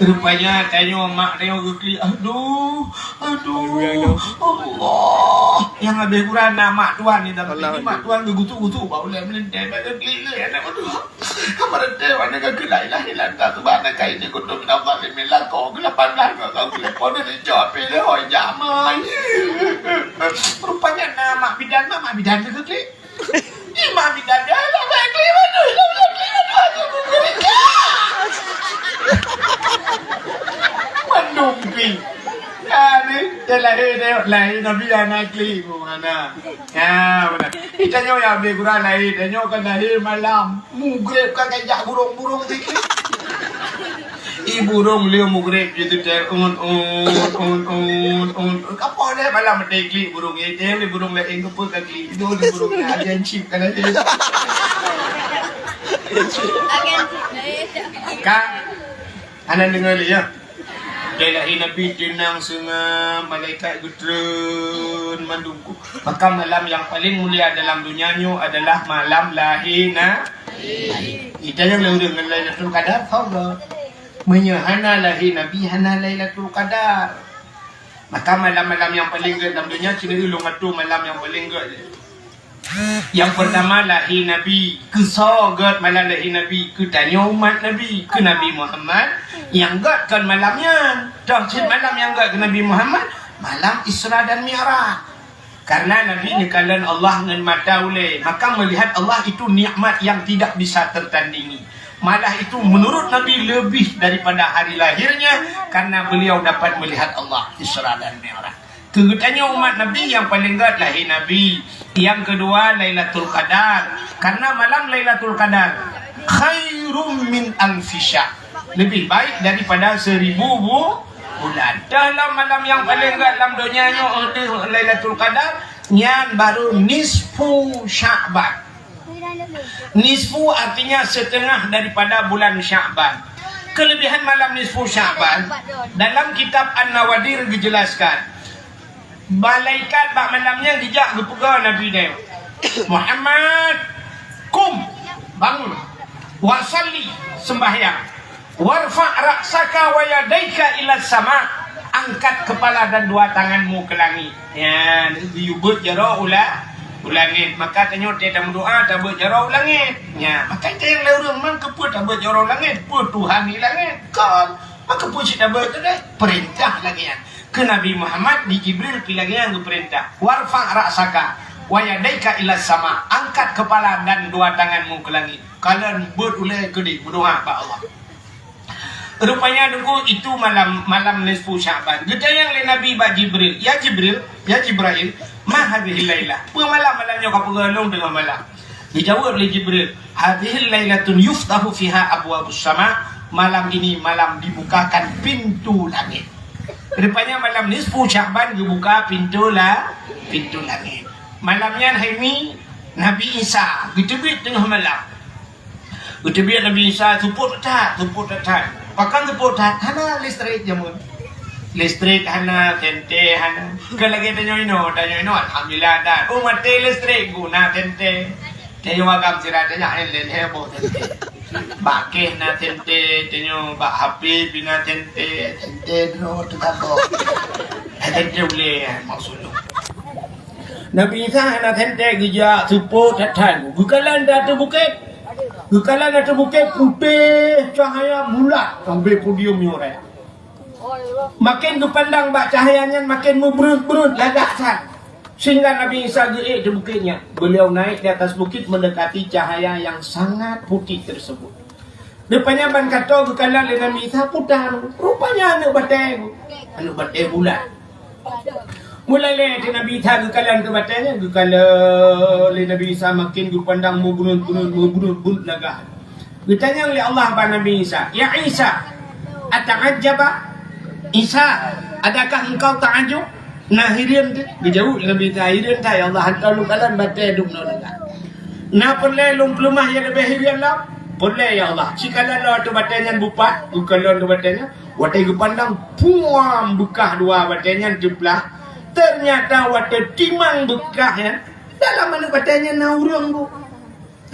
Rupanya tanyoe mak tanyoe geuklik, "Aduh, aduh, Allah." Nyang habéh gura na mak tuan ni, tapi ni mak tuan geugusu-gusu bak ulèe meulintèe, bak geuklik lé aneuk, aduh. Meureuntèe, aneuk ka keu la ilaha illallah, subhanaka inni kuntu minadh dhalimin, lakoe keu lapan blah ka keu telepon, neucok pih lé hôi jamai. Rupanya na mak bidan, mak, mak bidan keu klik. Ih, mak bidan, dah lah, dah klik, aduh, dah, dah klik, aduh, aduh, aduh, aduh. Mandum klik. Ha, ni, dia lahé, dia lahé, Nabi hana klik pun, hana. Ha, beuna. Ih, tanyoe nyang habéh gura lahé, tanyoe kan lahé malam. Mugreb ka kajak burông-burông sikit. Ih, burông lheueh mugreb jiteutem, un, un, un, un, un. Kapo lé malam meudeh klik burông, eh, tem lé burông laén, keupeue ka klik? Dua lé burông lé, agen chip ka lé. Agen chip lé. Ka? Hana deungoe lé, ya? Lé lahé Nabi teunang seungab, malaikat geutreun mandum ku. Maka malam yang paling mulia dalam dunia nyoe adalah malam lahé Na-, Geutanyoe lé ureueng ngon Lailatul Qadar, ho gét. Meunyoe hana lahé Nabi, hana Lailatul Qadar. Maka malam-malam nyang paleng gét lam donya, sineuk ulôn atoe malam nyang paleng gét. Nyang peurtama lahé Nabi. Keu soe gét malam lahé Nabi? Keu tanyoe umat Nabi, keu Nabi Muhammad nyang gét kon malam nyan. Toh cit malam nyang gét keu Nabi Muhammad? Malam Isra dan Mi'raj. Karena Nabi neukalon Allah ngon mata ulée, maka melihat Allah itu nikmat yang tidak bisa tertandingi. Malah itu menurut Nabi lebih daripada hari lahirnya, karena beliau dapat melihat Allah Isra dan Mi'raj. Keu geutanyoe umat Nabi, nyang paleng gét lahé Nabi, nyang keudua Lailatul Qadar. Karena malam Lailatul Qadar khairum min alfi syahr, lebih baik daripada seribu bu-, bulan. Dalam malam nyang paleng gét lam donya nyoe, Lailatul Qadar, nyan baru nisfu Sya'ban. Nisfu artinya setengah daripada bulan Sya'ban. Kelebihan malam nisfu Sya'ban, dalam kitab An-Nawadir geujelaskan, malaikat bak malam nyan geujak geupeugah Nabi nyan, "Muhammad, kum, bangun, wa shalli, sembahyang, warfa' ra'saka wa yadaika ila sama, angkat kepala dan dua tanganmu ke langit." Nyan, geuyue beuet jaroe u la-, u langét. Maka tanyoe watée tameudoá, tabeuet jaroe u langét. Nyan, maka tanyong lé ureueng, "Man keupeue tabeuet jaroe u langét? Peue Tuhan di langét?" Kon, man keupeue cit tabeuet teuh deh? Peurintah lagée nyan. Keu Nabi Muhammad di Jibril pih lagée nyan geupeurintah, "Warfa' ra'saka wa yadaika ila sama, angkat kepala dan dua tanganmu ke langit." Kalon beuet ulée keudeh meudoá bak Allah. Rupanya Teungku, itu malam, malam nisfu Sya'ban. Geutanyong lé Nabi bak Jibril, "Ya Jibril, ya Jibrail, ma hadhihil lailah? Peue malam-malam nyoe kapeugah lôn teungoh malam?" Geujaweueb lé Jibril, "Hadhihil lailatun yuftahu fiha abwabus sama." Malam ini malam dibukakan pintu langit. Rupanya malam nisfu Sya'ban geubuka pintu la-, pintu langit. Malam nyan hai mi, Nabi Isa geuteubiet teungoh malam. Geuteubiet Nabi Isa, seupôt that, seupôt that. Pakon seupôt that? Hana listrik jameun. Listrik hana, senter hana. Kon lagée tanyoe inoe, tanyoe inoe alhamdulillah that. Oh, maté listrik, guna senter. Tanyoe agam sira tanyoe laén lé boh senter. Bak kéh na senter, tanyoe bak H P pih na senter, senter droe teuka boh. Senter ulée maksud lôn. Nabi Isa hana senter, geujak seupôt that-that. Geukalon di ateueh bukét. Geukalon di ateueh bukét putéh cahya bulat sampoe podium nyoe raya. Maken geupandang bak cahya nyan maken meubreuet-breuet lagak that. Sehingga Nabi Isa geuék di bukét nyan. Beliau naik di atas bukit mendekati cahaya yang sangat putih tersebut. Rupanya ban ka toe geukalon lé Nabi Isa puta. Rupanya aneuëk batée. Aneuëk batée bulat. Mulai lé di Nabi Isa geukalon keu batée nyan, geukalon lé Nabi Isa maken geupandang meubuneut-buneut, meubuneut-buneut lagak. Geutanyong lé Allah bak Nabi Isa, "Ya Isa, ata'ajjaba? Isa, adakah engkau ta'ajub?" Na hireuen teuh? Geujaweueb lé Nabi Isa, "Hireuen that, ya Allah, hantom lôn kalon batée dum noe lagak. Na peureulée lôn peuleumah nyang leubeh hireuen lom?" "Peureulée, ya Allah." Sikalon lom ateueh batée nyan bupat, geukalon ateueh batée nyan. Watée geupandang, puam, beukah dua batée nyan teuplah. Teunyata watée timang beukah nyan, dalam aneuëk batée nyan na ureuëng bu.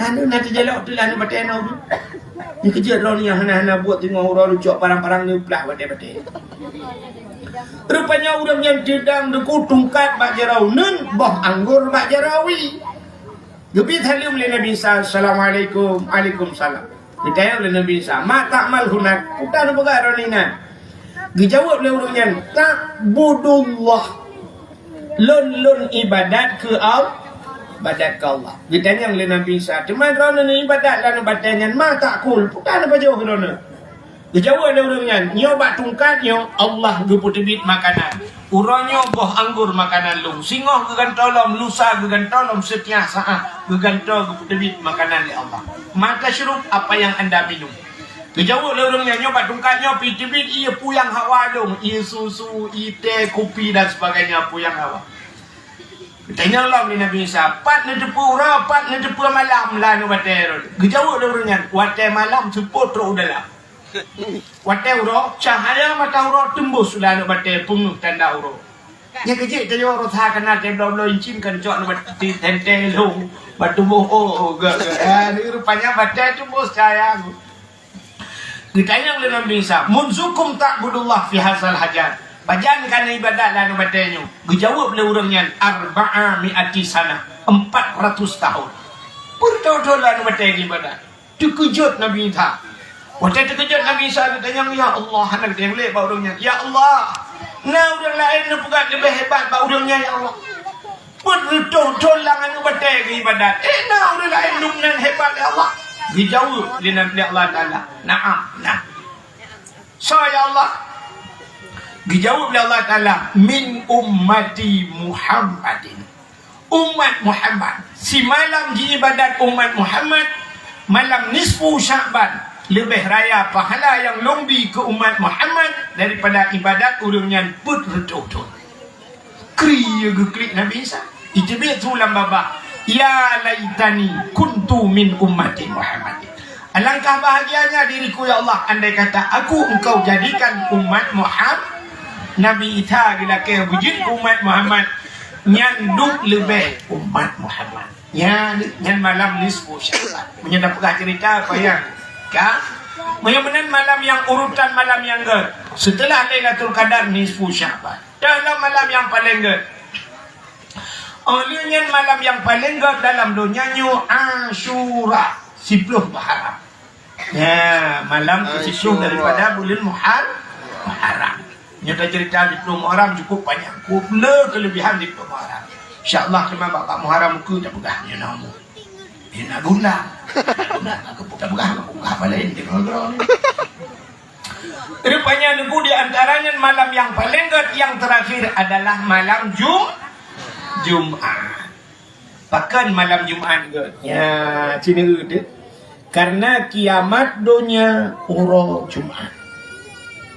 Aneuëk na teujalok teulah aneuëk batée na ureuëng. Nyan keujeuet droe nyan hana-hana buet teungoh uroe leucok parang-parang neuplah batée-batée. Rupanya ureuëng nyan teudong Teungku tungkat bak jaroe uneuen, boh anggor bak jaroe wie. Geubri saleuem lé Nabi Isa, "Assalamualaikum." "Waalaikumsalam." Geutanyong lé Nabi Isa, "Ma ta'mal hunak?" Peue tapeugah droeneuh inan? Geujaweueb lé ureuëng nyan, "Ta'budullah." Lôn, lôn ibadat keu Al-, ibadat keu Allah. Geutanyong lé Nabi Isa, "Teuma droeneuh ibadat lam batée nyan, ma ta'kul?" Peue tapeugah droeneuh? Geujaweueb lé ureuëng nyan, "Nyoe bak tungkat nyoe Allah geupeuteubiet makanan. Uroe nyoe boh anggor makanan lôn. Singoh geugantoe lom, lusa geugantoe lom, seutiap saát geugantoe geupeuteubiet makanan lé Allah. Ma tasyrub, apa yang anda minum?" Geujaweueb lé ureuëng nyan, "Nyoe bak tungkat nyoe pih teubiet ié puyang hawa lôn, ié susu, ié teh, kupi dan sebagainya puyang hawa." Geutanyong lom lé Nabi Isa, "Pat neuteupeue uroe, pat neuteupeue malam lam aneuëk batée?" Geujaweueb lé ureuëng nyan, "Watée malam seupôt trok u dalam." Watée uroe, cahya mata uroe teumbus lam aneuëk batée peungeuh tanda uroe. Nyan keuh jeuet tanyoe rasa kana teuh bloe-bloe incin kan cok na batu tenteng lông, batu boh, oh, oh, gak, gak. Ah, ni rupanya batée teumbus cahya. Geutanyong lé Nabi Isa, "Munzukum ta'budullah fi hazal hajar?" Pajan kana iébadat lam aneuëk batée nyoe? Geujaweueb lé ureuëng nyan, "Arba'a mi'ati sanah." Empat ratus tahun. Beutôi-beutôi lam aneuëk batée iébadat. Teukeujot Nabi Isa. Watée teukeujot Nabi Isa geutanyong, "Ya Allah," hana geutanyong lé bak ureuëng nyan, "Ya Allah, na ureuëng laén neupeugah leubeh hebat bak ureuëng nyan, ya Allah? Peuet reutôh thon lam aneuëk batée geuibadat, eh, na ureuëng laén lom nan hebat, ya Allah?" Geujaweueb lé Nabi Allah Taala, "Na'am, na." "Soe, ya Allah?" Geujaweueb lé Allah Taala, "Min ummati Muhammadin." Umat Muhammad. Simalam jiibadat umat Muhammad, malam nisfu Sya'ban, leubeh raya pahala nyang lôn bi keu umat Muhammad daripada ibadat ureuëng nyan peuet reutôh thon. Kri geuklik Nabi Isa. Iteubiet su lam babah, "Ya laitani kuntu min ummati Muhammad." Alangkah bahagianya diriku, ya Allah, andai kata aku Engkau jadikan umat Muhammad. Nabi Isa geulakée beujeuet keu umat Muhammad, nyan duek leubeh umat Muhammad. Nyan, nyan malam nisfu Sya'ban. Meunyoe tapeugah cerita, payah ka. Meunyoe meunan malam nyang urutan malam nyang gét, seuteulah Lailatul Qadar nisfu Sya'ban. Dah lah malam nyang paleng gét. Óh lheueh nyan malam nyang paleng gét dalam donya nyoe Asyura, siploh Muharram. Ya, malam keusiploh daripada buleuen Muhar-, Muharram. Nyoe tacerita siploh Muharram cukup panyang. Cukup le keulebihan siploh Muharram. Insya Allah teuma bak, bak Muharram ukeue tapeugah nyoe na umu. Nyoe na guna. Na guna, na keupeue tapeugah, na keupeue apa laén di keudroe-droe ni. Rupanya neugui di antaranya malam nyang paleng gét nyang terakhir adalah malam Jum-, Jumat. Pakon malam Jumat gét? Ya, sini gét. Karena kiamat donya uroe Jumat.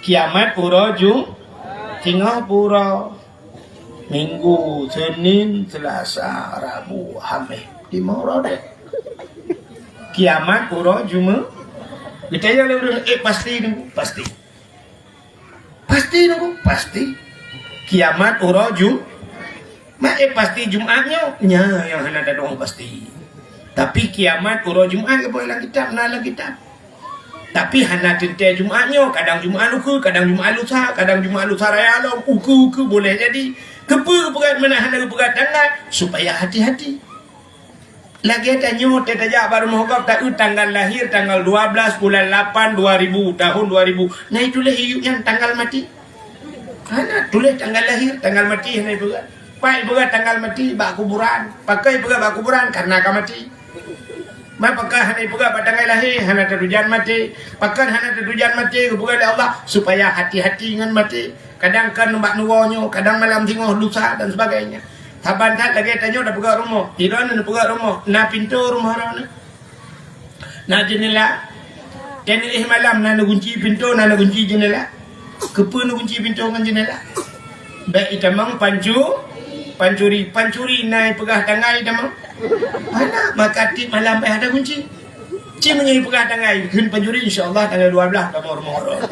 Kiamat uroe Ju-, singoh uroe Minggu, Senin, Selasa, Rabu, Hameh. Lima uroe deh. Kiamat uroe Jumat. Geutanyong lé ureuëng, "Eh, pasti ni?" Pasti. Pasti nunggu, pasti. Kiamat uroe Ju-, mak, eh, pasti Jumat nyoe? Nya nyang hana tadong pasti. Tapi kiamat uroe Jumat ka buet lam kitab, na lam kitab. Tapi hana teuntée Jumat nyoe, kadang Jumat ukeue, kadang Jumat lusa, kadang Jumat lusa raya lom, ukeue-ukeue boleh jadi. Keupeue geupeugah meunan hana geupeugah tanggai? Supaya hati-hati. Lagée tanyoe teuh tajak bak rumoh gob, taeu tanggal lahir tanggal dua belas bulan lapan dua ribu, tahun dua ribu. Nah, itulah hiup nyan tanggal maté. Hana tuléh tanggal lahir, tanggal maté hana ipeugah. Pai ipeugah tanggal maté bak kuburan. Pakon ipeugah bak kuburan? Karena ka maté. Ma pakon hana ipeugah bak tanggai lahé, hana tatujan maté. Pakon hana tatujan maté, geupeugah lé Allah supaya hati-hati ngon maté. Kadang kan bak nuwoe nyoe, kadang malam singoh lusa dan sebagainya. Saban that lagée tanyoe tapeugah rumoh, sidroe neupeugah rumoh, na pintoe rumoh droeneuh. Na jeunela. Teuneuk éh malam na neugunci pintoe, na neugunci jeunela. Keupeue neugunci pintoe ngon jeunela? Bék itamong pancu-, pancuri. Pancuri na ipeugah tanggai itamong? Hana, maka tiep malam bék ada gunci. Ci meunyoe ipeugah tanggai, kheun pancuri, insya Allah tanggai dua belas kamoe rumoh droe.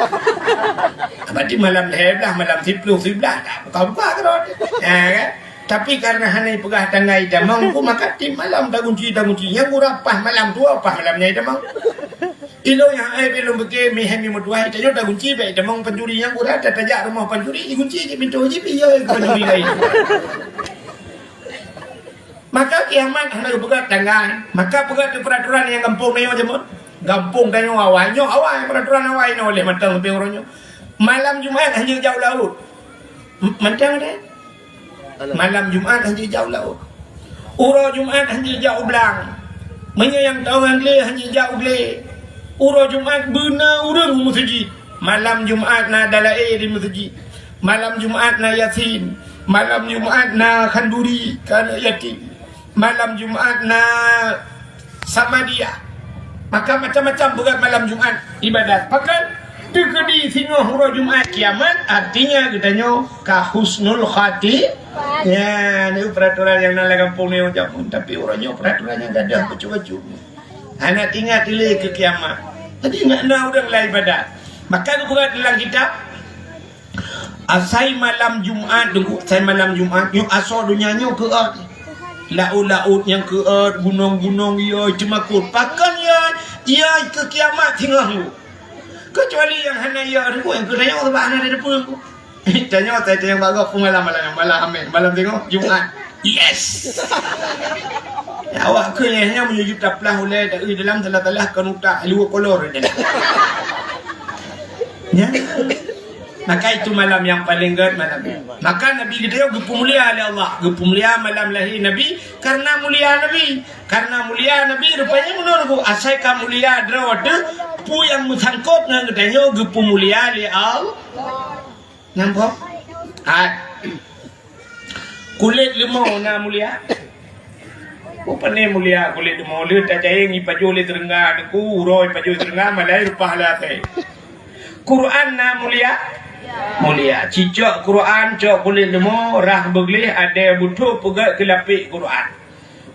Berarti malam lhée blaih, malam siploh, siblaih, dah buka-buka keudroe. Ya kan? Tapi karena hana ipeugah tanggai itamong, maka tiep malam tagunci, tagunci. Nyang gura paih malam tuwoe, paih malam nyan itamong. Ilôn nyang hai bilôn beuke meuhai meutuwah, tanyoe tagunci bék itamong pancuri, nyang gura tatajak rumoh pancuri, igunci cit pintoe jih, piye pancuri laén. Maka kiamat hana geupeugah tanggai. Maka peugah teuh peuratoran nyang gampông tanyoe jameun. Gampông tanyoe awai nyoe, awai peuratoran awai nyoe lé mantong leubeh uroe nyoe. Malam Jumat hana jak u laôt. M-, mantong deh. Malam Jumat hana jak u laôt. Uroe Jumat hana jak u blang. Meunyoe nyang tawöng glé hana jak u glé. Uroe Jumat beuna ureuëng u meuseujid. Malam Jumat na dalaé di meuseujid. Malam Jumat na Yasin. Malam Jumat na khanduri keu aneuëk yatim. Malam Jumat na Samadiyah. Maka macam-macam beurat malam Jumat ibadat. Pakon? Teukeudi singoh uroe Jumat kiamat, artinya geutanyoe ka husnul khati-, ya, ni peraturan nyang na lam gampông nyoe jameun, tapi uroe nyoe peraturan nyang gadôh bacut-bacut. Hana ingat lé keu kiamat. Jadi, na, na ureuëng lam ibadat. Maka geubeurat dalam kitab, asai malam Jumat, deungon asai malam Jumat, nyoe asoe donya nyoe keuôt. Laôt-laôt nyang keuôt, gunong-gunong yoi teumakot. Pakon yoi? Yoi keu kiamat singoh nyoe. Kecuali nyang hana yoi, deungon nyang keuôt nyoe, sabab hana ada depan. Tanyoe, tanyoe bagoe peue malam, malam, malam Hamèh, malam singoh, Jumat. Yes. Awak keu nyan, nyan meunyoe taplah ulèe, taeu dalam salah-salah kon utak, luwa kolor. Ya. Maka itu malam yang paling gèt malam. Maka Nabi geutanyoe geupeumulia lé Allah, geupeumulia malam lahé Nabi karena mulia Nabi. Karena mulia Nabi, rupanya menurutku, asai ka mulia droe teuh, peue nyang meusangkot ngon geutanyoe geupeumulia lé Allah. Nampak? Hai. Kulét leumô na mulia? Peue pane mulia kulét leumô? Lheueh tajayeng ipajoh lé teurengga, teungku, uroe ipajoh teurengga, malai reupah lé até. Quran na mulia? Mulia. Cicok Quran, cok kulét leumô, rhah beugleh, adèe beuthôh peugèt keu lapék Quran.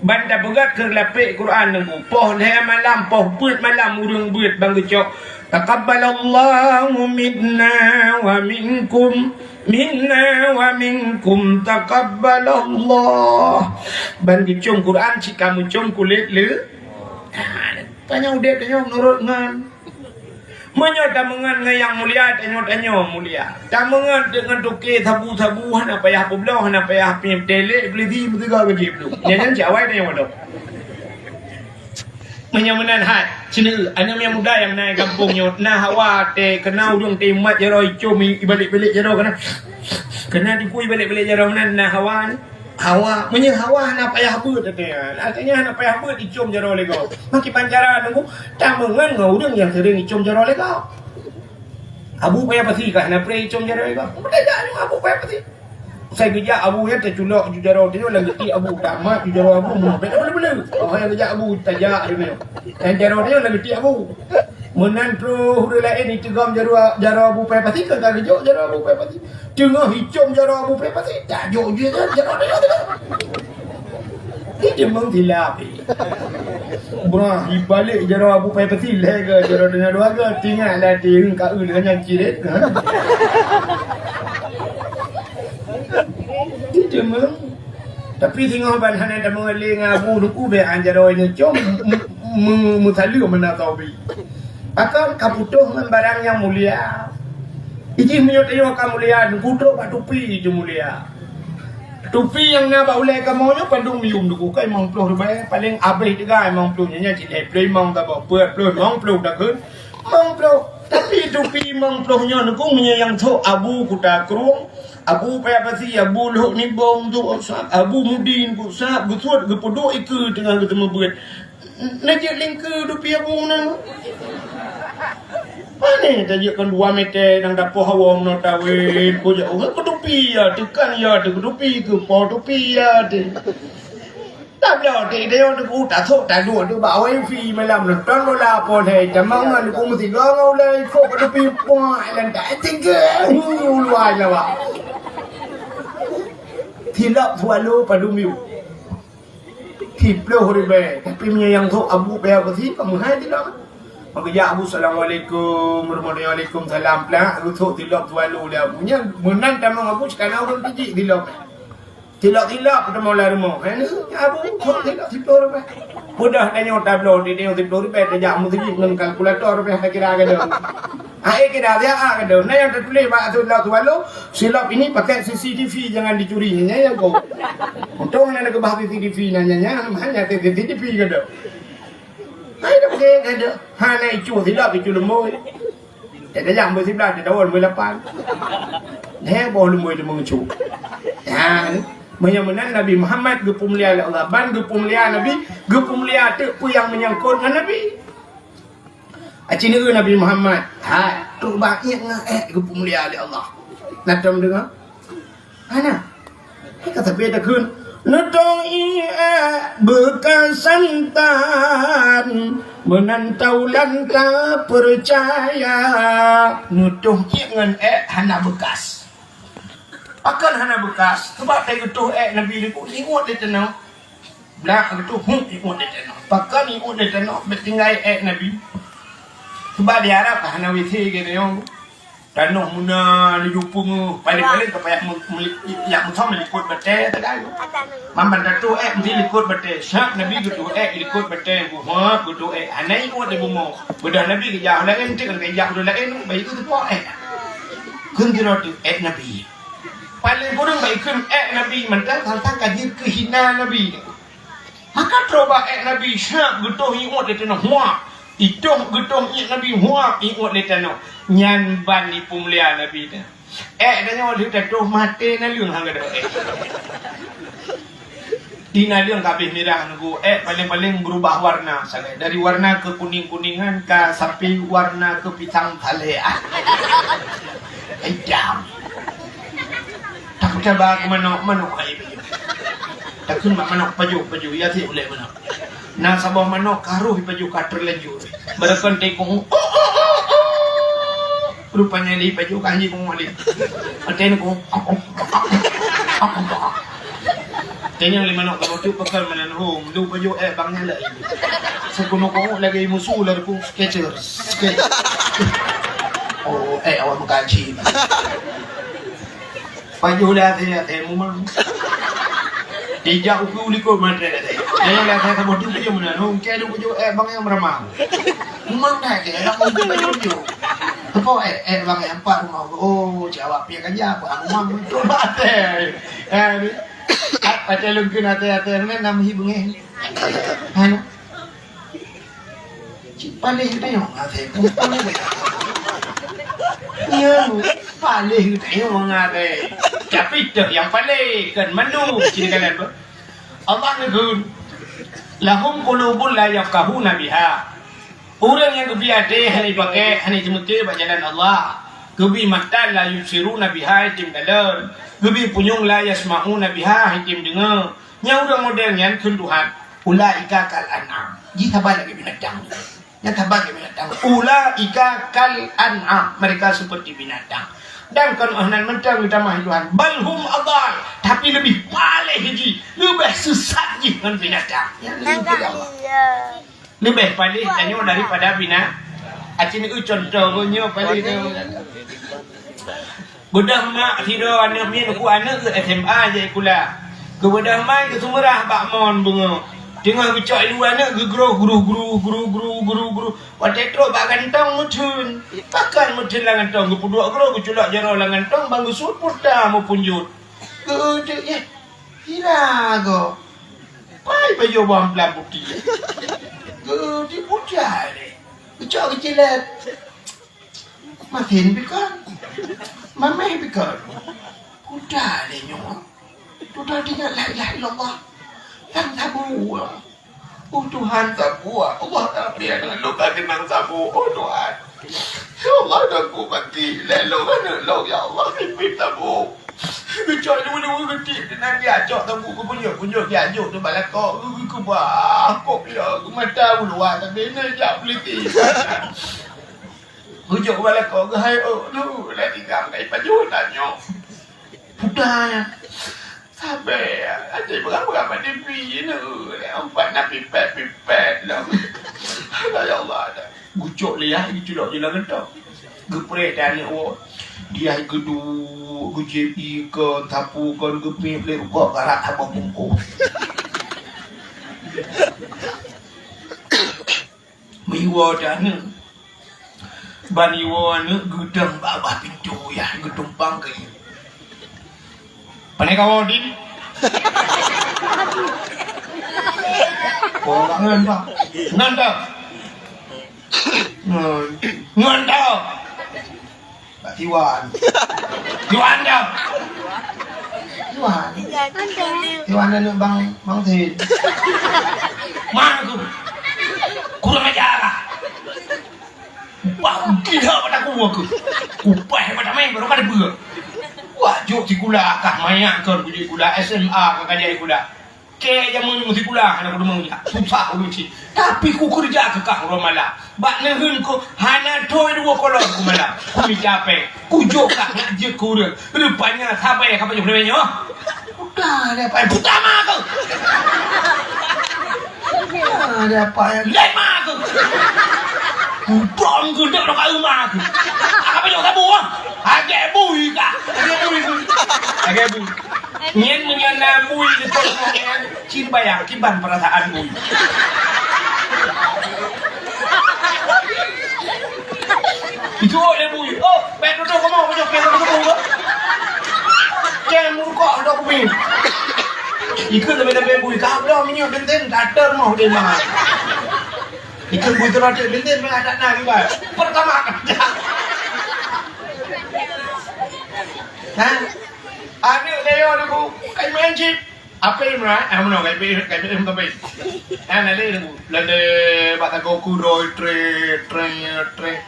Ban tapeugèt keu lapék Quran nunggu, poh lhèe malam, poh peuet malam ureueng beuet ban geucok, "Taqabbalallahu minna wa minkum, minna wa minkum, taqabbalallah." Ban geucôm Quran cit ka meucôm kulét le. Tanyoe udép tanyoe meunurot ngon Meunyoe tameungon ngon nyang mulia, tanyoe, tanyoe mulia. Tameungon deungon toke sabu-sabu, hana payah peubloe, hana payah pih teulék, beuleudi meusigoe gaji beuleue. Nyan, nyan cit awai tanyoe bodoh. Meunyoe meunan hai, sineuk, aneuk nyang muda nyang na gampông nyoe, na hawa teuh, keunan ureueng teuh mat jaroe icôm i, ibalek-balek jaroe keunan. Keunan dikui ibalek-balek jaroe keunan, na hawa nyoe. Hawa, meunyoe hawa hana payah beuet, artinya hana payah beuet icôm jaroe lé gob. Makiban cara nunggu, tameungon ngon ureueng nyang seuring icôm jaroe lé gob. Abu payah pasi ka hana preh icôm jaroe lé gob. Tajak nyoe abu payah pasi. Sai geujak abu nyan taculok ju jaroe tanyoe lam geuti abu, tamat ju jaroe abu, meunan bèk tapeuleuh-peuleuh. Oh, nyang geujak abu tajak nyoe. Nyang jaroe tanyoe lam geuti abu. Meunan troh ureueng laén iteugom jaroe, jaroe abu payah pasi, ka geujok jaroe abu payah pasi. Teungoh icôm jaroe abu payah pasi, tajok ju jaroe, jaroe, jaroe, jaroe. Ih, deungon silap, eh. Brah, ibalek jaroe abu payah pasi, lhèe goe jaroe tanyoe dua goe, tinggai lah, teuh ka eu deungon nyang ciret. Ha? Ih, deungon. Tapi singoh ban hana tameungon lé ngon abu nunggu bèk an jaroe nyoe com, m-, m-, meusaleuem meunan taubi. Pakon ka putôh ngon barang nyang mulia. Ijih meunyoe tanyoe ka mulia, putôh bak tupi ju mulia. Tupi nyang na bak ulèe kamoe nyoe padum yum nunggu, ka limong ploh ribèe, paleng abéh teuga limong ploh nyoe, nyan cit lhèe ploh limong saboh, peuet ploh, limong ploh takheun. Limong ploh. Tapi tupi limong ploh nyoe nunggu meunyoe nyang thok Abu Kuta Krueng, Abu Paya Pasi, Abu Lhok Nibong tu, Abu Mudin tu, sab geusuet geupeuduek ikeue teungoh geuteumé beuet. Neujeuet lingkeue dupi abu na. Pane tajeuet kon dua meter nyang dapoh hawa meunoe tawet, kujak ureueng keutupi ya, teukan ya, teukutupi keu po tupi ya, teu. Tabloe teudeungoe teuku tasok taduek teubak wifi malam nonton bola po lhèe, jamang ngon ku meusigoe ngon ulèe ikok keutupi puak lan tak tinggi. Hu, luwa Jawa. Silop swallow padum yum. Siploh ribèe, tapi meunyoe nyang thok Abu Paya Pasi, ka meuhai silop. Maka jak Abu, "Assalamualaikum warahmatullahi wabarakatuh." Salam plak, geusok silop swallow lé Abu. Nyan meunan tamong Abu, sikana ureueng tijik silop. Silop-silop teumoh lam rumoh. Hai ni, Abu, sok silop siploh ribèe. Peue dah tanyoe tabloe, tanyoe siploh ribèe, tajak meuseujid ngon kalkulator, ribèe takira gadôh. Hai kira siat gadôh. Na nyang tatuléh bak silop swallow, "Silop ini pakai C C T V, jangan dicuri." Nyan nyang ko. Untông na geukeubah C C T V na nyan, nyan hana C C T V gadôh. Hai dak pakai gadôh. Hana icu silop, icu lumbôi. Tajak lumbôi siblah, tadawa lumbôi lapan. Heboh lumbôi teumeung icu. Nyan, meunyoe meunan Nabi Muhammad geupeumulia lé Allah. Ban geupeumulia Nabi, geupeumulia teuk peue nyang meunyangkot ngon Nabi. Aci neu Nabi Muhammad, hai, trok bak iék ngon ék geupeumulia lé Allah. Na tom deungoe? Hana. Ka sabe takheun, neutong iék beuka santan. Meunan taulan tapeucaya, neutoh iék ngon ék hana beukas. Pakon hana beukas? Sabab tageutoh ék Nabi likot, iék lé tanoh. Blah geutoh, huh, iék lé tanoh. Pakon iék lé tanoh, bèk tinggai ék Nabi. Sabab di Arab hana WC geutanyoe. Tanoh meunan laju peungeuh, paléng-paléng ka payah me-, me-, jak meusom likot batèe sagai. Mamban tatoh ék meusti likot batèe. Sab Nabi geutoh ék likot batèe, geuhab geutoh ék. Hana iék di bumoe. Beudôh Nabi geujak laén, teuk geujak ureueng laén, bak ikheun teupeue ék. Kheun sidroe teuk ék Nabi. Paléng kureueng bak ikheun ék Nabi mantong, tantang ka jeuet keu hina Nabi. Maka troh bak ék Nabi, sab geutoh iék lé tanoh, huap. Itoh geutoh iék Nabi, huap, iék lé tanoh. Nyan ban jipeumulia Nabi nyan. Ék tanyoe lheueh tatoh maté naleueng hana gadôh ék. Di naleueng ka abéh mirah nunggu, ék paléng-paléng beurubah warna sagai. Dari warna keukuning-kuningan ka sampai warna keupisang saleh. Itam. Tapi ka bak manok, manok hai. Takheun bak manok pajoh, pajoh, ya, si ulèe manok. Na saboh manok ka roh pajoh ka teulanjur. Beureukan tikong. Rupanya lé pajoh ka hanjeuet kong lé. Até ni kong. Tanyong lé manok ka bacut pakon meunan hom. Lu pajoh ék bang nyan lé. Seukunoe kong lagèe musu lari pun skecer. Skecer. Oh, ék awak meukaji. Pajoh lé até-até mumang. Dijak ukeue likot maté até. Nyan lé até saboh tu pajoh meunan. Hong kèe du pajoh ék bang nyang meuramah. Mumang dah kèe, dak mau pajoh-pajoh. Teupeue ék, ék bang nyang pat rumoh. Oh, cawak piah ganja, apa mumang beutôi até. Eh, ni. Paté lungkeun até-até nyan nam hi beungèh. Hana. Cit paléh geutanyoe ngon até, pun paléh. Nyoe, paléh geutanyoe ngon até. Tapi teuh nyang paléh, kon mandum cit kalon beuh. Allah neukheun, "Lahum qulubun la yafqahuna biha." Ureueng nyang geubri até hana jipaké, hana jimeuté bak jalan Allah. Geubri mata la yubsiruna biha, hana jitem kalon. Geubri punyueng la yasma'una biha, hana jitem deungö. Nyang ureueng model nyan kheun Tuhan, "Ulaika kal an'am." Jih saban lagèe binatang. Nyang saban lagèe binatang. "Ulaika kal an'am." Mereka seperti binatang. Dan kon 'oh nan mantong geutamah Tuhan. "Bal hum adal." Tapi leubeh paléh jih. Leubeh seusat jih ngon binatang. Nyang leubeh paléh Allah. Leubeh paléh tanyoe daripada bina-, aci neu contoh geuh nyoe paléh tu. Beudôh mak sidroe aneuk miet uku aneuk geuh S M A jai sikula. Geubeudôh mai geuseumeurah bak mon beungoh. Teungoh geucok ilu aneuk geugroh gruh gruh gruh gruh gruh gruh. Watèe trok bak gantong meutheun. Pakon meutheun lam gantong, geupeuduek groh geuculok jaroe lam gantong ban geusuet pulsa meupunjot. Geudeuk, "Yeh, sira goe." Pai pajoh bawang plam putéh. Geudeuk putéh lé. Geucok geucilet. Masin bikon. Mamèh bikon. Udah lé nyoe. Udah ingat la ilaha illallah. Nyang saboh. Oh Tuhan, saboh. Allah Rabbi, aneuk lôn ka keunong saboh. Oh Tuhan. Ya Allah, Tuhanku mati. Lé lôn aneuk lôn, ya Allah, pimpin saboh. Geucok dua-dua geutik, dan dia cok saboh geupunyok-punyok, dia jok tu bak lakoe, geu-, geu-, keubah, kok ya, geumata u luwa, tapi ni jak peuliti. Geucok bak lakoe, geuhai, oh, tu, dah tiga kali pajoh, tanyong. Puta nyan. Sabe, aja beurang-beurang bak T V nyoe. Empat na pipet-pipet lom. Ya Allah, dah. Gucok lé yah, geuculok je lam gentong. Geupreh dan aneuk woe. Dia geuduek, geujieb ié kon, sapu kon, geupéh lé rukok garak saboh bungkôh. Meuiwoe teuh aneuk. Ban iwoe aneuk geudong bak babah pintoe yah geutumpang keu ié. Pane kawoe, Din? Oh, ngon dah. Ngon dah. Ngon. Ngon dah. Bak Tiwan. Tiwan dah. Tiwan. Tiwan aneuk Bang, Bang Zain. Mana tu? Kurang ajar lah. Wah, gila pada aku, aku. Kupas pada main, baru kada buka. Wah, jok sikula kah mayak kon, ku jok sikula S M A kah, ka jai sikula. Kèe jameun meusikula hana kudeungoe jak. Susah ulôn cit. Tapi kukeureuja keu kah uroe malam. Bak neuheun ku hana thoi dua kolom ku malam. Kumita pèng. Kujok kah nyak jeuet keu ureueng. Rupanya sabai ka pajoh leubeh nyoe. Udah deh, pai puta ma keuh. Udah deh, pai lét ma keuh. Udong keuh dek ka ma keuh. Ka pajoh sabu ah. Agak bui kah. Agak bui keuh. Agak bui. Nyan meunyoe na bui di peurumoh nyan, cit bayang kiban peurasaan bui. Itu lé bui. Oh, bèk tutoe kamoe, bujur, bèk tutoe kamoe. Cen murukok dok bui. Ikeu leubeh-leubeh bui, ka bloe minyeuk benten, tater moh di ma. Ikeu bui tu roti benten, malah tak na kiban. Pertama kerja. Ha? Aneuk deungoe ni, Bu, kai main chip. Apa Imran? Ah, meunoe, kai pi, kai pi, kai pi. Ah, na lé, Bu. Lade bak tago kuroi, tre, tre, tre.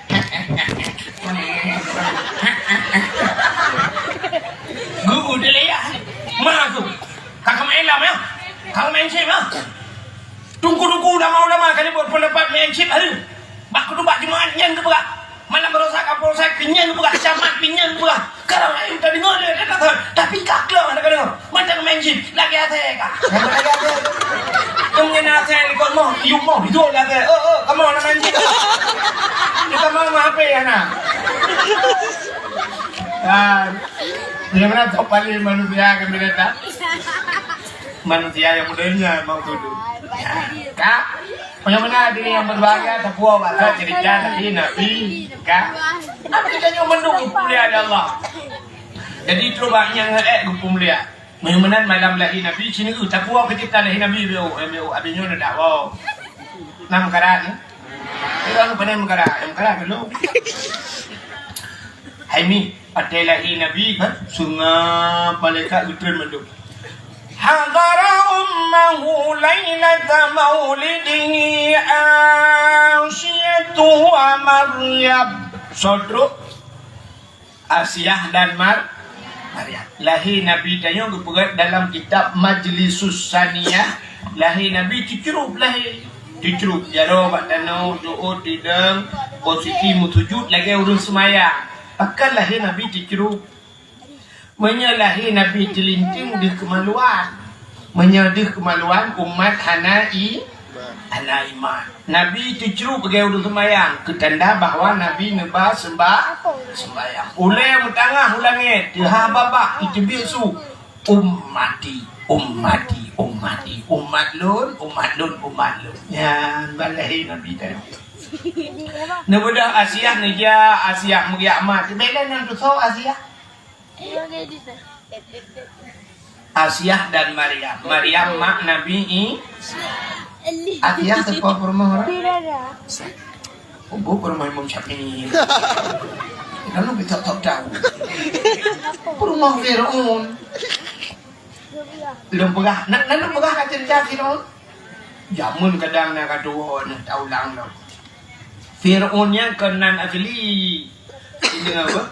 Guru dia lé ya. Ma tu. Kakak main lam ya. Kakak main chip ya. Tungku-tungku ulama-ulama kali buat pendapat main chip hari. Bak khutbah Jumaat nyan geupeugah. Malam baroesa Kapolsek pih nyan geupeugah, camat pih nyan geupeugah. Sekarang ayo kita dengar dia kata, tapi ka kleuh hana ka deungoe. Macam main chip, lagèe asèe ka. Lagèe asèe. Kamu nyan asèe likot moh, yum moh, itu lagèe asèe. Oh, oh, kamu hana main chip. Kita mau mah H P hana. Ah, bagaimana top paling manusia kan dia kata? Manusia yang muda ni mau tuduh. Kak, bagaimana diri yang berbahagia terpuas bahasa cerita Nabi, Nabi, Kak? Apa kita nyoe mendung kuliah ada Allah? Jadi, coba nyang ék geupeumulia. Meunyoe meunan malam lahé Nabi, sineuk tapuwoe keu cebta lahé Nabi, beu, eh, beu, abéh nyoe neudak woe. Nam karat, eh? Ureueng pandai meukarat, meukarat dulu. Hai mi, watèe lahé Nabi kan, seungab malaikat geutreun mandum. Hadara ummahu lailata maulidihi Asiyatu wa Maryam. Soe trok? Asiah dan Mar-, Maryam. Lahé Nabi tanyoe geupeugah dalam kitab Majlisus Saniyah, lahé Nabi teucrup lahé. Teucrup, jaroe bak tanoh, jeuôt, tidong, posisi meusujut lagèe ureueng seumayang. Pakon lahé Nabi teucrup? Meunyoe lahé Nabi teulinteung deuh keumaluan. Meunyoe deuh keumaluan, umat hana i-, hana iman. Nabi teucrup lagèe ureueng seumayang, keu tanda bahwa Nabi neuba seumba-, seumbayang. Ulèe meutangah u langèt, teuhah babah, iteubiet su, "Ummati, ummati, ummati, umat lôn, umat lôn, umat lôn." Nyan ban lahé Nabi tadi. Neubeudôh Asiah neujak, Asiah meugiak mat. Bèk lé nan tusoe Asiah. Asiah dan Maryam. Maryam mak Nabi I-, Asiah teuka peurumoh orang. Ubu peurumoh Imam Syafi'i. Lalu betok-tok tahu. Peurumoh Fir'aun. Lôn peugah, na, na lôn peugah ka cerita Fir'aun. Jameun kadang na ka tuwo na taulang lom. Fir'aun nyan kon nan asli. Ingat apa?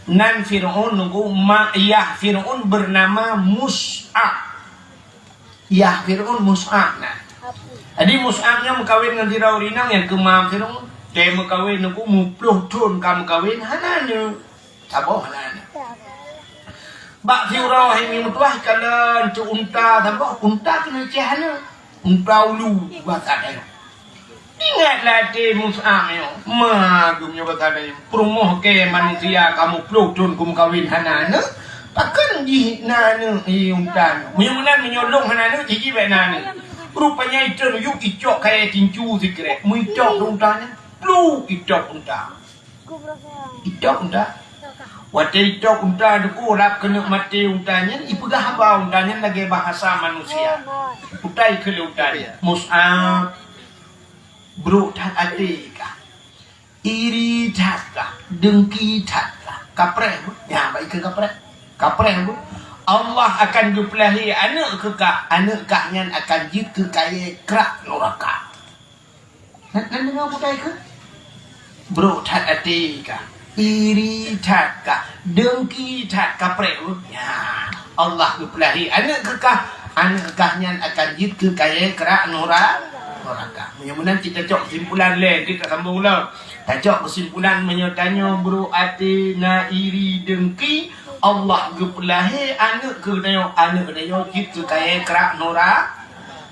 Nan Fir'aun nunggu ma-, yah Fir'aun bernama Mus'ab. Yah Fir'aun Mus'ab nan. Jadi Mus'ab nyan meukawen ngon sidroe ureueng inong nyang keu ma Fir'aun. Teuh meukawen nunggu muplôh thon ka meukawen hana aneuk. Saboh hana aneuk. Bak siuroe hai mi meutuah kalon cok unta saboh, unta keuneuk ceh aneuk. Unta ulu basa tanyoe. Ingat lah até Mus'ab nyoe, ma geuh nyoe basa tanyoe. Peurumoh kèe manusia kamoe ploh thon geumeukawen hana aneuk, pakon jih na aneuk, eh, unta nyoe. Meunyoe meunan, meunyoe lôn hana aneuk, jih bèk na aneuk. Rupanya icok yub icok kayèe tincu sikrek. Meuicok keu unta nyan, ploh icok unta. Itôk unta. Watèe itôk unta teungku rab keuneuk maté unta nyan, ipeugah haba unta nyan lagèe bahasa manusia. Utai keu lé unta nyan. Mus'ab, brok that até kah? Iri that kah? Dengki that kah? Kapreh, nyan bak ikeu kapreh. Kapreh, Bu. Allah akan geupeulahé aneuk keu kah, aneuk kah nyan akan jeuet keu kayèe krak nuraka. Nan, nan deungoe bukai keuh? Brok that até kah? Iri that kah? Dengki that kapreh, Bu? Nyan, Allah geupeulahé aneuk keu kah, Aneuk kah nyan akan jeuet keu kayèe krak nura-, nuraka. Meunyoe meunan cit tacok keusimpulan lé, cit tasambong ulang. Tacok keusimpulan meunyoe tanyoe brok até na iri dengki, Allah geupeulahé aneuk keu tanyoe, aneuk tanyoe jeuet keu kayèe krak nura-,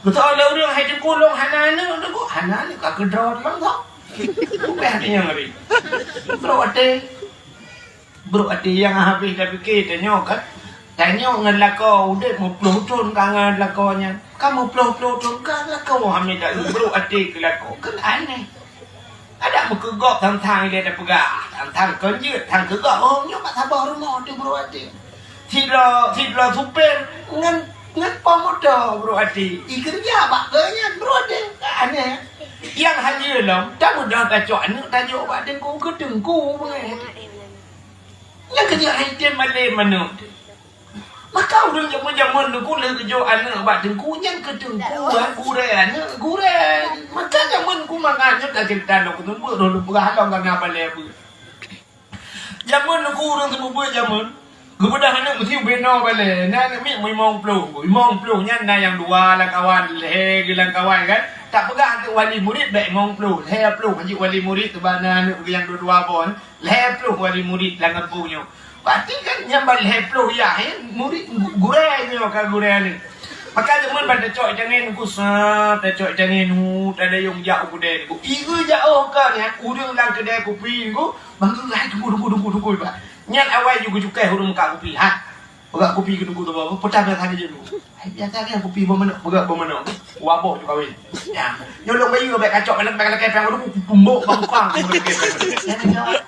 Beutôi lé ureueng hai teungku lôn hana aneuk, teungku hana aneuk ka keudroe lom kok. Bukon hati nyang ngeri. Brok até. Brok até nyang habéh tapike tanyoe kan. Tanyoe ngon lakoe udép meuploh thon ka ngon lakoe nyan. Ka meuploh-ploh thon ka lakoe hana taeu brok até keu lakoe. Kan aneh. Adak meukeugok tang-tang ilèe tapeugah, tang-tang kon jeuet, tang keugok, oh, nyoe bak saboh rumoh teuh brok até. Sidroe, sidroe supir ngon, ngon po moto brok até. I keureuja bak geuh nyan brok até. Aneh. Nyang hajeue lom, tamudah tacok aneuk tajok bak teungku, keu teungku beungéh. Nyang keujeuet hai tem malém aneuk. Maka ureueng jameun-jameun teungku lheueh geujok aneuk bak teungku nyan keu teungku, eh, gurèe aneuk, gurèe. Maka jameun teungku mangat nyoe ka ceurita lôn keuneuk beuet, lôn peugah lom ka na balèe beuet. Jameun teungku ureueng seumeubeuet jameun, geubeudôh aneuk meusti ubé noe balèe. Na aneuk miet limong ploh, limong ploh nyan na nyang dua lam kawan, lhèe geuh lam kawan kan. Tak peugah keu wali murid bèk limong ploh, lhèe ploh jeuet wali murid, teuma na aneuk nyang dua-dua boh. Lhèe ploh wali murid lam gampông nyoe. Pasti kan nyang ban lhèe ploh yah, eh, murid gu-, gurèe nyoe ka gurèe ni. Maka jameun ban tacok i tangén teungku, sa tacok i tangén, hu, tadayong jak u keudè teungku. I geuh jak, oh, ka nyan, ureueng lam keudè kupi teungku, bang geuh hai teungku, teungku, teungku, teungku, bah. Nyan awai ju geucukéh ureueng meukat kupi, ha. Peugah kupi keu teungku teuma, peugah biasa geuh teungku. Hai biasa geuh kupi boh manok, peugah boh manok. Waboh ju kawin. Ya. Nyoe lôn bayeue bèk kacok, bèk lakèe pèng, aduh, kupumbok bang kang. Nyan jawab.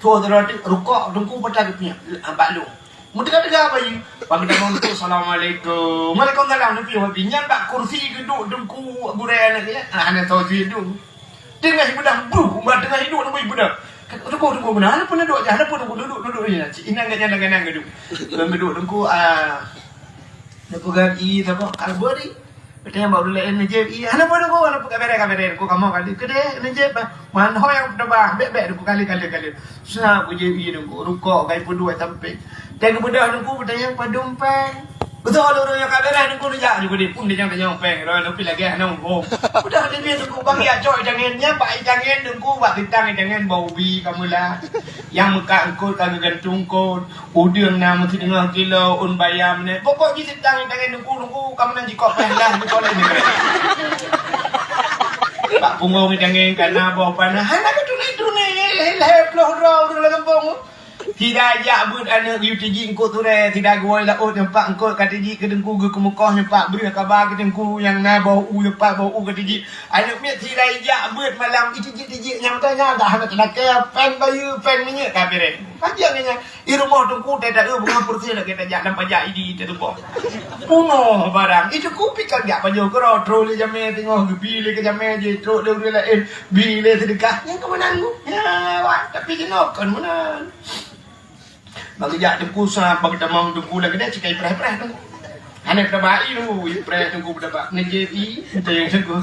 Tuh, tuh, tuh, rukok teungku peugah geupiah, ah, bak lôn. Meuteuga-teuga bayeue. Bang teuma teungku, assalamualaikum. Waalaikumsalam, teungku, nyan bak kursi geuduek teungku gurèe aneuk nyan. Ah, hana soe jiduek. Teungoh ibeudôh, bruh, umat teungoh iduek teungku ibeudôh. Teungku, teungku, meunan, hana peue neuduek, hana peue teungku, duduek, duduek, ya. Cit inan geuh nyan, nyan geuh duek. Lôn duduek teungku, ah, neupeugah i saboh, ka lheueh bri. Beutôi bak ureueng laén neujép i, hana peue teungku, hana peue, ka bèrèh, ka bèrèh, teungku, kamoe ka lheueh keudeh neujép, bah. Man ho nyang peuteuba, bèk-bèk teungku, ka lheueh, ka lheueh, ka lheueh. Sa kujép i teungku, rukok, ka ipeuduek sampéng. Watèe geubeudôh teungku, geutanyong padum pèng. Beutôi lôn, ureueng nyang ka bèrèh teungku neujak ju keudeh pun neujak tanyong pèng, droe neupih lagèe hana muphom. Udah teubiet teungku bang jak cok i tangén nyan, bak i tangén teungku, bak sitang i tangén bak ubi ka meulah. Nyang meukat eungkôt ka geugantung eungkôt, udeueng na meusideungoh kilo, ôn bayam nyan. Pokok jih sitang i tangén teungku, teungku ka meunan jikok pèng dah, jikok lé nyan. Bak pungong i tangén ka na boh panah, hana geutuléh-tuléh, lhèe ploh droe ureueng lam gampông. Sira jak beuet aneuk geuyue tijik eungkôt turèe, sira geuwoe laôt nyoe pat eungkôt ka tijik keu teungku, geukeumeukôh nyoe pat breueh kaba keu teungku nyang na boh u nyoe pat boh u ka tijik. Aneuk miet sira ijak beuet malam itijik-tijik nyang meutanyoe dak hana teulakèe, pèng bayeue, pèng minyeuk ka pirèng. Pajan nyan, i rumoh teungku teuh taeu beungoh peureuseh lagèe tajak lam pajak idi teuh teumpoh. Punoh barang, i teungku pih ka jak pajoh keudroe, trok lé jamèe teungoh geubi lé keu jamèe jih, trok lé ureueng laén, bi lé seudeukah. Nyan keu meunan teungku. Ya, wah, tapi jinoe kon meunan. Bak geujak teungku sa, bak geutamong teungku lam keudè sikai preh-preh teungku. Hana peutaba i teungku, i preh teungku peutaba. Neujép i, tanyong teungku.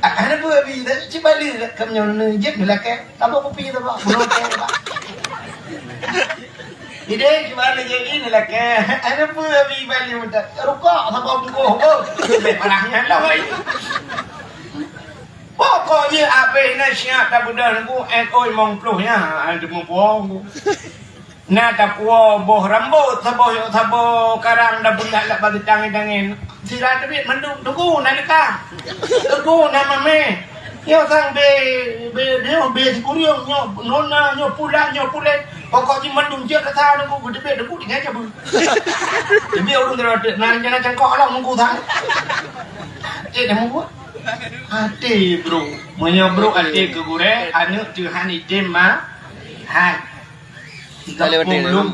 Ah, hana peue abi, tapi cit baleue kat meunyoe neujép neulakèe. Tabok kupi tabok, bunoe teh tabok. Ideh, cit baleue neujép i neulakèe. Hana peue abi baleue meutat. Rukok saboh bungkôh, oh. Bèk parah nyan lah, wai. Pokok jih abéh na siap tabeudôh teungku, N O limong ploh nyan, teumeupuwoe teungku. Na tapuwoe boh rambôt saboh, saboh karang dabeundak lam bak geutang i tangén. Sira teubiet mandum, teungku na leukah. Teungku na mamèh. Nyoe sang bé, bé, nyoe bé sikureueng, nyoe nona, nyoe pulan, nyoe pulen. Pokok jih mandum jeuet rasa teungku, geuteubiet teungku tinggai cabeueng. Teubiet ureueng teurotek, na rencana cangkok lom teungku sang. Eh, dah mubuet. Até, bro. Meunyoe bro até keu gurèe, aneuk teuh han item ma-, hai. Gampông lôn,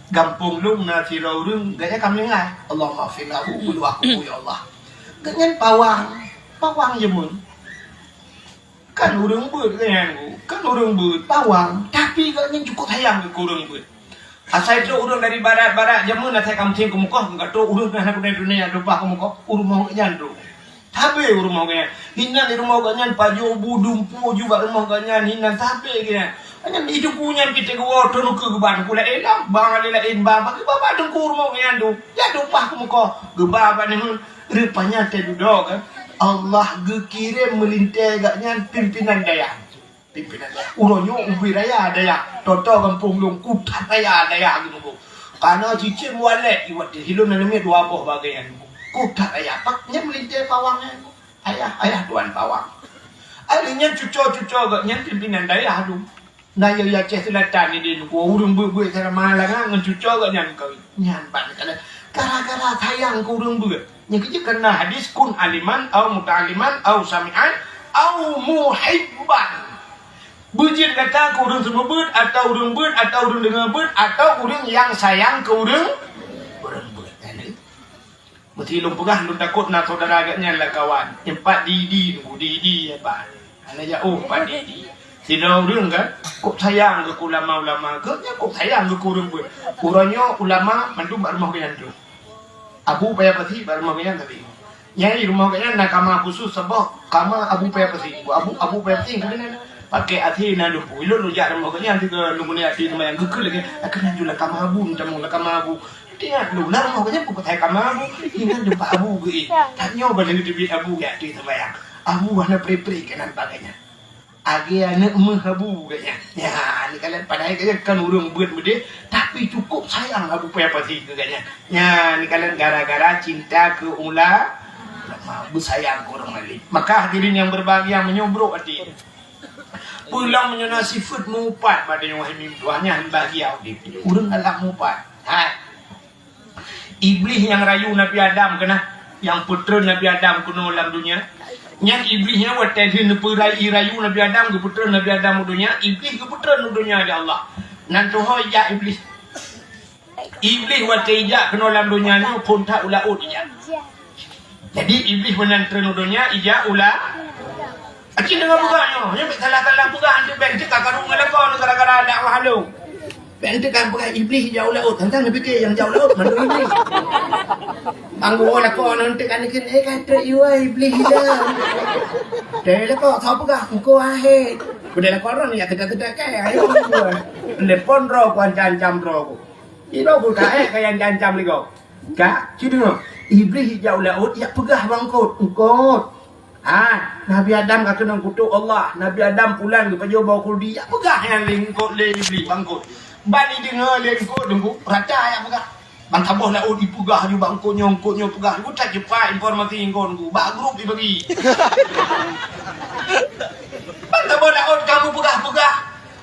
gampông lôn na sidroe ureueng, gobnyan ka meuninggai. Allahummaghfir lahu wa lahu, ya Allah. Gobnyan pawang, pawang jameun. Kan ureueng beuet gobnyan, kan ureueng beuet, pawang, tapi gobnyan cukôp sayang keu ureueng beuet. Asai trok ureueng dari barat-barat jameun asai ka meusieng keumeukoh, ka trok ureueng keuhai guna dunia, leupah keumeukoh, u rumoh gobnyan trok. Habéh u rumoh gobnyan. Hinan di rumoh gobnyan, pajoh bu dumpeue ju bak rumoh gobnyan, hinan sabe gobnyan. Nyan di teungku nyan pih teugeuwoe, teuneuk geuba teungku laén lam, ba laén-laén ba, ba geuba bak teungku rumoh nyan tu. Ya tumpah keu muka, geuba bak nyan. Rupanya teududoe kan, Allah geukirém meulintée gobnyan pimpinan dayah. Pimpinan dayah. Uroe nyoe ubé raya dayah. Toto gampông lôn kutat raya dayah geuneuk. Kana cicém walét iwat di hilon na neumé dua boh bagaian. Kutat raya. Pak nyan meulintée pawang nyan. Ayah, ayah tuan pawang. Akhirnya cuco-cuco gobnyan pimpinan dayah tu. Na ya Aceh Selatan ni di ureuëng beuet-beuet sama langa ngon cuco gobnyan kawin. Nyan ban kala gara-gara sayang keu ureuëng beuet. Nyang keuji kena hadis kun aliman au muta'aliman au sami'an au muhibban. Beujeuet gata keu ureuëng seumeubeuet atau ureuëng beuet atau ureuëng deungoe beuet atau ureuëng nyang sayang keu ureuëng ureuëng beuet. Meusi lôn peugah lôn takot na saudara gobnyan lakawan. Empat di-di nunggu di-di ya ba. Hana jauh empat di-di. Sidroe ureuëng kan, kok sayang keu ulama-ulama, gobnyan kok sayang keu ureuëng beuet. Uroe nyoe ulama mandum bak rumoh gobnyan tu. Abu payah pasi bak rumoh gobnyan tapi. Nyai rumoh gobnyan na kama khusus saboh kama Abu payah pasi. Abu Abu payah pasi keunan. Pakai até na lumpu. Ilôn lôn jak rumoh gobnyan sigoe lôn guna até teuma nyang geukeu lagée. Akan lanjut lah kama Abu, minta mau lah kama Abu. Ingat lôn, na rumoh gobnyan peupatai kama Abu. Ingat lupa Abu geuh. Tanyoe bala geuteubiet Abu jak até seumayang. Abu hana pre-pre keunan bagainya. Agi aneuk meuh Abu geuh nyan. Ya, ni kalian padahai geuh kan ureuëng beuet meudeh, tapi cukup sayang Abu Paya Pasi keu geuh nyan. Ya, ni kalian gara-gara cinta keu ula-, ulama, beusayang keu ureuëng alim. Maka hadirin yang berbahagia, meunyoe brok até. Pulang meunyoe na sifeuet mupat pada nyoe hai mim tuah nyan bahagia udép. Ureuëng galak mupat. Hai. Iblih nyang rayu Nabi Adam keunah, nyang peutreun Nabi Adam keunoe lam donya. Nyan Iblih nyan watée lheueh neupeurayu Nabi Adam, geupeutreun Nabi Adam u donya, Iblih geupeutreun u donya lé Allah. Nan tuho ijak Iblih. Iblih watée ijak keunoe lam donya nyoe phon that u laôt ijak. Jadi Iblih meunan treun u donya ijak u la-, Aci deungoe peugah nyoe, nyoe bèk salah-salah peugah, antu bèk teuka karu ngon lakoe gara-gara dakwah lôn. Bèk teuka peugah Iblih jak u laôt, tantang neupiké nyang jak u laôt mandum Iblih. Bang geuwoe lakoe ngon teuka neukheun, "Eh, ka trok iwa Iblih dah." Deh lakoe, soe peugah, "Engkau ahé." Udah lakoe ron ya teuka-teuka kai, ayo geuwoe. Telepon droe ku ancam-ancam droe ku. Ido ku ka eh ka nyang ancam lé gob. Ka, ci deungoe. Iblih jak u laôt, jak peugah bak eungkôt, "Eungkôt, ha, Nabi Adam ka keunong kutok Allah, Nabi Adam pulan geupajoh bak u khuldi." Jak peugah nyan lé eungkôt lé Iblih bak eungkôt. Ban ideungoe lé eungkôt teungku, rata jak peugah. Ban saboh laôt ipeugah ju bak eungkôt nyoe, eungkôt nyoe peugah. Ku that cepat informasi eungkôt teungku, bak grup ibagi. Ban saboh laôt kamoe peugah-peugah.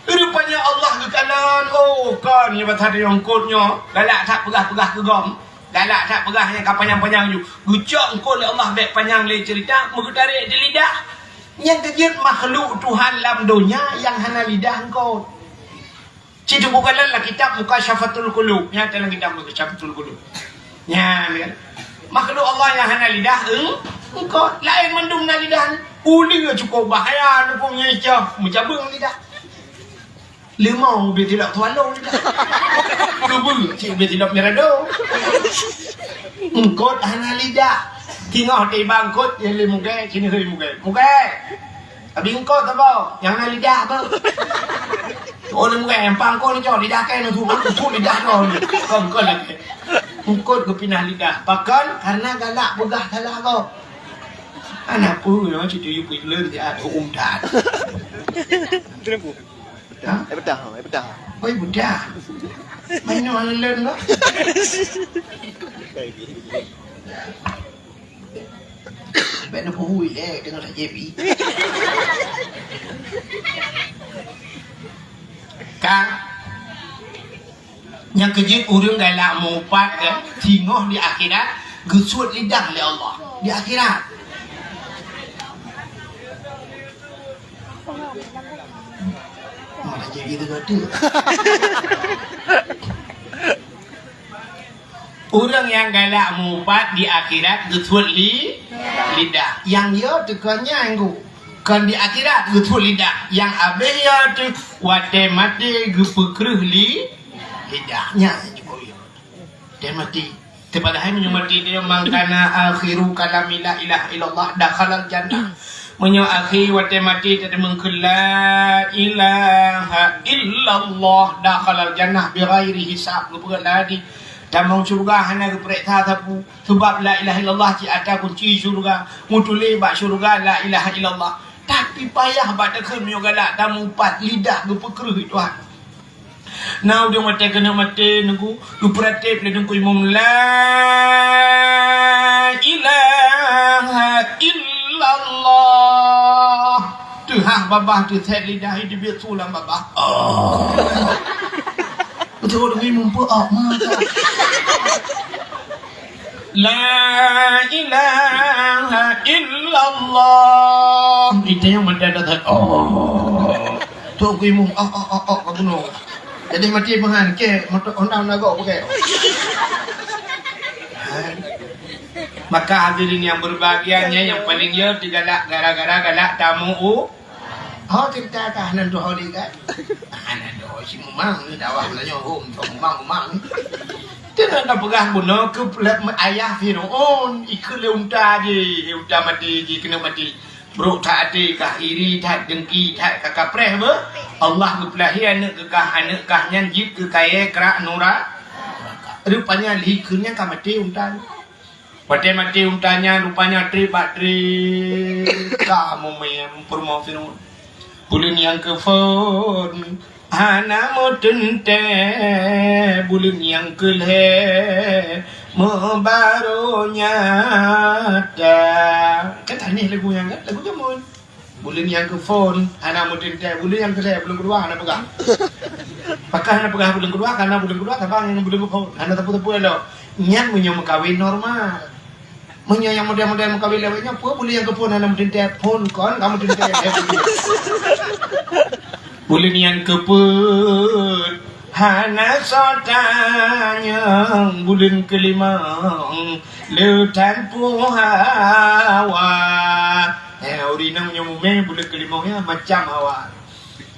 Rupanya Allah geukalon, oh, kon nyoe bak that eungkôt nyoe, galak that peugah-peugah keu gob. Galak that peugah nyang ka panyang-panyang ju. Geucok eungkôt lé Allah bèk panyang lé ceurita, meugeutarek di lidah. Nyang keujeuet makhluk Tuhan lam donya nyang hana lidah eungkôt. Ci teubuka lam kitab Mukasyafatul Qulub. Nyan dalam kitab Mukasyafatul Qulub. Nyan kan. Makhluk Allah nyang hana lidah, eung-, eungkôt. Laén mandum na lidah. Uleue cukôp bahaya, lupông nyang icah, meucabeueng lidah. Limong ubé tilok tuan lôn. Keubeue cit ubé tilok mirado. Eungkôt hana lidah. Singoh tiba eungkôt, ya lé mugée, sini hei mugée. Mugée. Abi eungkôt apa? Nyang na lidah apa? Oh, lé mugée, empang eungkôt ni cok, lidah kai na tu, tu lidah tu. Kau eungkôt lagi. Eungkôt geupinah lidah. Pakon? Karena galak peugah salah kau. Anak pun, no, cit tu you pun leun dia, um, dah. Bedah? Eh, bedah, eh, bedah. Oi, bedah. Main nyoe lôn, no? Bèk neupuhui lé deungon J B. Ka. Nyang keujeuet ureueng galak meuupat, eh, singoh di akhirat, geusuet lidah lé Allah. Di akhirat. Mana jadi tu kata? Ureueng nyang galak meuupat di akhirat geusuet li-, lidah. Nyang yo teuka nyang gu. Kon di akhirat geusuet lidah. Nyang abéh yo teu watée maté geupeukreuh li-, lidah. Nyan nyang jipeuyo. Watée maté. Teupadahai meunyoe maté dia, "Man kana akhiru kalami la ilaha illallah dakhalal jannah." Meunyoe akhi watée maté tadeungoe keu la ilaha illallah, dakhalal jannah bighairi hisab, geupeugah lagi. Tamong syeuruga hana geupeuriksa sapeue, sabab la ilaha illallah cit atra kunci syeuruga, meutuléh bak syeuruga la ilaha illallah. Tapi payah bak takheun meunyoe galak tamupat lidah geupeukreuh Tuhan. Na udeueng watée keuneuk maté nunggu, geupeuratéb lé teungku imum, "La ilaha illallah." Teuhah babah teuthét lidah, teubiet su lam babah. Oh. Beutôi teungku imum peuok mata. La ilaha illallah. Itu yang mendadak. Oh. Tu aku imum. Oh, oh, oh, oh, aku bunuh. Jadi mati pengan ke motor Honda Honda gok pakai. Maka hadirin yang berbahagia, yang paling ya digalak gara-gara galak tamu u Oh, cerita kah nan doho ligat? Ah, nan doho si Mumang ni dakwah meunyoe hom, si Mumang, Mumang. Teuka tapeugah bunoe keu ayah Firaun, ikheun lé unta jih, unta maté jih, keuneuk maté. Brok that até kah, iri that, dengki that, ka kapreh beuh. Allah geupeulahé aneuk keu kah, aneuk kah nyan jeuet keu kayée krak nura-, rupanya lheuh kheun nyan ka maté unta nyan. Watée maté unta nyan, rupanya treb bak treb ka mumé peurumoh Firaun. Buleuen nyang keuphon hana meuteuntée, buleuen nyang keulhée meubarô nyata. Kan aneh lagu nyan kan? Lagu jameun. Buleuen nyang keuphon hana meuteuntée, buleuen nyang keulhée, buleuen keudua hana peugah. Pakon hana peugah buleuen keudua, karena buleuen keudua saban ngon buleuen keuphon, hana teupeu-teupeu lom. Nyan meunyoe meukawen normal. Meunyoe nyang model-model meukawen lewat nyoe, peue buleuen nyang keuphon hana meuteuntée, phon kon ka meuteuntée. Buleuen nyang keupeuet hana soe tanyong, buleuen keulimong le that peue hawa. Eh, ureueng inong nyoe mumé buleuen keulimong nyan macam hawa.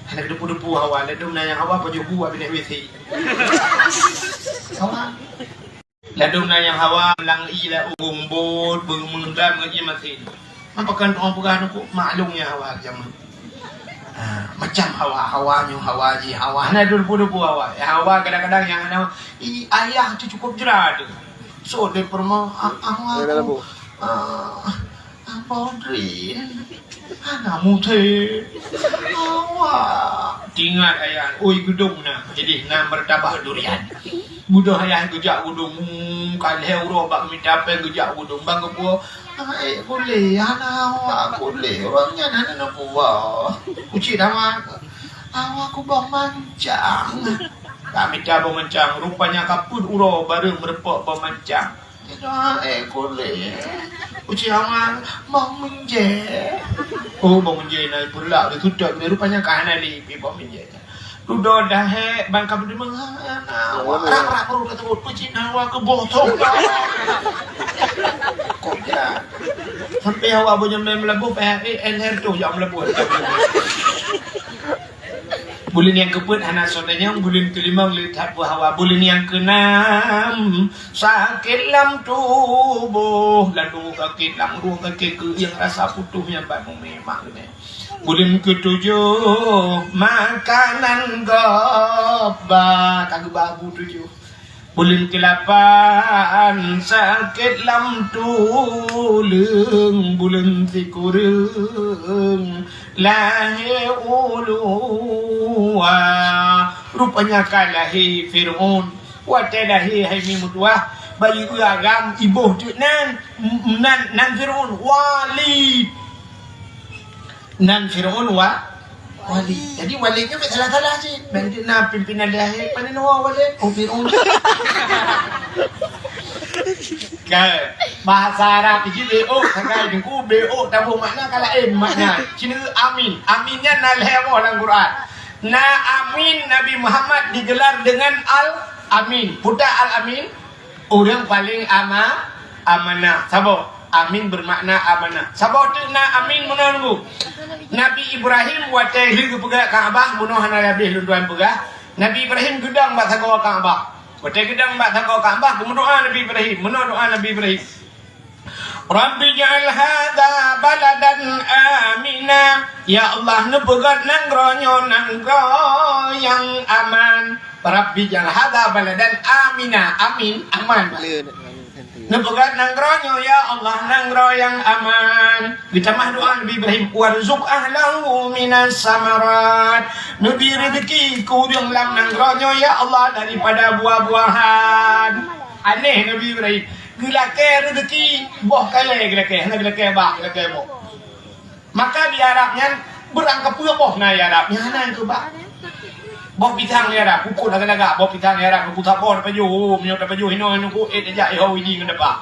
Hana depu-depu hawa, ladôm na nyang hawa pajoh bu abéh naik W C. Hawa. Ladôm na nyang hawa lam ie la umbot, beumeundam ngon ie masin. Pakon ureueng peugah nyoe kok maklum nyang hawa jameun. Ah, macam hawa, hawa nyoe hawa jih, hawa. Hana depu-depu hawa. Eh, hawa kadang-kadang nyang hana, i, ayah tu cukup jera tu. So, dia pernah, ah, hawa tu. Ah, Apa Odrin? Hana muté. Awak. Tingat ayah, oi geudong na. Jadi na martabak durian. Budoh ayah geujak geudong, hmm, ka lhée uroe bak mita péng geujak geudong. Bang geupeue, "Hai, kulé, hana awak kulé. Ureueng nyan hana neupeue." Kucik dawa. "Awak kuboh mancang." Ka mita boh mancang, rupanya ka peuet uroe bareng meureupok boh mancang. Tidak, eh, kulé. Uci awak, bông meuntée. Oh, bông meuntée na pulak di tutup, di rupanya ka hana lé pi bông meuntée. Dudoe dahé bang ka beudeungoe, hana awak. Rak-rak baru dah sebut, peucit na awak keu boh thon. Kok ya? Sampai awak beunyan meuleubeh, eh, eh, L R tu nyang meuleubeh. Buleuen nyang keupeuet hana soe tanyong, buleuen keulimong le that peue hawa, buleuen nyang keunam sakét lam tuboh, ladôm sakét lam rueng, sakét keuieng, rasa putôh nyang bak mumé mak geutanyoe. Buleuen keutujoh makanan gob ba, ka geuba bu tujoh. Buleuen keulapan sakét lam tuleueng, buleuen sikureueng lahé u luwa. Rupanya ka lahé Fir'aun. Watée lahé hai mi meutuwah, bayeue agam iboh teuk nan, nan, nan Fir'aun, Walid. Nan Fir'aun wa-, Walid. Jadi Walid nyoe bèk salah-salah cit. Bèk na pimpinan dayah, "Eh, pane nyoe Walid?" "Oh, Fir'aun." Kan, bahasa Arab jih B O, sagai Teungku, B O taboh makna ka laén makna. Cina Amin. Amin nyan na lhèe boh lam Quran. Na Amin, Nabi Muhammad digelar dengan Al-Amin. Peue Al-Amin? Ureueng paleng ama-, amanah. Saboh, amin beumakna amanah. Saboh teuk na amin meunan, Bu. Nabi Ibrahim watèe lheueh geupeugah Ka'bah, meunoe hana leubeh lôn tuan peugah. Nabi Ibrahim geudong bak sagoe Ka'bah. Watèe geudong bak sagoe Ka'bah, geumeudoa Nabi Ibrahim. Meunoe doa Nabi Ibrahim. Rabbi ja'al hadza baladan amina. Ya Allah, neupeugét nanggroe nyoe nanggroe nyang aman. Rabbi ja'al hadza baladan amina. Amin, aman. Neupeugét nanggroe nyoe, ya Allah, nanggroe nyang aman. Geutamah doa Nabi Ibrahim, "Warzuq ahlahu minas samarat." Neubi reuzeuki keu ureuëng lam nanggroe nyoe, ya Allah, daripada buah-buahan. Aneh Nabi Ibrahim. Geulakée reuzeuki, boh kayée geulakée, hana geulakée bak, geulakée boh. Maka di Arab nyan, beurang kapeue boh na di Arab, nyan hana keu bak. Boh pisang di Arab, kukut lagak-lagak, boh pisang di Arab, kukut saboh tapajoh, oh, meunyoe tapajoh hinoe, hinoe ku, eh, tajak, eh, ho, idi ngon dapa.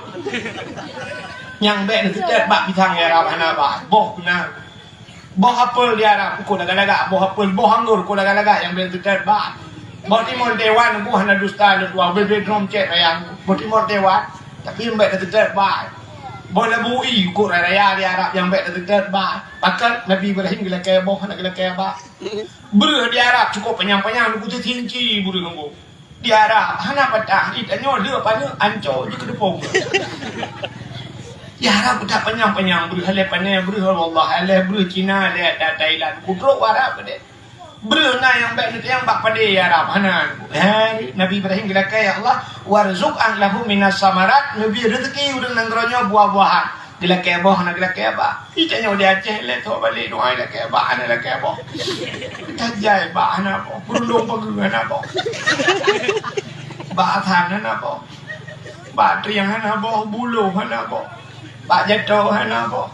Nyang bék neuteutet bak pisang di Arab, hana bak, boh na. Boh apel di Arab, kukut lagak-lagak, boh apel, boh anggor, kukut lagak-lagak, nyang bék neuteutet bak. Boh timun Taiwan, kukut hana dusta, lôn tuan, bebe drom cek raya, boh timun Taiwan, tapi nyang bék neuteutet bak. Boh labu ui, kukut raya-raya di Arab, nyang bék neuteutet bak. Pakon Nabi Ibrahim geulakée boh, hana geulakée bak. Breueh di Arab cukôp panyang-panyang, dua puluh senti breueh ngon boh. Di Arab hana patah, di tanyoe le paneuk anco jikeudeupông. Di Arab peutak panyang-panyang breueh, halai pané breueh, wallah, halai breueh Cina, halai Thailand. Kudroe Arab deh. Breueh na nyang bék neuteueng bak padé di Arab, hana. Hai, Nabi Ibrahim geulakée, "Ya Allah, warzuq ahlahu minas samarat," neubi reuzeuki ureuëng nanggroe nyoe buah-buahan. Geulakée boh, hana geulakée bak. Di tanyoe di Aceh, lé tho balek doa lakée bak, hana lakée boh. Tajai bak, hana boh. Peurundong pageue, hana boh. Bak athan, hana boh. Bak triang, hana boh. Buloh, hana boh. Bak jato, hana boh.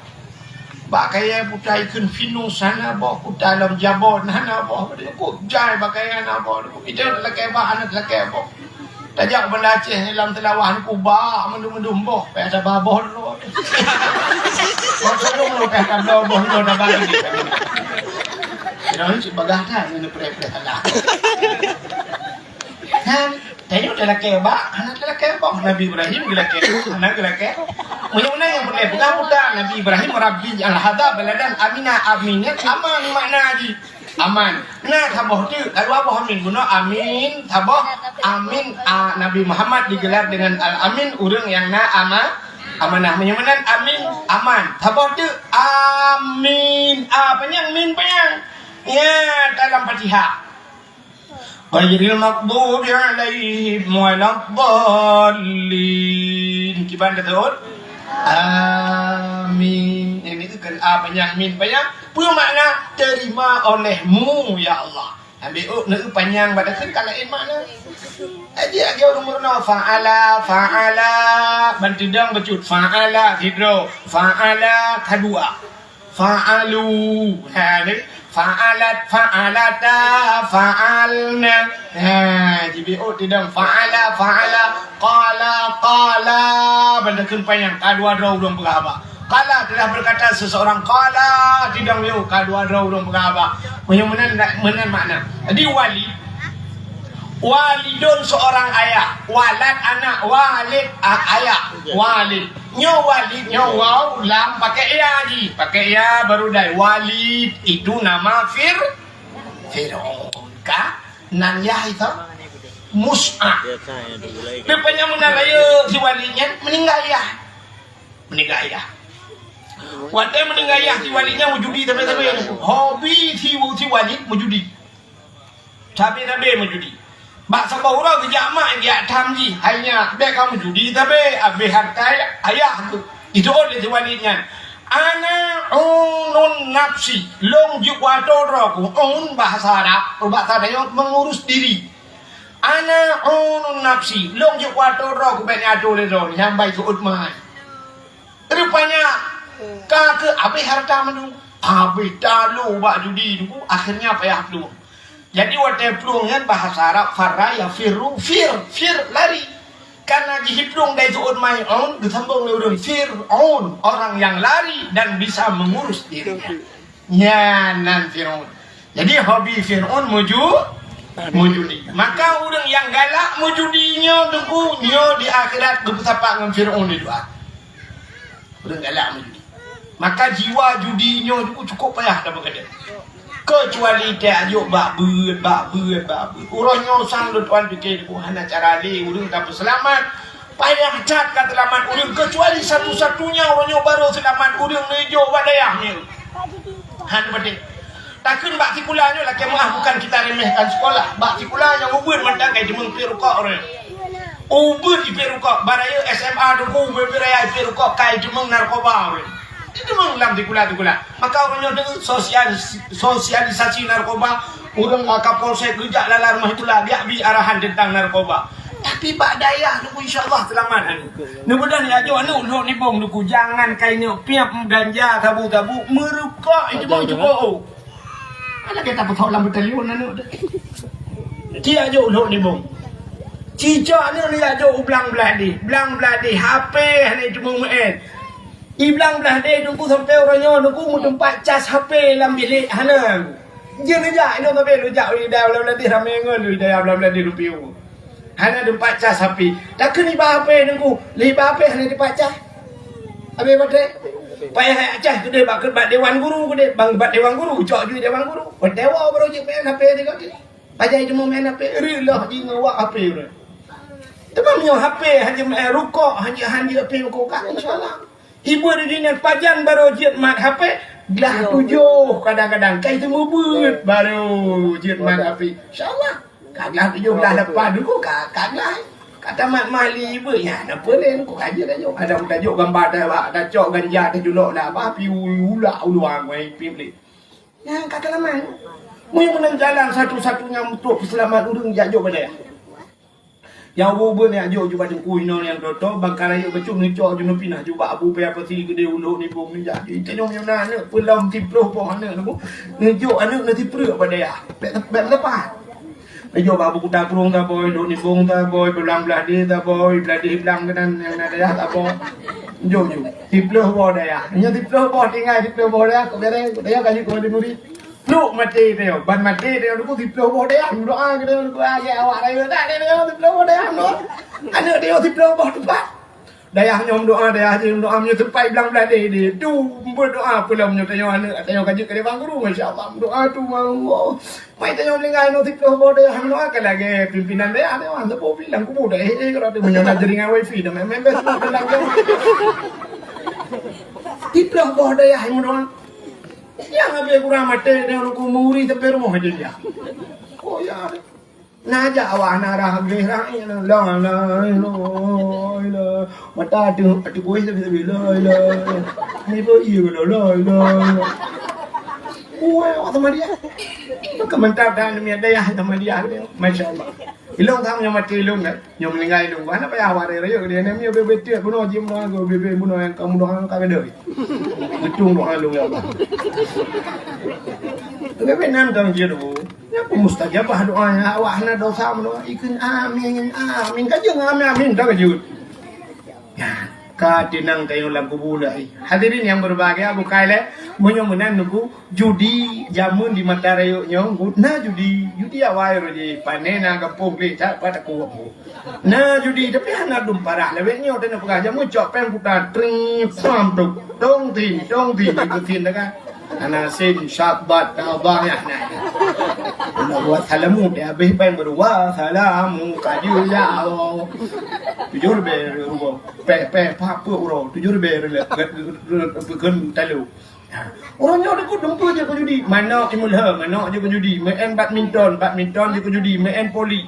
Bak kayée putai kheun pinus, hana boh. Putai lom jabon, hana boh. Kok jai bak kayée, hana boh. Ita lakée bak, hana lakée boh. Tajak Banda Aceh lam Seulawah nyoe, bak mandum-mandum boh, payah saba boh dulu. Boh dulu, payah saba boh dulu, dah bagi. Kira ni cit bagah dah, ni preh-preh salah. Kan? Tanyoe talakée bak, hana talakée boh. Nabi Ibrahim geulakée, hana geulakée. Meunyoe na nyang peureulée peugah buta, Nabi Ibrahim, "Rabbi ij'al hadza baladan amina." Amin nyan aman makna jih. Aman. Na saboh teuk, ka dua boh amin. Bunoe amin, saboh amin, a, Nabi Muhammad digelar dengan Al-Amin, ureuëng nyang na ama-, amanah. Meunyoe meunan amin, aman. Saboh teuk, amin. A panyang, min panyang. Nya, dalam Fatihah. Ghairil maghdubi 'alaihim waladdallin. Kiban teutôt? Amin. Ini kan a panyang, min panyang. Peue makna terima olehmu, ya Allah? Ambil oh, na panyang pada kan kalau in makna. Aja aja ureuëng meurunoe fa'ala, fa'ala. Ban teudong bacut fa'ala sidroe, fa'ala kadua. Fa'alu. Ha ni. Fa'alat, fa'alata, fa'alna. Ha, jibi oh teudong fa'ala, fa'ala, qala, qala. Ban takheun panyang, ka dua droe ureuëng peugah haba. Qala telah berkata seseorang, qala, tidong yôh, ka dua droe ureuëng peugah haba. Meunyoe meunan, meunan makna. Jadi wali, walidun seorang ayah, walad anak, walid a-, ayah, walid. Nyoe walid, nyoe waw, lam pakai ya jih, pakai ya baru dai. Walid itu nama Fir-, Fir'aun. Ka? Nan yah itu Mus'ab. Rupanya meunan rayeuk si Walid nyan meuninggai yah. Meuninggai yah. Watée meuninggai yah si Walid nyan meujudi sabe-sabe. Hobi si, si Walid meujudi. Sabe-sabe meujudi. Bak saboh uroe geujak mak geujak tham jih. Hai nyak, bék kamoe judi sabe, abéh hareuta ayah tu. Jiteuôt lé si Walid nyan. Ana unun nafsi, lôn jeuet kuato droe ku. Un bahasa Arab, bahasa Arab nyoe mengurus diri. Ana unun nafsi, lôn jeuet kuato droe ku bék neuato lé droe, nyang bai seuôt mai. Rupanya ka keu abéh hareuta mandum. Abéh talo bak judi tu, akhirnya payah plueng. Jadi watée plueng nyan bahasa Arab farra yafirru, fir, fir lari. Karena jih plueng dai seuôt mai un, geusambong lé ureuëng Fir'aun, orang yang lari dan bisa mengurus dirinya. Nyan nan Fir'aun. Jadi hobi Fir'aun muju-, mujudi. Maka ureuëng nyang galak mujudi nyoe teungku, nyoe di akhirat geupeusapat ngon Fir'aun di doa. Ureuëng galak meujudi. Maka jiwa judi nyoe cukup payah tapeugah. Keucuali tajok bak beuet, bak beuet, bak beuet. Uroe nyoe sang lôn tuan pike, hana cara lé ureuëng tapeuseulamat. Payah that ka teulamat ureuëng, keucuali satu-satunya uroe nyoe barô seulamat ureuëng neujok bak dayah nyoe. Han beudeh. Takheun bak sikula nyoe lakée meuah, bukan kita remehkan sekolah. Bak sikula nyang ubeuet mantong kai jeumeung pih rukok ureuëng. Ubeuet ipih rukok, baraya S M A Teungku ubeuet pih raya ipih rukok kai jeumeung narkoba ureuëng. Jeumeung lam sikula-sikula. Maka uroe nyoe deungon sosialis-, sosialisasi narkoba, ureuëng, a, Kapolsek geujak lala rumoh sikula, geujak bi arahan teuntang narkoba. Tapi bak dayah Teungku insya Allah seulamat aneuk. Neubeudôh neujak jok aneuk lhok nibong Teungku, jangan kai neuk piep, ganja, sabu-sabu, meurukok, itu pun cukup. Ada kita peutôh lam batalion aneuk tu. Ci jak jok lhok nibong. Cicok aneuk neujak jok u blang blah deh. Blang blah deh, H P hana cuma meu'en. I blang blah deh Teungku sampoe uroe nyoe Teungku meuteumpat cas H P lam bilék hana. Jeuet neujak, inong sabe neujak u dayah blang blah deh ramé ngon u dayah blang blah deh Teungku. Hana teumpat cas H P. Takheun iba H P Teungku, lé iba H P hana teumpat cas. Habéh baterai. Payah cas keudeh bak, bak dewan guru keudeh, bang bak dewan guru, cok jih dewan guru. Watèe woe baru jeuet meu'en H P Teungku. Pajan teuma meu'en H P, reuloh jih ngon wak H P ureuëng. Teuma meunyoe H P hana meu'en, rukok hana, hana H P rukok ka, insya Allah. Ibu di dinan pajan barô jeuet mat H P, glah tujoh kadang-kadang kai teumeubeuet barô jeuet mat H P. Insya Allah. Ka glah tujoh glah lapan dulu ka, ka glah. Ka tamat mali ibu nya, na peulen ku ka jeuet ajo. Kadang tajok gambar dah, tacok ganja tajulok dah, bah pi ulak uluang wai pi beli. Nyang ka teulaman. Meunyoe meunan jalan satu-satunya untuk peuseulamat ureuëng jak jok bak dayah. Nyang ubeubeuen jak jok ju bak teungku inoe nyang toto, bangka rayeuk bacut neucok ju neupinah ju bak Abu Paya Pasi keudeh ulok nibong neujak ju. Tanyoe meunyoe na aneuk peulom siploh boh aneuk nibong, neujok aneuk neusipreuk bak dayah. Bèk, bèk meuleupah. Neujok bak Abu Kuta Krueng taboi, lok nibong taboi, blang blah deh taboi, blah deh blang keunan nyang na dayah taboi. Jok ju. Siploh boh dayah. Nyoe siploh boh tinggai siploh boh dayah, kok beres, dayah ka jeuet keu murit. Pluk maté tanyoe, ban maté tanyoe teungku siploh boh dayah, meudoa keu tanyoe teungku, lagèe awak rayeuk that, tanyoe siploh boh dayah meudoa. Aneuk tanyoe siploh boh teumpat. Dayah nyoe meudoa, dayah jih meudoa, meunyoe teumpat blang blah deh, deh tu meudoa peulom nyoe tanyoe aneuk tanyoe ka jeuet keu dewan guru, masya Allah meudoa tu Allah. Mai tanyoe tinggai nyoe siploh boh dayah meudoa ka lagèe pimpinan dayah, dayah saboh pi lam kubu dah, eh, eh, kalau tu meunyoe na jaringan wifi dah main-main best dalam game. Siploh boh dayah meudoa. Nyang habéh kurang maté, dia ureuëng meuri sampai rumoh aja dia. Oh ya. Na jak awak na rah habéh rah, ya, la, la, la, la. Mata tu, tu boh sampai, sampai, la, la, la. Ni boh iya, la, la, la, la. Wah, awak sama dia. Itu kementar dan demi dayah sama dia. Masya Allah. Ilong sama yang mati ilong kan. Nyoe meuninggai lôn, hana payah warai rayeuk dia. Nami bebe tiek bunoe jih bunoe, bebe bunoe nyang ka mudoa ka gadoi. Geutung doa lôn ya Allah. Bebe nan dang jih tu. Nyan pun mustajabah doa nyan. Awak hana dosa bunoe. Ikheun amin, amin. Ka jeuet amin, amin. Dah ka jeuet. Nyan. Ka teunang tanyoe lam kubu lé. Hadirin yang berbahagia, bukai lé. Meunyoe meunan nuku, judi jameun di mata rayeuk nyoe, na judi, judi awai roh jih, pane na gampông gleh, that pat takot. Na judi, tapi hana dum parah. Lewat nyoe tanyoe peugah jameun cok péng puta, tring, pam, tuk, tong, ting, tong, ting, di kutin dah kan. Hana sin, syabat, tabah, ya, na. Nak buat salamu, dia habéh péng baru, wa salamu, kaju, ya Allah. Tujoh ribèe ribèe. Pèh, pèh, pah, peuet uroe, tujoh ribèe rilek, gèt, gèt, gèt, gèt, gèt, talu. Ha. Uroe nyoe deuh dumpue jeuet keu judi. Manok imeulah, manok jeuet keu judi. Main badminton, badminton jeuet keu judi. Main voli.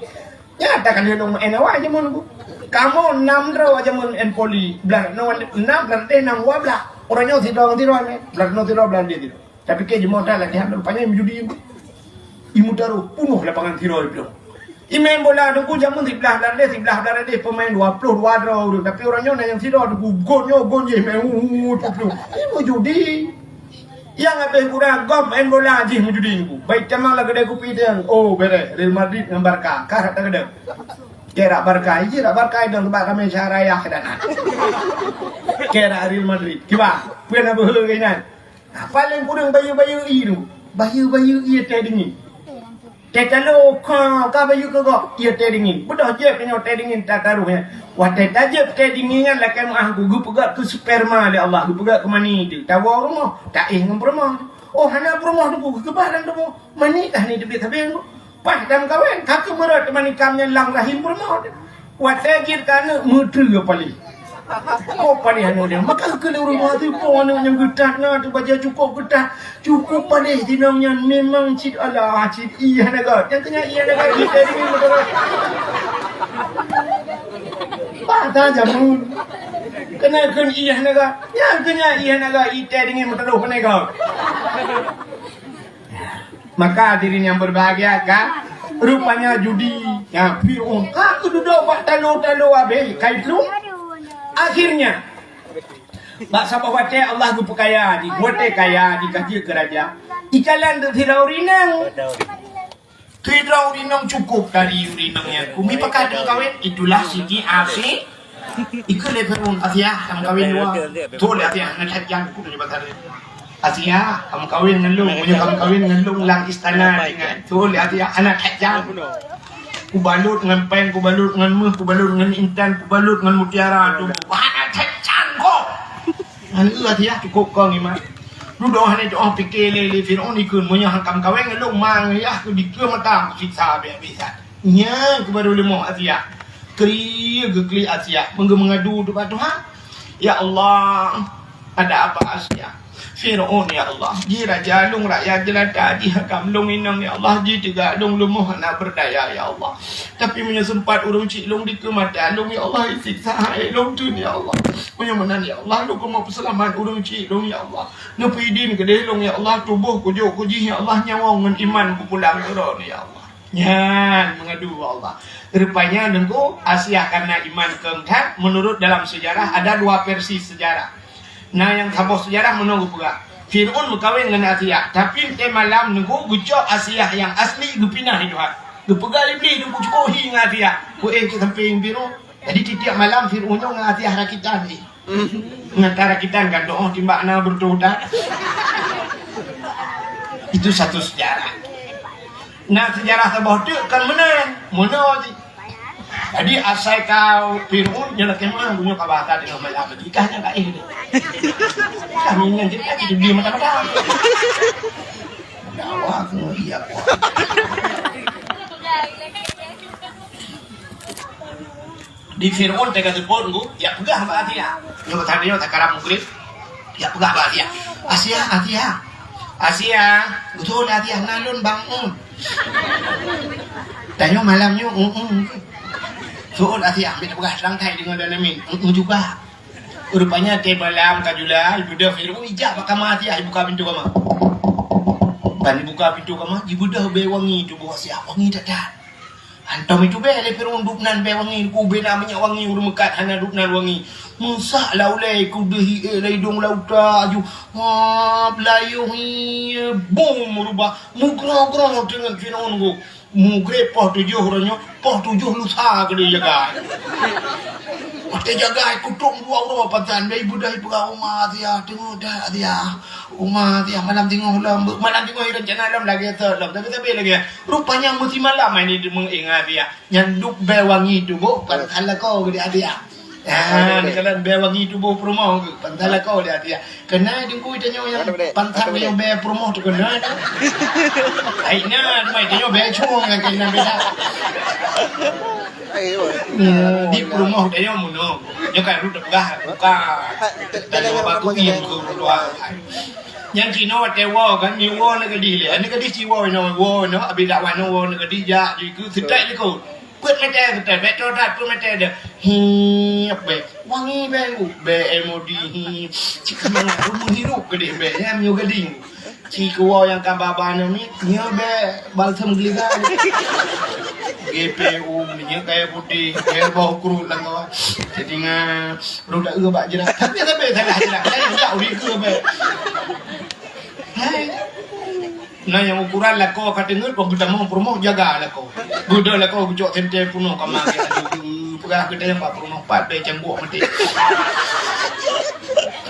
Nyan takalheuh lôn main awai jameun ku. Kamoe nam droe jameun main voli. Blah noe nam, blah deh nam, dua blah. Uroe nyoe sidroe ngon sidroe main. Blah noe sidroe, blah deh sidroe. Tapike jeumoe that latihan, rupanya meujudi. Imeudaroh punoh lapangan sidroe iploh. Imain bola teungku jameun siblah blah deh, siblah blah deh, pemain dua ploh dua droe ureueng. Tapi uroe nyoe na nyang sidroe teungku, gon nyoe, gon jih, main hu, hu, hu, hu. Ini meujudi. Nyang habéh kurang gom main bola jih meujudi teungku. Baik tamang lam keudè kupi teuh. Oh, beres. Real Madrid ngon Barca. Ka rata keudè. Kira Barca, iji rak Barca idong bak ramé syara yah dan. Kira Real Madrid. Kiba, peue na beuhe keunan. Nah, paléng kureueng bayeue-bayeue ié tu. Bayeue-bayeue ié teh dingin. Teh talo ka, ka bayeue keu gob, ié teh dingin. Beudôh jieb nyoe teh dingin tataroh nyan. Watèe tajieb teh dingin nyan lakèe meu'ah ku geupeugöt keu sperma lé Allah, geupeugöt keu mani tu. Tawoe rumoh, taéh ngon peurumoh. Oh, hana peurumoh tu ku geukeubah lam tuboh. Mani kah ni teubiet sabe nyoe. Paih dan kawen, ka keumeurot mani kam nyan lam rahim peurumoh tu. Watèe jeuet keu aneuk, meutreue paléh. Kok paléh aneuk nyan? Maka keu lôn rumoh teupeue aneuk nyang geutat na, teuh bajèe cukôp geutat. Cukôp paléh inong nyan, memang cit alah, cit ie hana göt. Nyang keu nyan ie hana göt, ie teuh deungon meuteurôh. Bah that jameun. Keuneuk kheun ie hana göt. Nyang keu nyan ie hana göt, ie teuh deungon meuteurôh keuneuk göt. Maka hadirin yang berbahagia, kan? Rupanya judi. Ya, Fir'aun. Ka geududuk bak talo-talo habéh, ka iplueng. Akhirnya, bak saboh watèe Allah geupeukaya jih, watèe kaya jih ka jeuet keu raja. Ikalon teuk sidroe ureueng inong. Sidroe ureueng inong cukôp dari ureueng inong nyan. Kumi pakat meukawen, itulah siti Asi. Ikheun lé Fir'aun, "Asiah, tameukawen dua." Beutôi lé Asiah, hana that jam, ku nyoe bak tadi. "Asiah, tameukawen ngon lôn, meunyoe tameukawen ngon lôn lam istana tinggai." Beutôi lé Asiah, hana that jam. Kubalot ngon péng, kubalot ngon méuh, kubalot ngon intan, kubalot ngon mutiara tu. Hana that jam kok. Ngon eu Asiah cukôp kong iman. Dudoe hana doh pike lé, lé Fir'aun ikheun, "Meunyoe han tameukawen ngon lôn, mang yah keu dikeue mata kusiksa habéh-habéh that." Nyan keuh baru leumoh Asiah. Kri geuklik Asiah, meungeue meungadu ubak Tuhan. "Ya Allah, ada apa Asiah?" "Fir'aun, ya Allah, jih raja lôn rakyat jeulata, jih hakam lôn inong, ya Allah, jih teuga lôn leumoh hana beurdaya, ya Allah. Tapi meunyoe seumpat ureueng chik lôn dikeue mata lôn, ya Allah, isiksa hai lôn teun, ya Allah. Meunyoe meunan, ya Allah, lôn keumeung peuseulamat ureueng chik lôn, ya Allah. Neupeuidin keudeh lôn, ya Allah, tuboh kujok keu jih, ya Allah, nyawöng ngon iman kupulang keu droeneuh, ya Allah." Nyan meungadu bak Allah. Rupanya Teungku, Asiah karena iman kong that, menurut dalam sejarah ada dua versi sejarah. Na nyang saboh sejarah meunoe geupeugah, Fir'aun meukawen ngon Asiah, tapi teuh malam Teungku geucok Asiah nyang asli geupinah di luwa. Geupeugah Iblih Teungku cukôp hi ngon Asiah. Ku éh cit sampéng Fir'aun. Jadi tiep-tiep malam Fir'aun nyoe ngon Asiah rakitan jih. Ngon rakitan kan doh timbak na beureutoh udah. Itu satu sejarah. Na sejarah saboh teuk kan meunan, meunoe jih. Jadi asai ka Fir'aun nyan lakèe meunan, bunoe ka bahasa deungon malam jih. Kah nyan ka éh deh. Kami nyan jih ka jih di mata-mata. Dakwah aku iya kuat. Di Fir'aun teuka teupon ku, jak peugah bak Asiah. Nyoe tadi nyoe takaram mugrib. Jak peugah bak Asiah. "Asiah, Asiah. Asiah, beutôi Asiah, na lôn bangun." Tanyoe malam nyoe, "Heeh." Fir'aun Asiah, ambil peugah terang thai deungon Danamin. "Heeh juga." Rupanya teuh malam ka jula, ibeudôh Fir'aun ijak bak kama Asiah, ibuka pintoe kama. Ban ibuka pintoe kama, ibeudôh bèe wangi tuboh Asiah, wangi that-that. Hantom itubèe lé Fir'aun dum nan bèe wangi, ku bèe na minyeuk wangi ureueng meukat hana dum nan wangi. Meusak lam ulèe, ku deuh hi ék lam idông lam utak aju. Wah, beulayôh hi, bum, meurubah. Meugroe-groe teungeut Fir'aun ku. Mugreb poh tujoh uroe nyoe, poh tujoh lusa keudeh jaga. Watèe jaga kutrok dua uroe pansan, bèe ibeudôh ipeugah, "Uma Asiah, teungoh that Asiah. Uma Asiah, malam teungoh lom, malam teungoh rencana lom lagèe sot lom." Tapi, tapi lagèe Rupanya meusimalam ai ni teumeu'éng Asiah. Nyan duek bèe wangi tuboh pansan lakoe geuh di Asiah. Ah, neukalon bèe wangi tuboh peurumoh geuh pansan lakoe di Asiah. Keunai Teungku tanyoe nyang pansan tanyoe bèe peurumoh teuh keunai. Ai na, teuma tanyoe bèe cueng nyang keunan beda. Hmm, di peurumoh tanyoe meunoe. Nyoe kan rot peugah buka. Tanyoe baku iem keu dua. Nyang sinoe watèe woe kan, nyoe woe aneuk gadih lé. Aneuk gadih ci woe inoe, woe inoe, abéh dakwah inoe woe aneuk gadih jak, jikeu seutek likot. Peuet meter seutek, meter that, peuet meter dah. Hiep bèe. Wangi bèe, bèe M O D, hi. Cit seumangat, rumoh hirup gadih bèe, nyan nyoe gadih. Ci keu woe nyang ka ba-ba nyoe mit, nyoe bèe balsam geuliga. G P U, minyeuk kayèe putéh, bèe boh kruet lam kawan. Jadi ngan Rot da-e bak jrat. Tapi sabe salah jrat. Saya tak ureueng ke bèe. Hai. Nah, nyang ukuran lakoe ka teungeut, kon geutamong peurumoh jaga lakoe. Geuda lakoe geucok senter peunoh kama geuh. Aduh, peugah geuda nyang bak peurumoh pat bèe cangguek maté.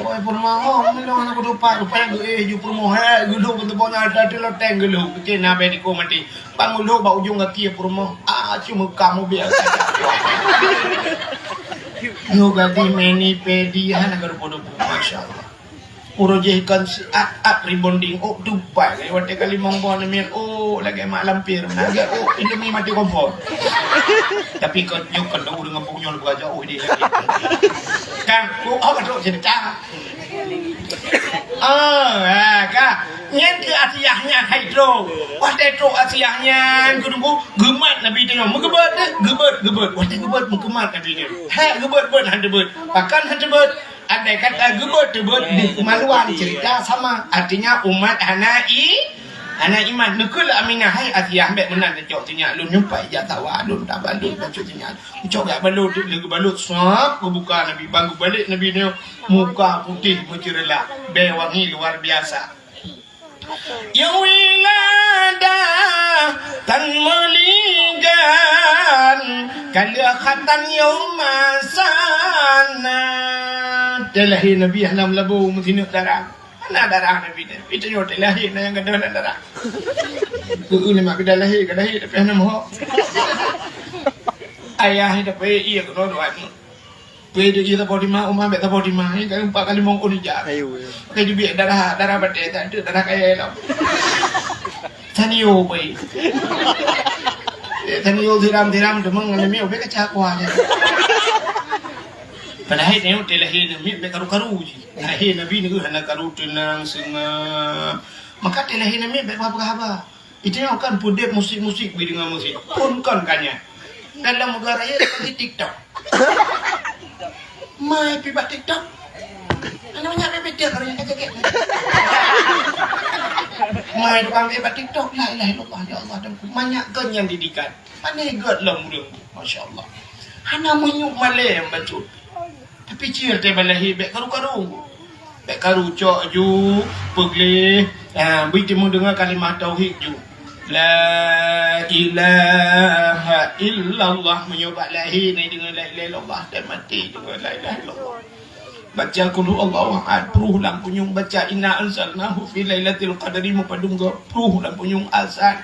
Oi, peurumoh, oh, meunyoe aneuk kutupat, rupanya geuéh ju peurumoh. Hai, geulhok keu teumpat nyan, ada loteng geulhok. Keuti na bèe diko maté. Bang ulok bak ujong gaki peurumoh. Ah, cuma kamu biasa. Yo gadih meni pedi hana garu podo. Masya Allah. Uroe jih kon siat-at rebonding. Oh, tupai lé watèe ka limong boh neumil. Oh, lagèe mak lampir. Lagèe, oh, Indomie mati kompor. Tapi kon nyoe kon deungon bungkôh nyoe leubeh jauh deh. Kan, oh, oh, betul cerita. Oh, ha, ka. Nyan keuh Asiah nyan hai trok. Watèe trok Asiah nyan, geuduek geumat Nabi teuh nyoe. Meugeubeuet deh, geubeuet, geubeuet. Watèe geubeuet, meugeubeuet Nabi teuh. Hai, geubeuet, beuet, han teubeuet. Pakon han teubeuet? Andai kata geubeuet teubeuet buet keumaluan, cerita sama. Artinya umat hana i, hana iman. Neukheun lé Aminah, "Hai Asiah, bèk meunan tacok sinyak lôn, nyumpai jak sawa lôn, tabalot bacut sinyak. Cok jak balot." Lé geubalot, sab geubuka Nabi, ban geubalek Nabi nyoe muka putéh meuceureulak, bèe wangi luar biasa. Nyang wiladah tan meuligan, ka lheueh khatan nyang masa na. Watèe lahé Nabi hana meulabô meusineuk darah. Hana darah Nabi nyan. Itu nyoe watèe lahé na nyang gadôh na darah. Keu lima bidan lahé, ka lahé tapi hana meuhok. Ayah nyoe tapi iya keunoe dua. Pue di jih saboh di ma, uma bèk saboh di ma. Ni kan empat kali mongkon ija. Ayo, ayo. Pakai jubiek darah, darah batèe, tak ada darah kaya lom. Sanio pue. Eh, sanio siram-siram, teuma ngon miok bèk kaca kuah je. Padahai nyoe teuh lahé namiet bèk karu-karu jih. Lahé Nabi nyoe hana karu, teunang, seungab. Maka teuh lahé namiet bèk peugah-peugah haba. Itu nyoe kan peudeh musik-musik bri deungon musik. Pun kon ka nyan. Dalam negara ya di TikTok. Mai pi bak TikTok. Anak banyak bebek dia kalau yang kecek. Mai tukang pi bak TikTok. La ilaha illallah, ya Allah, dan banyak kan yang didikan. Mana gèt lom ureueng. Masya Allah. Hana meunyoe malèe bacut. Tapi cit watèe bak lahé bèk karu-karu. Bèk karu, cok ju, peugleh, ha, bri teumeudeungoe kalimah tauhid ju. La ilaha illallah. Meunyoe bak lahé na deungoe la ilaha illallah, dan maté deungoe la ilaha illallah. Baca qul huwallahu ahad, pruh lam punyueng, baca inna anzalnahu fi lailatul qadri, meupadum goe, pruh lam punyueng, azan.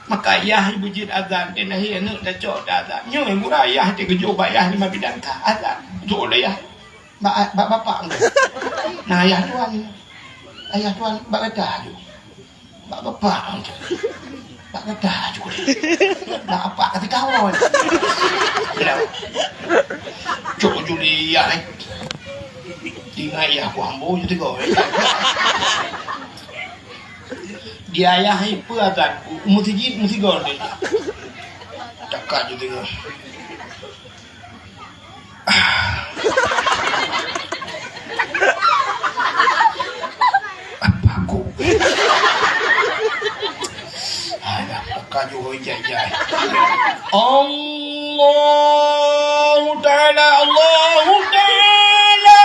Maka yah beujeuet azan, dan lahé aneuk tacok teuh azan. Nyoe gura yah teuh geujok bak yah lima bidan ka azan. Jok lé yah. Bak, bak bapak engkau. Nah, ayah tuan. Ayah tuan bak gata aju. Bak bapak engkau. Bak gata aju. Bak apak kata kawan. Kira. Cok Julia, eh. Ingat ya, aku ambo je tegur, eh. Di ayah, eh, peue azan? Meuseujid, meusigoe, eh. Cakap je tegur. Apa aku? Alah, ka juroi jai-jai. Allahu Ta'ala, Allahu Ta'ala.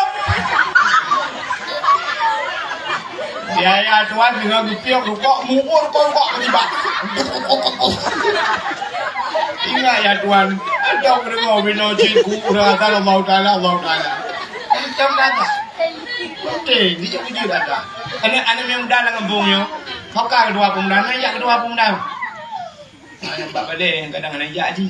Ya, ya, Tuhan, dengan geutiok rukok, muur kau rukok ketiba. Ingat ya, Tuhan, ada pendengar bila cikgu, orang kata Allahu Ta'ala, Allahu Ta'ala. Macam mana? Oke, dia puji dah. Anak-anak yang muda dalam kampung nyo. Kau kan kedua pemuda, anak yang kedua pemuda. Anak bak balai yang kadang anak jak ji.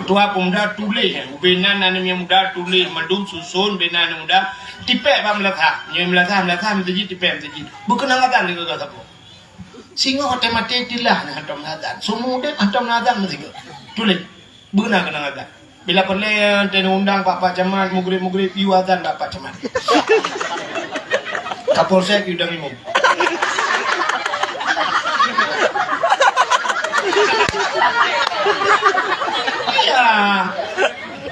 Ketua pemuda tuléh, ubé nan aneuk muda tuléh mandum susun, ubé nan aneuk muda tipék bak meulasah. Nyoe meulasah, meulasah, meuseujid, tipék meuseujid. Beukeunong azan di geuga sapo. Singoh watèe maté tilah na hantom na azan. Seumeu udép hantom na azan meusigoe. Tuléh. Beuna keunong azan. Bila peureulèe teuh undang bak Pak Camat, mugrib-mugrib, yue azan bak Pak Camat. Kapolsek yue dang imum. Iya.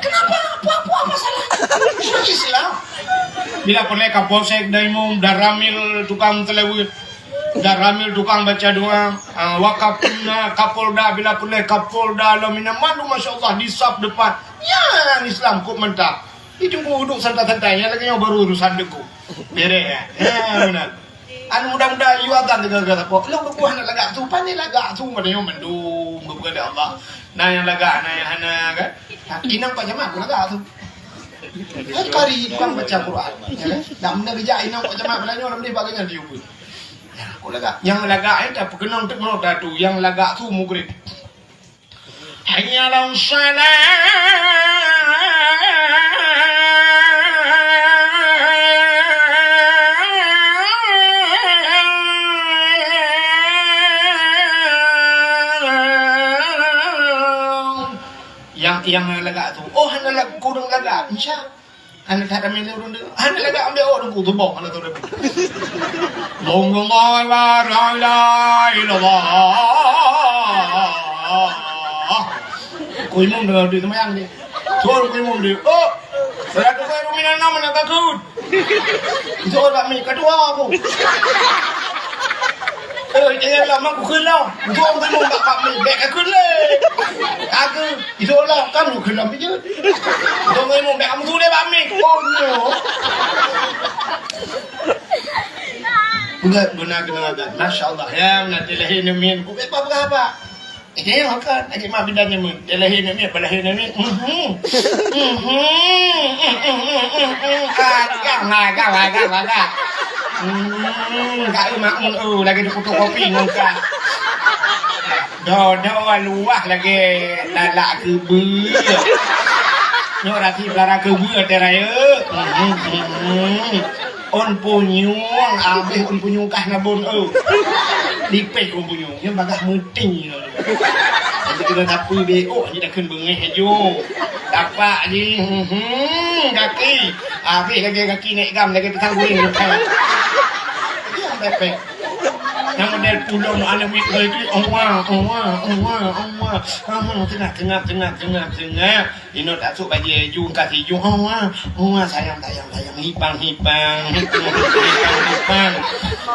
Kenapa? Apa, apa, apa salahnya? Islam. Bila peureulèe Kapolsek dang imum, Danramil tukang seulaweuet, Danramil tukang baca doa, ah, Wakapolna, Kapolda, bila peureulèe Kapolda, lom inan mandum, masya Allah, di saf depan. Nyan Islam kok mantap. Itu duek santai-santai, nyang lagèe nyoe baru urusan deungon. Beres, ya. Ya, benar. Anu muda-muda yue azan teuga-teuga sapo. Lôn geupeugah hana lagak su, pane lagak su, padahai nyoe mandum geupeugah lé Allah. Na nyang lagak, na nyang hana, kan? Nah, inong Pak Camat pun lagak su. Kan kari tukang baca Quran, ya kan? Nah, meunan geujak inong Pak Camat, padahai nyoe lam deh bak geuhnyan diubeut. Ya, kok lagak. Nyang lagak, eh, tapeukeunong teuk meunoe tatu. Nyang lagak su mugrib. Hayya 'alas shalah. Nyang hana lagak tu. Oh, hana lag-, kureueng lagak. Insya. Hana that ramé lé ureueng deungoe. Hana lagak ambek awak Teungku, teuboh hana tahu dah. Allahu Akbar, la ilaha illallah. Ku imum deungoe di seumayang ni. Suruh ku imum di. Oh, salatu khairum minan naum, hana takut. Itu orang mi kedua aku. Eh, dia lama aku kena. Itu orang tu bak, bak mi, bek aku le. Aku, itu orang kan aku kena bijak. Itu orang bek kamu tu dia bak mi. Oh, no. Bukan guna kena ada. Masya Allah, ya, nanti lahir nemin. Bukan apa-apa. Eh, dia kan, lagi mak bidan nyemen. Dia lahir nemin, apa lahir nemin? Mhm. Mhm. Mhm. Ah, gah, gah, gah, gah, gah. Hmm, kak makmun, oh, lagi dikutuk kopi ngon kak. Dodo luah lagi lalak keubeu. Nyoe rati belara keubeu ate raya. Hmm, hmm, hmm. Ôn punyueng, abéh ôn punyueng kah nabôn, oh. Lipéh ôn punyueng, nyoe bagah meuting. Jadi kena sapu B O, jadi takheun beungéh aju. Tapak ji, hmm, hmm, gaki. Abéh lagi gaki naik gam, lagi pisang goreng. Iya, pepek. Nyang model pulom aneuk miet lagi, owa, owa, owa, owa. Ah, tengah, tengah, tengah, tengah, tengah. Inoe tasuk bajée ju, ka siju. Owa, owa, sayang, sayang, sayang. Hipang, hipang, hipang, hipang,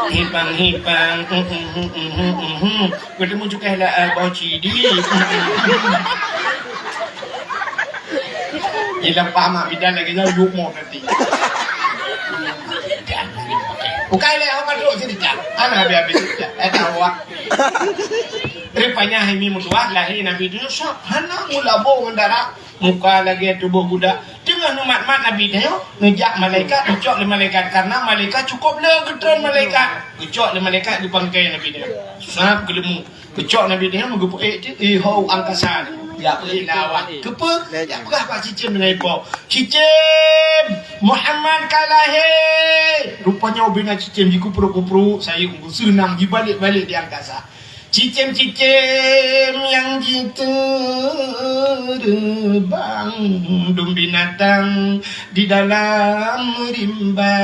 hipang, hipang. Bertemu juga lah, eh, Bang Cidi. Ilang pamak bidan lagi jauh, yuk mau nanti. Bukan leh, apa dulu cerita? Anak habis-habis cerita. Eh, tahu ah. Rupanya hai mi meutuah lahir Nabi Yusuf. Hana mulabo ngon darah. Muka lagée tuboh guda. Teungoh neumat-mat Nabi nyoe, neujak malaikat, geucok lé malaikat. Karena malaikat cukup le geutreun malaikat. Geucok lé malaikat geupangkai Nabi nyoe. Sab geuleumu. Geucok Nabi nyoe meugeupeuék teuk, eh, ho angkasa. Ya peuék lawan. Keupeue? Ya peugah bak cicém deungon ipo. Cicém, Muhammad ka lahé. Rupanya ubena cicém jikupru-kupru, sayeueng seunang jibalek-balek di angkasa. Cicém-cicém nyang jiteubang, dum binatang di dalam rimba.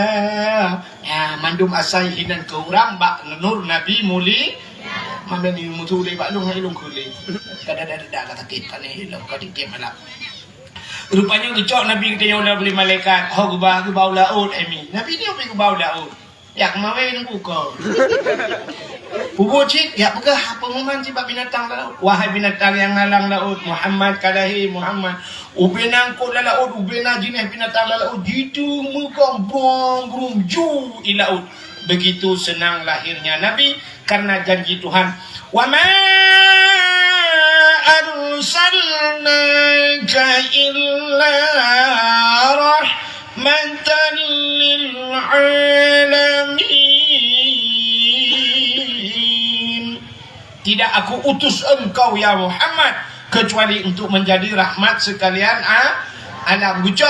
Ya, mandum asai hinan keu urang bak nur Nabi Muli. Mami ni mutu deh bak lung, hai lung kuli. Kada-kada-kada kata kita ni, lung kau di malam. Rupanya geucok Nabi geutanyoe lé malaikat. Ho geuba, geuba u laôt, eh, mi. Nabi ni pi geuba u laôt. Jak mawé nunggu ko. Pubuet cit, jak peugah pengumuman cit bak binatang laôt. Wahai binatang nyang na lam laôt, Muhammad ka lahé, Muhammad. Ubena eungkôt lam laôt, ubena jinéh binatang lam laôt, jiteumeukong brong-brong ju i laôt. Begitu senang lahirnya Nabi karena janji Tuhan. Wa ma arsalnaka illa rahmatan lil alamin. Tidak aku utus engkau, ya Muhammad, kecuali untuk menjadi rahmat sekalian a-, alam. Geucok